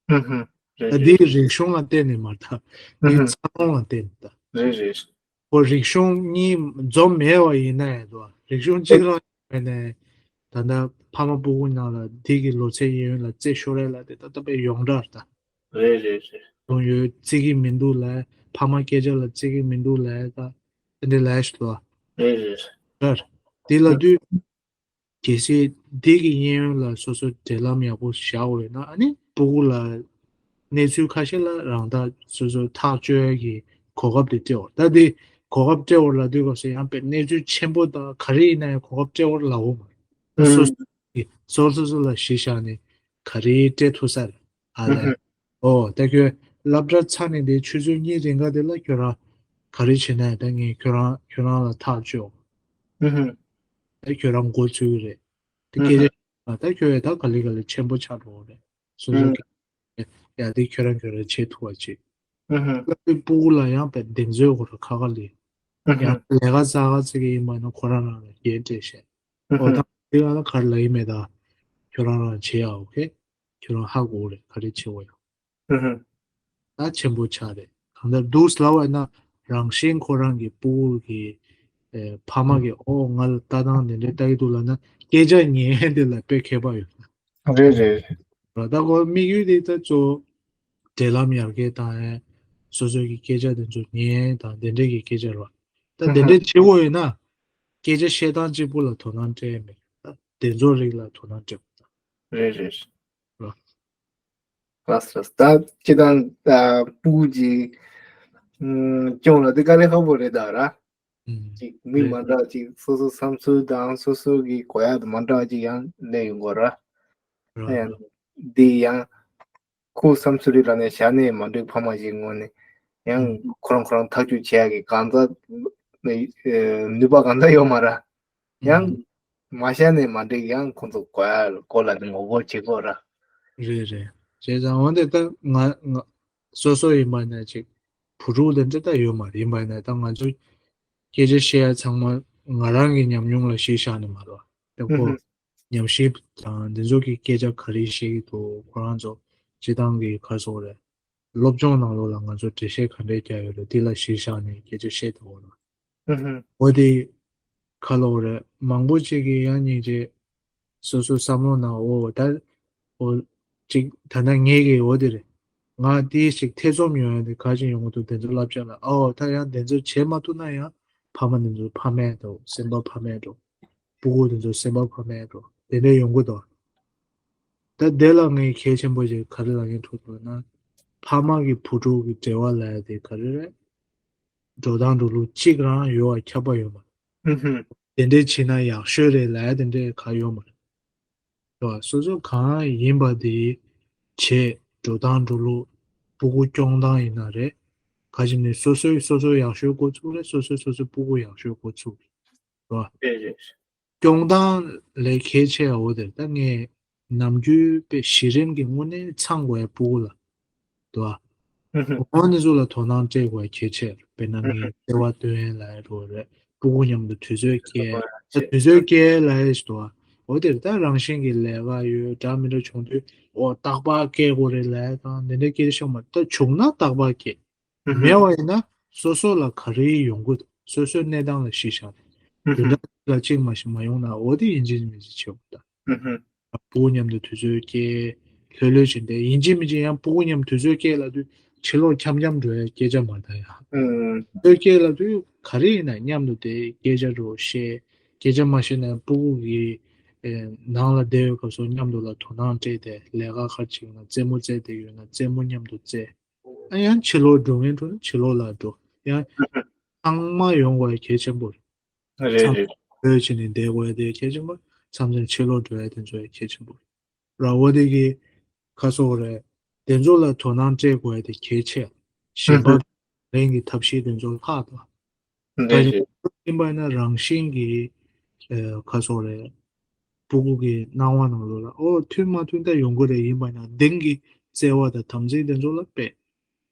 ཨུ་ཧུ། རེད་ད་རེད། འདི་རིག་གཞུང་ལ་བརྟེན་ནས་མ་རེད་ད། འདི་ཨུ་ཧུ། འཚར་ལོངས་ལ་བརྟེན་ནས་ད། རེད་རེད། ཁོ་རིག་གཞུང་གཉིས་འཛོམས་མེད་པ་ཡིན་ན་ཡང་འདུག་རིག་གཞུང་གཅིག་རང་ཡིན་ནས་ད་ལྟ་ཕ་མ་སྤུ་གུ་ནང་ལ་འདི་གི་ལོ་ཚད་ཡིན་ཡོད་ལ་རྩེད་ཤོར་རེད་ལ་དེ་ད་ལྟ་དཔེ་ཡོངས་གྲགས་རེད་ད། རེད་རེད་རེད། ཡོང་ཡོད་རྩེ་གི་མི་འདུག་ལ། ཕ་མ་སྐད་ཆ་ལ་རྩེ་གི་མི་འདུག་ལ་ད། དེ་འདྲ་ལས་ཤིག་འདུག་རེད་རེད། རེད། དེ་ལ་དུས། གལ་སྲིད་འདི་གི་གཡས་གཡོན་ལ་སོ་སོ་འབྲེལ་ལམ་ཡག་པོ་བཞག་འོས་ན། ཨ་ནི་སྤུ་གུ་ལ་གནས་ཚུལ་ཁ་ཤས་ལ་རང་ཐག་སོ་སོ་ཐག་གཅོད་ཀྱི་གོ་སྐབས་དེ་སྤྲད་འོ། ད་འདི་གོ་སྐབས་སྤྲད་འོ་ལབ་དུས་སྐབས་སུ་ཡང་དཔེ་གནས་ཚུལ་ཆེན་པོ་དང་ག་རེ་ཡིན་ན་ཡང་གོ་སྐབས་སྤྲད་འོ་ལབ་འོ་མ་རེད། སོ་སོ་གི་སོ་སོ་སོ་ལ་གཞི་བཞག་ནས་ག་རེ་སྤྲད་ཐུབ་ས་རེད། ཨ་ལས། ཨོ་ད་ཁྱོད་སློབ་གྲྭ་ཚར་ནས་དེ་ཆུ་ཚོད་གཉིས་རིང་ག་དེ་ལ་ཁྱོད་རང་ག་རེ་བྱེད་ན་ད་ངས་ཁྱོད་རང་ཁྱོད་རང་ལ་ཐག་གཅོད། ད་ཁྱོད་རང་འགོ་ཚུགས་ཀྱི་རེད། དེ་སྐད་ཆ་ད་ཁྱོད་ཡ་ད་ག་ལེ་ག་ལེ་ཆེན་པོ་ཆགས་འགྲོ་གི་རེད། སོ་སོ་གི་ཡ་དེ་ཁྱོད་རང་ཁྱོད་རང་བྱེད་ཐུབ་པ་བྱེད། སློབ་དཔོན་སྤུ་གུ་ལ་ཡང་དཔེ་གདེང་ཚོད་དགོས་རེད་ཁ་ཁ་ལས། ཡང་ལས་ཀ་ཙག་ག་ཙིག་གི་ཡིན་པ་ན་ཁོ་རང་རང་ལ་རྒྱན་སྤྲད་བྱས། ཨོ་ད་དེ་ག་ལ་ག་རེ་ལ་ཡིན་མེད་ད། ཁྱོད་རང་རང་བྱེད་ཡ་ཨོ་ཁེ། ཁྱོད་རང་ཧ་གོ་རེད་ག་རེ་བྱེད་འོ་ཡ། ཨུ་ཧུ། ད་ཆེན་པོ་ཆགས་རེད། གང་ལྟར་འདུག་ལབ་པ་ཡིན་ན་རང་བཞིན་ཁོ་རང་གི་སྤུ་གུ་གི་ཨེ་ཕ་མ་གི་ཨོ་ང་ལ་ལྟ་སྟངས་དེ་འདྲའི་ལྟ་གི་འདུག་ལབ་ན་སྐད་ཆ་ཉན་དེ་ལ་དཔེ་ཁྱད་པར་ཡོད། རེད་རེད། ད་ཁོ་དམིགས་ཡུལ་དེ་ད་གཙོ་བོ་འབྲེལ་ལམ་ཡར་རྒྱས་བཏང་ཡས། སོ་སོ་གི་སྐད་ཆ་དེ་ཚོ་ཉན་དང་དེ་འདྲའི་གི་སྐད་ཆ་རེད་བ། ད་དེ་འདྲའི་བྱེད་དགོས་ཡོད་ན་སྐད་ཆ་བཤད་སྟངས་གཅིག་པུ་ལ་དོ་སྣང་སྤྲད་མེད། ད་དེ་ཚོ་རིགས་ལ་དོ་སྣང་སྤྲད་དགོས། རེད་རེད། རེད། ལགས་སོ། ད་སྤྱིར་བཏང་ད་སྤུ་གུ་ཅིག་ཨུམ་སྐྱོང་ལ་དེ་དཀའ་ལས་ཁག་པོ་རེད་ད་ར། ཨུམ། ཅིག་མི་རེད། མ་འདྲ་ཅིག་སོ་སོ་བསམ་ཚུལ་དང་སོ་སོ་གི་གོ་ཡག་དང་མ་འདྲ་ཅིག་ཡང་སླེབས་ཡོང་གི་ར། རེད། ཡང་འདི་ཡང་ཁོ་བསམ་ཚུལ་རེ་ལབ་ནས་བཞག་ནས་མ་འགྲིག་ཕ་མ་ཞིག་ངོས་ནས་ཡང་ཨུམ། ཁོ་རང་ཁོ་རང་ཐག་གཅོད་བྱེད་ཡག་གི་གང་ཟག་ནུས་པ་གང་ཟག་ཡོད་མ་ར། ཡང་ཨུམ། མ་བཤད་ནས་མ་འགྲིག་ཡང་ཁོང་ཚོ་གོ་ཡ་གོ་ལ་ནི་ངོ་རྒོལ་བྱེད་དགོས་ར། རེད་རེད། བྱས་ཙང་འོན་ཏེ་ད་ང་ང་སོ་སོ་ཡིན་པ་ན་ཅིག་བུ་ཕྲུག་དེ་འདྲ་ད་ཡོད་མ་རེད། ཡིན་པ་ན་ད་ང་ཚོ་སྐད་ཆ་བཤད་ཡ་ཚང་མ་ང་རང་གི་ཉམས་མྱོང་ལ་གཞི་བཞག་ནས་མ་རེད། ད་ཁོ་ཨུ་ཉམས་ཞིབ་དང་འདི་ཚོ་གི་སྐད་ཆ་ག་རེ་བཤད་ཀྱི་འདུག་ཁོ་རང་ཚོ་སྤྱི་བཏང་གི་ག་རེ་ཟེར་དགོས་རེད། སློབ་སྦྱོང་ནང་ལོགས་ལ་ང་ཚོ་འགྲེལ་བཤད་ག་འདྲས་རྒྱག་ཡོད་རེད། འདི་ལ་གཞི་བཞག་ནས་སྐད་ཆ་བཤད་འདུག་གོ་ལ། ཨུ་ཧུ། འོ་དེ་ག་ལབ་དགོས་རེད། མང་པོ་ཅིག་གིས་ཡང་སྙིང་རྗེ། སོ་སོའི་བསམ་བློ་ནང་འོ་ད་འོ་ཅིག་ད་ལྟ་ངེད་ཀྱི་འོ་དེ་རེད། ང་དེ་ཞིག་ཐེ་ཚོམ་ཡོང་ཡ་དེ་ག་ཅིག་ཡོང་གི་འདུག་དེ་ཚོ་བསླབ་བྱ་ལ་ཨོ་ད་ཡང་དེ་ཚོ་བྱེད་མ་ཐུབ་ན་ཡང་ཕ་མ་དེ་ཚོ་ཕ་མས་འགྲོ། སེམས་པ་ཕ་མས་འགྲོ། སྤུ་གུ་དེ་ཚོ་སེམས་པ་ཕ་མས་འགྲོ། དེ་འདྲ་ཡོང་གི་འདུག་ད་དེ་ལ་ངས་གལ་ཆེན་པོ་ཞིག་ག་རེ་ལབ་ཡིན་འདུག་ལབ་ན། ཕ་མ་གི་བུ་ཕྲུག་གི་འབྲེལ་བ་ལབ་ཡ་དེ་ག་རེ་རེད། འགྲོ་སྟངས་འགྲོ་ལུགས་གཅིག་རང་ཡོད་པ་ཁྱབ་པ་ཡོད་མ་རེད། ཨུ་ཧུ། དེ་འདྲས་བྱས་ན་ཡག་ཤོས་རེད་ལབ་ཡ་དེ་འདྲས་གང་ཡོད་མ་རེད། རེད་བ། སོ་སོ་གང་ཡིན་པ་དེ་བྱས། འགྲོ་སྟངས་འགྲོ་ལུགས། སྤུ་གུ་སྐྱོང་སྟངས་ཡིན་ན་རེད། ག་ཅིག་ནས་སོ་སོས་སོ་སོ་ཡག་ཤོས་འགོ་ཚུགས་རེད། སོ་སོས་སོ་སོའི་སྤུ་གུ་ཡག་ཤོས་འགོ་ཚུགས་རེད། རེད་བ། རེད་རེད། སྐྱོང་སྟངས་ལས་གལ་ཆེ་བ་འོ་དེ་ད་ངས་ནམ་རྒྱུན་དཔེ་གཞི་རིམ་གྱི་དངོས་གནས་ཚང་དགོས་ཡ་སྤུ་གུ་ལ། འདུག་ཨ། ཨུ་ཧུ། འོ་ནི་ཚོ་ལ་དོ་སྣང་སྤྲད་དགོས་གལ་ཆེ། དཔེར་ན་ངས་བརྩེ་བ་སྟོན་ཡས་ལབ་ཡས་རེད། སྤུ་གུ་མཉམ་དུ་དུས་ཚོད་སྐྱེལ་ད་དུས་ཚོད་སྐྱེལ་ལབ་ཡས་ཞིག་འདུག་ཨ། འོ་དེར་ད་རང་བཞིན་གྱི་ལས་ཀ་ཡོད་འདྲ་མི་འདྲ་བྱུང་དུས་འོ་རྟག་པར་སྐྱེལ་དགོས་རེད་ལབ་ཡས་དང་དེ་འདྲའི་སྐད་ཆ་ཤོད་མ་ད་བྱུང་ན་རྟག་པར་སྐྱེལ། ཨུ་ཧུ། མེད་པ་ཡིན་ན་སོ་སོ་ལ་ག་རེ་ཡོང་གི་འདུག་སོ་སོའི་གནས་སྟངས་ལ་གཞི་བཞག་ནས་ཨུ་ཧུ། བདུན་ཕྲག་གཅིག་ལ་གཅིག་མ་ཞིག་མ་ཡོང་ན་འོ་དེ་ཡིན་གཅིག་མིན་གཅིག་བྱེད་དགོས་ད། ཨུ་ཧུ། སྤུ་གུ་མཉམ་དུ་དུས་ཚོད་སྐྱེལ། ལྷོད་ལྷོད་བྱས་ཏེ་ཡིན་གཅིག་མིན་གཅིག་ཡང་སྤུ་གུ་མཉམ་དུས་ཚོད་སྐྱེལ་ལབ་དུས་ཕྱི་ལོགས་འཁྱམ་འཁྱམ་འགྲོ་ཡ་སྐད་ཆ་མ་རེད་ད་ཡ། ཨུ། དུས་ཚོད་སྐྱེལ་ལབ་དུས་ག་རེ་ཡིན་ན་མཉམ་དུ་དེ་སྐད་ཆ་འགྲོ་བཤད། སྐད་ཆ་མ་བཤད་ན་སྤུ་གུ་གི་ཨེ་ནང་ལ་བསྡད་ཡོད་སྐབས་སུ་མཉམ་དུ་ལ་དོ་སྣང་སྤྲད་དེ་ལས་ཀ་ཁ་ཅིག་ན་རྩེད་མོ་རྩེ་དེ་ཡོད་ན་རྩེད་མོ་མཉམ་དུ་རྩེ། ཨ་ཡང་ཕྱི་ལོགས་འགྲོ་མཁན་འགྲོ་ན་ཕྱི་ལོགས་ལ་འགྲོ། ཡང་ཚང་མ་ཡོང་དགོས་ཡ་གལ་ཆེན་པོ་རེད། རེད་མཚམས་རེད། ལྷོད་བྱས་ནས་བསྡད་དགོས་ཡ་དེ་གལ་ཆེན་པོ། མཚམས་མཚམས་ཕྱི་ལོགས་འགྲོ་ཡ་དེ་ཚོ་ཡ་གལ་ཆེན་པོ་རེད། ར་བ་དེ་གི་ཁ་སོག་རེད། དེ་ཚོ་ལ་དོ་སྣང་སྤྲད་དགོས་ཡ་དེ་གལ་ཆེ། གཞན་པ་ལེན་གྱི་ཐབས་ཤེས་དེ་ཚོ་ལྷག་དང་། ད་རེད་རེད། ཡིན་པ་ཡིན་ན་རང་བཞིན་གྱི་ཁ་སོག་རེད། སྤུ་གུ་གི་སྣང་བ་ནང་ལོགས་ལ་ཨོ་མཐུན་མ་མཐུན་ད་ཡོང་གི་རེད། ཡིན་པ་ཡིན་ན་གདེང་གི་བརྩེ་བ་དང་དམ་ཚིག་དེ་ཚོ་ལ་དཔེ་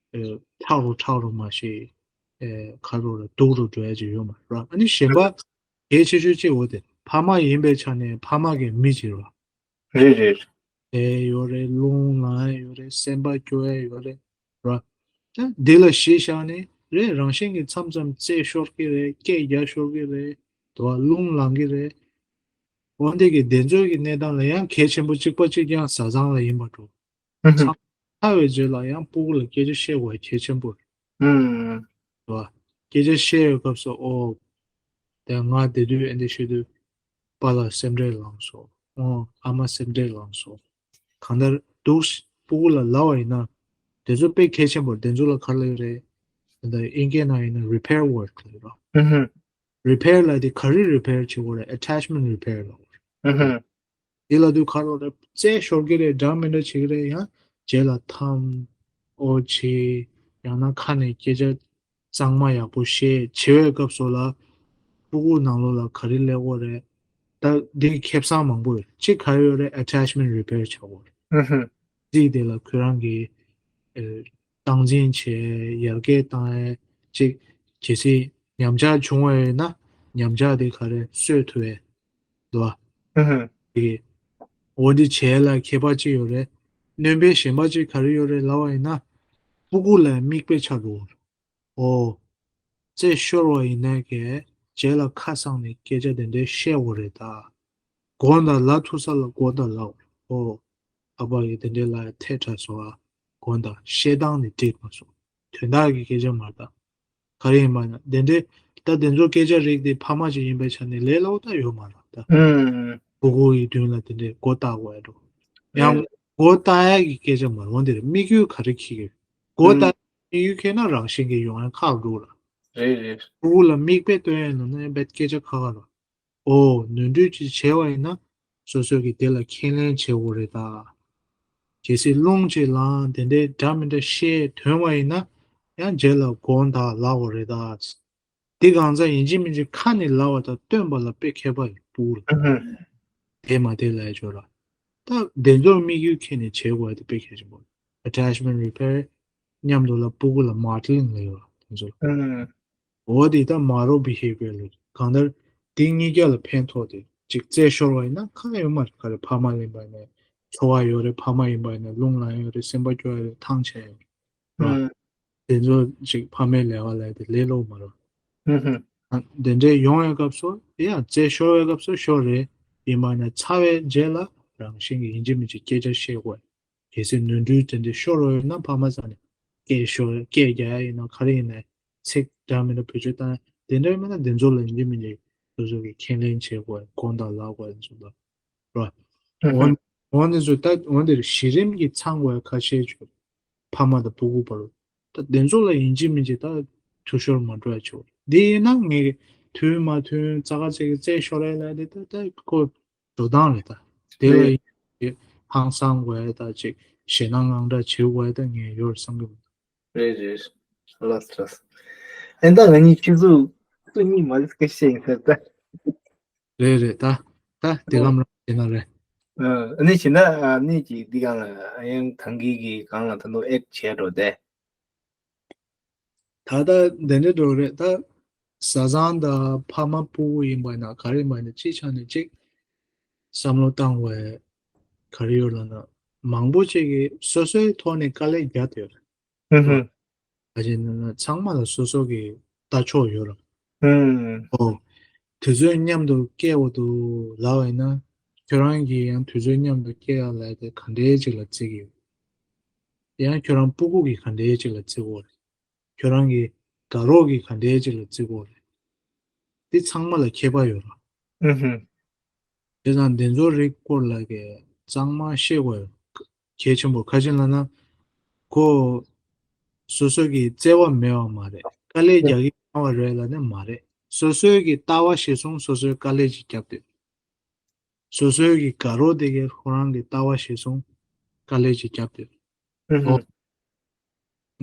ཁྲག་རུ་ཁྲག་རུ་མ་ཤེས། ཁ་རུ་ར་སྡུག་རུ་འགྲོ་ཡ་ཅིག་ཡོད་མ་རེད། ཨ་ནི་གཞན་པ་གལ་ཆེ་ཤོས་གཅིག་འོ་དེ་ཕ་མ་ཡིན་པའི་ཆ་ནས་ཕ་མ་གི་མི་གཅིག་རེད། རེད་རེད། དེ་ཡོད་རེད། རླུང་ལངས་ཡ་ཡོད་རེད། སེམས་པ་སྐྱོ་ཡ་ཡོད་རེད། ར། ད་འདི་ལ་གཞི་བཞག་ནས་རེད། རང་བཞིན་གྱིས་མཚམས་མཚམས་རྩེད་ཤོར་གི་རེད། སྐད་རྒྱག་ཤོར་གི་རེད། དོ་བ་རླུང་ལངས་གི་རེད། འོན་ཏེ་གི་དེ་ཚོའི་གི་གནས་སྟངས་ལ་ཡང་གལ་ཆེན་པོ་གཅིག་པ་གཅིག་རྐྱང་བཟའ་ཚང་ལ་ཡིན་པ་འགྲོ། ཚང་ཚ་བའི་རྗེས་ལ་ཡང་སྤུ་གུ་ལ་སྐད་ཆ་བཤད་དགོས་གལ་ཆེན་པོ་རེད། ཨུམ། རེད་བ། སྐད་ཆ་བཤད་ཡོད་སྐབས་སུ་ཨོ། དེ་ང་དེ་དུས་ཨེ་འདི་ཤོད་དུས་པཱ་ལགས་སེམས་ཁྲལ་ལངས་སོང་། ཨོ་ཨ་མ་སེམས་ཁྲལ་ལངས་སོང་། གང་ལྟར་འདུག་སྤུ་གུ་ལ་ལབ་པ་ཡིན་ན། དེ་ཚོ་དཔེ་གལ་ཆེན་པོ་རེད། དེ་ཚོ་ལ་ག་རེ་ལབ་ཀྱི་རེད། ད་ལྟ་ཨིན་སྐད་ནང་ཡིན་ན་རི་པེར་ཝརཀ་ལབ་ཀྱི་རེད། ཨུ་ཧུ། རི་པེར་ལབ་དེ་ག་རེ་རི་པེར་བྱེད་དགོས་རེད། ཨེ་ཊེཆ་མེན་ཊི་རི་པེར་ལབ་དགོས་རེད། ཨུ་ཧུ། དེ་ལ་དུས་ཁ་རོག་རེ་རྩེད་ཤོར་གི་རེད། འདྲ་མི་འདྲ་བྱེད་ཀྱི་རེད། ཡང་རྗེས་ལ་འཐམ། ཨོ་བྱེད། ཡང་ན་ཁ་ནས་སྐད་ཆ་གཙང་མ་ཡག་པོ་བཤད། བྱེད་པའི་སྐབས་སུ་ལ་སྤུ་གུ་ནང་ལོགས་ལ་ག་རེ་སླེབས་ཀྱི་རེད། ད་འདི་ཁེ་བཟང་མང་པོ་ཡོད། གཅིག་ག་རེ་ཡོད་རེད། ཨེ་ཊེཆ་མེན་ཊི་རི་པེར་བྱ་དགོས་རེད། ཨུ་ཧུ། རྩིས་དེ་ལ་ཁོ་རང་གི་ཨེ་སྟངས་འཛིན་བྱས་ཡར་རྒྱས་བཏང་ཡས་གཅིག་གལ་སྲིད་ཉམས་ཆག་བྱུང་བ་ཡོད་ན་ཉམས་ཆག་དེ་ག་རེ་གསོ་ཐུབ་ཡས། འདུག་བ། ཧུ་ཧུ། དེ་འོ་འདི་བྱས་ལ་ཁྱད་པར་ཅི་ཡོད་རེད། སྣོན་པའི་གཞན་པ་ཅིག་ག་རེ་ཡོད་རེད་ལབ་པ་ཡིན་ན། སྤུ་གུ་ལ་མིག་དཔེ་ཆགས་འགྲོ་གི་རེད། ཨོ། རྩེད་ཤོར་བ་ཡིན་ན་གས་རྗེས་ལ་ཁ་གསང་ནས་སྐད་ཆ་དེ་འདྲའི་བཤད་དགོས་རེད་ད། དགོངས་དག་ལབ་ཐུབ་ས་ལ་དགོངས་དག་ལབ་དགོས་རེད། ཨོ། ཨ་ཕ་གིས་དེ་འདྲའི་ལབ་ཡ་ཐལ་དྲགས་སོང་ཨ། དགོངས་དག་བཤད་སྟངས་ནི་འགྲིག་མ་སོང་། དོན་དག་གི་སྐད་ཆ་མ་རེད་ད། ག་རེ་ཡིན་པ་ན་དེ་འདྲའི་ད་དེ་ཚོ་སྐད་ཆ་རིགས་དེ་ཕ་མ་ཅིག་ཡིན་པའི་ཆ་ནས་ལས་སླ་པོ་ད་ཡོད་མ་རེད་ད། ཨུམ། སྤུ་གུ་ཡི་མདུན་ལ་དེ་འདྲའི་མགོ་བཏགས་དགོས་ཡ་འགྲོ། ཡང་ཨེ། མགོ་བཏགས་ཡ་གི་སྐད་ཆ་མ་རེད། འོན་ཏེ་རེད། དམིགས་ཡུལ་ག་རེ་འཁྱེར་གི་རེད། མགོ་ཨུམ། བཏགས་དམིགས་ཡུལ་འཁྱེར་ན་རང་བཞིན་གྱིས་ཡོང་ཡ་ཁག་འགྲོ་ར། རེད་རེད། སྤུ་གུ་ལ་མིག་དཔེ་སྟོན་ཡ་ནང་ན་ཡང་དཔེ་སྐད་ཆ་ཁག་ཁག་ར། ཨོ་ནོར་འཁྲུལ་ཅིག་བྱས་པ་ཡིན་ན་སོ་སོ་གིས་དེ་ལ་ཁས་ལེན་བྱེད་དགོས་རེད་ད། གལ་སྲིད་རླུང་ཅིག་ལངས་དེ་འདྲའི་འདྲ་མི་འདྲ་བཤད་ཐོན་པ་ཡིན་ན་ཡང་རྗེས་ལ་དགོངས་དག་ལབ་དགོས་རེད་ད། དེ་གང་ཟག་ཡིན་གཅིག་མིན་གཅིག་ཁ་ནས་ལབ་པ་དང་སྟོན་པ་ལ་དཔེ་ཁྱད་པར་ཡོད་སྤུ་གུ་ལ། ཨུ་ཧུ། དེ་མ་དེ་ལབ་ཡ་ཅིག་ཡོད་ར། ད་དེ་ཚོར་དམིགས་ཡུལ་འཁྱེར་ནས་བྱེད་དགོས་ཡ་དེ་དཔེ་གལ་ཆེན་པོ་རེད། ཨེ་ཊེཆ་མེན་ཊི་རི་པེར། མཉམ་དུ་ལ་སྤུ་གུ་ལ་མོ་ཌེ་ལིང་ལབ་ཡོད་ར་དེ་ཚོ་ལ། ཨུ་ཧུ། འོ་དེ་ད་མོ་ཌེལ་བི་ཧེ་བི་ཡར་ལབ། གང་ལྟར་དེ་གཉིས་ཀ་ལ་ཕན་ཐོགས་ཏེ། ཅིག་རྩད་ཤོར་བ་ཡིན་ན་ཁག་ཡོད་མ་རེད། ག་རེ་ཕ་མ་ཡིན་པ་ཡིན་ན་འཚོ་བ་ཡོད་རེད། ཕ་མ་ཡིན་པ་ཡིན་ན་རླུང་ལངས་ཡོད་རེད། སེམས་པ་སྐྱོ་ཡོད་རེད། ཐང་ཆད་ཡོད་རེད། ཨུམ། དེ་ཚོ་ཅིག་ཕ་མའི་ལས་ཀ་ལས་དེ་ལས་སླ་པོ་མ་རེད། ཨུམ་ཧུམ། དེ་འདྲའི་ཡོང་བའི་སྐབས་སུ་ཡང་རྩད་ཤོར་བའི་སྐབས་སུ་ཤོར་རེད། ཡིན་པ་ན་ཚར་བའི་རྗེས་ལ་རང་བཞིན་གྱིས་ཡིན་གཅིག་མིན་གཅིག་སྐད་ཆ་བཤད་དགོས། གལ་སྲིད་ནོར་འཁྲུལ་དེ་འདྲ་ཤོར་བ་ཡོད་ན་ཕ་མ་ཚོ་ནས་སྐད་ཤོར་སྐད་རྒྱག་ཡ་ཡིན་ན་ག་རེ་ཡིན་ན་ཚིག་འདྲ་མི་འདྲ་བེད་སྤྱོད་བཏང་ཡ་དེ་འདྲ་ཡིན་ན་དེ་ཚོ་ལ་ཡིན་གཅིག་མིན་གཅིག་སོ་སོ་གིས་ཁས་ལེན་བྱེད་དགོས། དགོངས་དག་ལབ་དགོས་ཚོ་ལ་རོ། ཨུ་ཧུ། འོན་ཏེ་ཚོ་ད་འོན་ཏེ་གཞི་རིམ་གྱི་ཚང་དགོས་ཁ་ཤས་ཆོད། ཕ་མ་དང་སྤུ་གུ་བར་ལ་ད་དེ་ཚོ་ལ་ཡིན་གཅིག་མིན་གཅིག་ད་འཐུས་ཤོར་མ་འགྲོ་ཡ་ཆོད། དེ་ཡིན་ན་ངས་མཐུན་མ་མཐུན་རྩ་ཁ་ཚིག་གི་རྩད་ཤོར་ཡ་ལ་དེ་ད་ད་ཁོ་འགྲོ་སྟངས་རེད། ད་དེ་ལ་རེད། ཡིན་གཅིག་ཧང་སང་དགོས་ཡ་ད་ཅིག་ཞེད་སྣང་དངངས་སྐྲག་བྱེད་དགོས་ཡ་ད་ངས་ཡོད་བསམ་གི་མི་འདུག་རེད་རེད། ལགས་ལགས། ཨེ་ད་ང་གཉིས་ཁྱེད་ཚོ་སུ་གཉིས་མ་ལུས་ཀ་བཤད་ཡིན་ཟེར་ད། རེད་རེད། ད་ད་དེ་ལམ་རང་བྱེད་ན་རེད། ཨ་ནི་བྱེད་ན་ཨ་ནི་ཅིག་འདི་གང་ལ་ཨ་ཡང་གང་གི་གི་གང་ལ་ད་དུང་ཨེཌ་བྱས་འགྲོ་དེ། ད་ལྟ་དེ་འདྲ་འགྲོ་རེད། ད་བཟའ་ཚང་དང་ཕ་མ་སྤུ་གུ་ཡིན་པ་ན་ག་རེ་ཡིན་པ་ན་ཅིག་ཆ་ནས་ཅིག་བསམ་བློ་བཏང་བའི་ག་རེ་ཡོད་ལབ་ན་མང་པོ་ཅིག་གིས་སོ་སོའི་ཐོག་ནས་དཀའ་ལས་བརྒྱབ་ཡོད་རེད། ཨུ་ཧུ། ཨ་ཅེ་ན་ན་ཚང་མ་ལ་སོ་སོ་གི་ལྟ་ཕྱོགས་ཡོད་ར། ཨུམ། ཨོ། དུས་ཚོད་མཉམ་དུ་སྐྱེལ་དགོས་འདུག་ལབ་པ་ཡིན་ན། ཁྱོད་རང་གིས་ཡང་དུས་ཚོད་མཉམ་དུ་སྐྱེལ་ཡག་ལ་དེ་ག་འདྲའི་ཅིག་ལ་བརྩི་གི་ཡོད། ཡང་ཁྱོད་རང་སྤུ་གུ་གིས་ག་འདྲའི་ཅིག་ལ་བརྩི་གི་ཡོད་རེད། ཁྱོད་རང་གི་དགའ་རོགས་ཀྱིས་ག་འདྲའི་ཅིག་ལ་བརྩི་གི་ཡོད་རེད། འདི་ཚང་མ་ལ་ཁྱད་པར་ཡོད་ར། ཨུ་ཧུ། བྱས་ཙང་འདི་ཚོ་རིགས་སྐོར་ལ་གི་གཙང་མ་ཤེས་དགོས་གལ་ཆེན་པོ། ག་ཅི་ལབ་ན། ཁོ་སོ་སོ་གི་བརྩེ་བ་མེད་པ་མ་རེད། དཀའ་ལས་རྒྱག་གི་ཡོད་པ་རེད་ལབ་ནི་མ་རེད། སོ་སོའི་གི་ལྟ་བ་གཞིར་བཟུང་སོ་སོའི་དཀའ་ལས་ཅིག་བརྒྱབ་སྡོད། སོ་སོའི་གི་དགའ་རོགས་དེ་གས་ཁོ་རང་གི་ལྟ་བ་གཞིར་བཟུང་དཀའ་ལས་ཅིག་བརྒྱབ་སྡོད། ཨུ་ཧུ། ཨོ།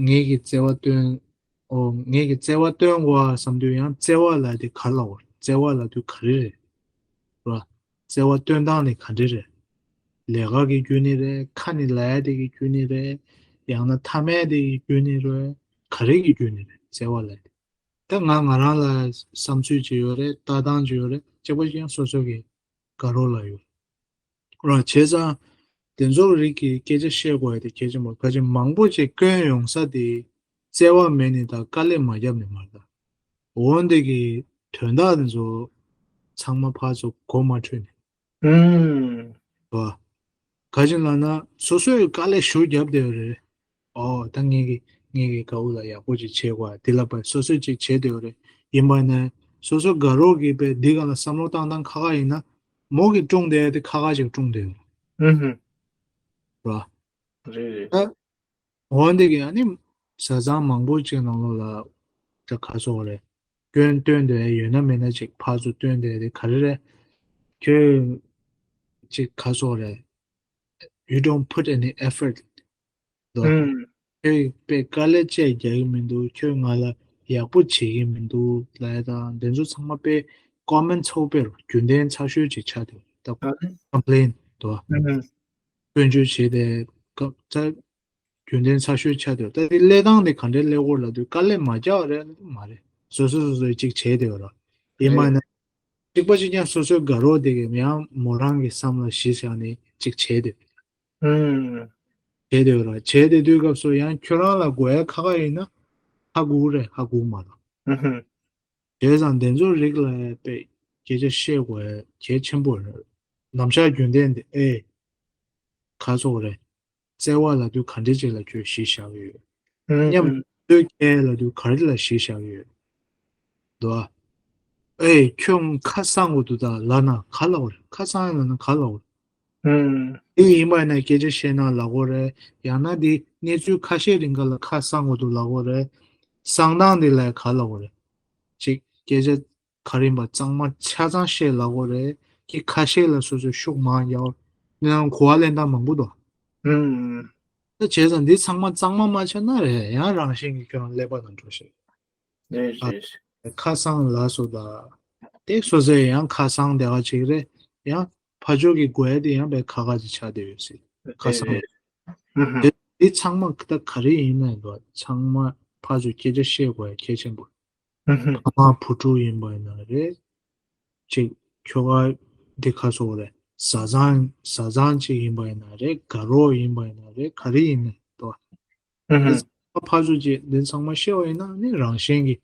ངེད་ཀྱི་བརྩེ་བ་སྟོན། ཨོ། ངེད་ཀྱི་བརྩེ་བ་སྟོན་དགོས་ཨ་བསམ་དུས་ཡང་བརྩེ་བ་ལབ་དེ་ག་རེ་ལབ་དགོས་རེད། བརྩེ་བ་ལབ་དུས་ག་རེ་རེད། ར། བརྩེ་བ་སྟོན་སྟངས་ནི་ག་འདྲ་རེད། ལས་ཀ་གི་བརྒྱུད་ནི་རེད། ཁ་ནས་ལབ་ཡ་དེ་གི་བརྒྱུད་ནི་རེད། ཡང་ན་མཐའ་མ་དེ་གི་བརྒྱུད་ནི་རེད། ག་རེ་གི་བརྒྱུད་ནི་རེད། བརྩེ་བ་ལབ་དེ། ད་ང་ང་རང་ལ་བསམ་ཚུལ་ཅིག་ཡོད་རེད། ལྟ་སྟངས་ཅིག་ཡོད་རེད། གཅིག་པ་ཅིག་ཡང་སོ་སོ་གི་དགའ་རོགས་ལ་ཡོད་ར། བྱས་ཙང་དེ་ཚོ་རིགས་ཀྱི་སྐད་ཆ་བཤད་དགོས་ཡ་དེ་གལ་ཆེན་པོ། ག་ཅི་མང་པོ་ཅིག་སྐྱོན་ཡོང་ས་དེ་བརྩེ་བ་མེད་ནི་དང་དཀའ་ལས་མ་བརྒྱབ་ནི་མ་རེད། འོན་ཏེ་གི་དོན་དག་དེ་ཚོ་ཚང་མ་ཕར་ཚུར་གོ་མ་འཕྲོད་ནི། ཨུམ། བ། ག་ཅི་ལབ་ན་སོ་སོས་དཀའ་ལས་ཞེ་པོ་བརྒྱབ་བསྡད་ཡོད་རེད། ཨོ་ད་ངེད་ཀྱི་ངེད་ཀྱི་དགའ་བོ་ལ་ཡག་པོ་ཅིག་བྱེད་དགོས་དེ་ལ་བ་སོ་སོས་ཅིག་བྱེད་བསྡད་ཡོད་རེད། ཡིན་པ་ནས་སོ་སོ་དགའ་རོགས་ཀྱིས་པས་འདི་ག་ལ་བསམ་བློ་བཏང་སྟངས་ཁག་ཁག་ཡིན་ན་མོ་གིས་བསྐྲུན་བསྡད་དེ་ཁག་ཁག་ཅིག་བསྐྲུན་བསྡད་ཡོད་རེད། ཨུམ། བ། རེད་རེད། ད། འོན་ཏེ་གི་ཨ་ནི་བཟའ་ཚང་མང་པོ་ཅིག་ནང་ལོགས་ལ་ད་ག་སོགས་རེད། སྐྱོན་སྟོན་དེ་ཡོད་ན་མེད་ན་ཅིག་ཕར་ཚུར་སྟོན་དེ་དེ་ག་རེ་རེད། ཁྱོད་ཅིག་ག་སོགས་རེད། You don't put any effort. དོ། ཨུམ། ཁྱོད་དཔེ་དཀའ་ལས་ཅིག་རྒྱག་གི་མི་འདུག་ཁྱོད་ང་ལ་ཡག་པོ་བྱེད་ཀྱི་མི་འདུག་ལབ་ཡ་དང་དེ་ཚོ་ཚང་མ་དཔེ་ཀོ་མེན་ཚ་པོ་དཔེ་རུ་རྒྱུན་ལྡན་ཚ་ཤོས་ཅིག་ཆགས་འདུག་ད་ཨ་ཀམ་པི་ལེན་དོ། ཨུམ། སྐྱོན་བརྗོད་བྱས་ཏེ་སྐབས་ད། རྒྱུན་ལྡན་ཚ་ཤོས་ཆགས་འདུག་ད་དེ་ལས་སྟངས་དེ་ག་འདྲའི་ལས་སྐོར་ལ་དུས་དཀའ་ལས་མ་རྒྱག་རེད་མ་རེད། སོ་སོ་སོ་སོས་གཅིག་བྱས་བསྡད་ཡོད་ར། ཡིན་མ་ནས་གཅིག་པ་གཅིག་རྐྱང་སོ་སོའི་དགའ་རོགས་དེ་གས་ཡང་མོ་རང་གི་བསམ་བློ་གཞི་བཞག་ནས་གཅིག་བྱས་བསྡད་ཡོད། ཨུམ། བྱས་བསྡད་ཡོད་ར། བྱས་བསྡད་དུས་སྐབས་སུ་ཡང་ཁྱོད་རང་ལ་དགོས་ཡ་ཁག་ཁག་ཡིན་ན་ཧ་གོ་རེད། ཧ་གོ་མ་རེད། ཨུ་ཧུམ། བྱས་ཙང་དེ་ཚོ་རིགས་ལ་དཔེ་སྐད་ཆ་བཤད་དགོས་གལ་ཆེན་པོ་རེད། ནམ་ཞག་རྒྱུན་ལྡན་དེ་ཨེ། ག་ཚོད་རེད། བརྩེ་བ་ལབ་དུས་ག་འདྲ་ཅིག་ལ་ཁྱོད་གཞི་བཞག་གི་ཡོད། ཨུམ། མཉམ་ཨུམ། དུ་སྐྱེལ་ལབ་དུས་ག་རེ་ལ་གཞི་བཞག་གི་ཡོད། འདུག་ཨ། ཨེ་ཁྱོད་ཁ་གསང་དགོས་འདུག་ད་ལབ་ན་ག་ལབ་དགོས་རེད། ཁ་གསང་ཡ་ལབ་ན་ག་ལབ་དགོས་རེད། ཨུམ། དེ་ཡིན་པ་ཡིན་ན་སྐད་ཆ་བཤད་ན་ལབ་དགོས་རེད། ཡང་ན་དེ་གནས་ཚུལ་ཁ་ཤས་རིང་ག་ལ་ཁ་གསང་དགོས་འདུག་ལབ་དགོས་རེད། གསང་སྟངས་དེ་ལ་ག་ལབ་དགོས་རེད། ཅིག་སྐད་ཆ་ག་རེ་ཡིན་པ་གཙང་མ་ཆ་ཚང་བཤད་ལབ་དགོས་རེད། ཁྱི་ཁ་ཤས་ལ་སོ་སོས་ཤུགས་མང་རྒྱག་ནང་གོ་བ་ལེན་སྟངས་མང་པོ་འདུག་ཨུམ། ད་བྱས་ཙང་འདི་ཚང་མ་གཙང་མ་མ་བྱས་ན་རེད། ཡང་རང་བཞིན་གྱིས་ཁྱོད་རང་ཀླད་པ་ནང་འགྲོ་ཤེས། རེད་རེད། ཁ་གསང་ལབ་སོང་ད། དེ་སོ་སོས་ཡང་ཁ་གསང་དེ་ག་ཅིག་རེད། ཡང་ཕར་ཕྱོགས་ཀྱི་དགོས་ཡ་དེ་ཡང་དཔེ་ཁག་ཁག་ཅིག་ཆགས་བསྡད་ཡོད་སྲིད། ཁ་གསང་རེད། ཨུ་ཧུམ། དེ་དེ་ཚང་མ་ད་ག་རེ་ཡིན་ན་ཡིན་པ་ཚང་མ་ཕར་ཚུར་སྐད་ཆ་བཤད་དགོས་ཡ་གལ་ཆེན་པོ། ཨུ་ཧུམ། ཕ་མ་བུ་ཕྲུག་ཡིན་པ་ཡིན་ན་རེད། ཅིག་ཁྱོ་ག་ འདི་ཁ་སོ་རེད། བཟའ་ཚང་བཟའ་ཚང་ཅིག་ཡིན་པ་ཡིན་ན་རེད། དགའ་རོགས་ཡིན་པ་ཡིན་ན་རེད། ག་རེ་ཡིན་ནའི་དོ། ཨུ་ཧུ། འདི་ཚང་མ་ཕར་ཚུར་ཅིག་འདི་ཚང་མ་ཤེས་པ་ཡིན་ན་ནི་རང་བཞིན་གྱིས་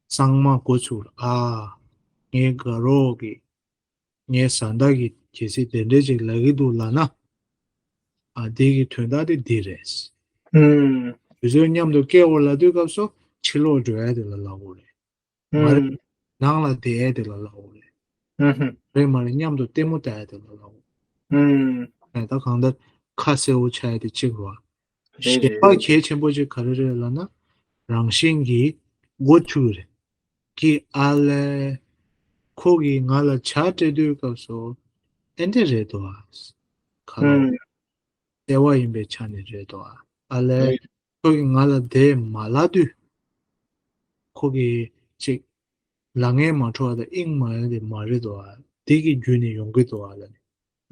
གཙང་མ་འགོ་ཚུགས། ཨ། ངའི་དགའ་རོགས་ཀྱིས་ངའི་བཟའ་ཟླ་གིས་གལ་སྲིད་དེ་འདྲས་ཅིག་ལབ་ཀྱི་འདུག་ལབ་ན། ཨ། དེ་གི་དོན་དག་དེ་འདི་རེད། ཨུམ། དུས་ཚོད་མཉམ་དུ་སྐྱེལ་བ་ལབ་དུས་སྐབས་སུ་ཕྱི་ལོགས་འགྲོ་ཡ་དེ་ལ་ལབ་དགོས་རེད། མ་རེད། ཨུམ། ནང་ལ་བསྡད་ཡ་དེ་ལ་ལབ་དགོས་རེད། ཨུམ་ཧུམ། རེད་མ་རེད། མཉམ་དུ་ལྟད་མོ་ལྟ་ཡ་དེ་ལ་ལབ་དགོས། ཨུམ། ཨེ། ད་གང་ལྟར་ཁ་གསལ་བོ་ཆགས་ཡ་དེ་གཅིག་རེད་བ། རེད་གཞན་པ་རེད། གལ་ཆེན་པོ་ཅིག་ག་རེ་རེད་ལབ་ན། རང་བཞིན་གྱིས་འགོ་ཚུགས་རེད། གི་ཨ་ལས། ཁོ་གིས་ང་ལ་ཇ་སྤྲད་དུས་སྐབས་སུ་ཨེ་འདྲས་རེད་དོ་ཨ། ག་ལ། ཨུམ། བརྩེ་བ་ཡིན་པའི་ཆ་ནས་རེད་དོ་ཨ། ཨ་ལས། ཨུམ། ཁོ་གིས་ང་ལ་དེ་མ་ལབ་དུས། ཁོ་གིས་ཅིག་ལབ་ངན་མ་འཕྲོ་བ་དང་དབྱིངས་མ་ཡོང་དེ་མ་རེད་དོ་ཨ། དེ་གི་བརྒྱུད་ནས་ཡོང་གི་འདུག་ཨ་ལ་ནི།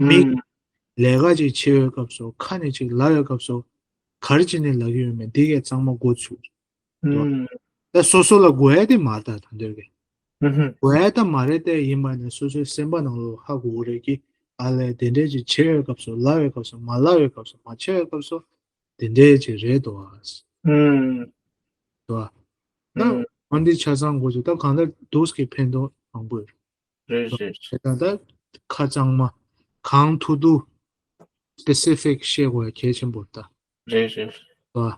མི། ཨུམ། ལས་ཀ་ཅིག་བྱེད་པའི་སྐབས་སུ་ཁ་ནས་ཅིག་ལབ་པའི་སྐབས་སུ། ག་རེ་བྱས་ནས་ལབ་ཀྱི་ཡོད་མེད་དེ་གས་གཙང་མ་འགོ་ཚུགས། ཨུམ། ད་སོ་སོ་ལ་དགོས་ཡ་དེ་མ་རེད་ད་ད་འདོད་གི། ཨུམ་ཧུམ། དགོས་ཡ་ད་མ་རེད་དེ་ཡིན་པ་ནས་སོ་སོའི་སེམས་པ་ནང་ལོགས་ཧ་གོ་གི་རེད་གི། ཨ་ལས་དེ་འདྲས་ཅིག་བྱེད་པའི་སྐབས་སུ་ལབ་པའི་སྐབས་སུ་མ་ལབ་པའི་སྐབས་སུ་མ་བྱེད་པའི་སྐབས་སུ་དེ་འདྲས་ཅིག་རེད་དོ་ཨ། ཨུམ། དོ་ཨ། ད་ཨུམ། འོན་ཏེ་ཆ་ཚང་དགོས་ཚུལ་ད་གང་ལྟར་དུས་ཀྱི་ཕན་ཐོགས་མང་པོ་ཡོད། རེད་རེད། དེ་དང་ད་ཁ་གཙང་མ་གང་ཐུབ་ཐུབ་སི་པེ་སི་ཕིག་བཤད་དགོས་ཡ་གལ་ཆེན་པོ་རེད་ད། རེད་རེད། ཨ།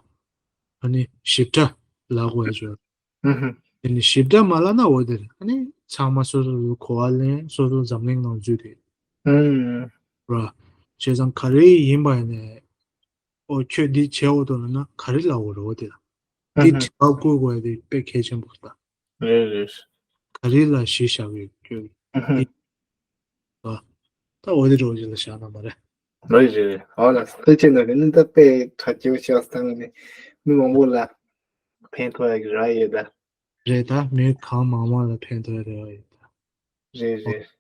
ཨ་ནི་ཞིབ་ཕྲ་ལབ་དགོས་ཡ་ཅིག་ཡོད། ཨུ་ཧུ། དེ་ནི་ཞིབ་ཕྲ་མ་ལབ་ན་འོ་དེ་རེད། ཨ་ནི་ཚང་མ་སོ་སོ་སོ་གོ་བ་ལེན། སོ་སོ་འཛམ་གླིང་ནང་འཛུལ་དེ། ཨུ། ར། བྱས་ཙང་ག་རེ་ཡིན་པ་ཡིན་ནའི། ཨོ་ཁྱོད་འདི་བྱས་འོ་དོ་ལབ་ན་ག་རེ་ལབ་དགོས་རེད་འོ་དེ་ལ། འདི་ཨུ་ཧུ། དྲི་བ་བཀོད་དགོས་ཡ་དེ་དཔེ་གལ་ཆེན་པོ་རེད་ད། རེད་རེད། ག་རེ་ལ་གཞི་བཞག་ཡོད་ཀྱི། ད་འོ་དེ་འདྲ་བོ་ཅིག་ལ་བཞག་ན་མ་རེད། རེད་རེད་རེད། ཨོ་ལ་ཐུགས་རྗེ་གནང་གི། ནི་ད་དཔེ་ག་ཅིག་བྱས་སྟངས་ནི་མི་མང་པོ་ལ་ཕན་ཐོགས་ཡ་གི་རག་ཡོད་ད། རེད་ད། མི་གང་མང་མང་ལ་ཕན་ཐོགས་ཡ་རག་ཡོད་ད། རེད་རེད།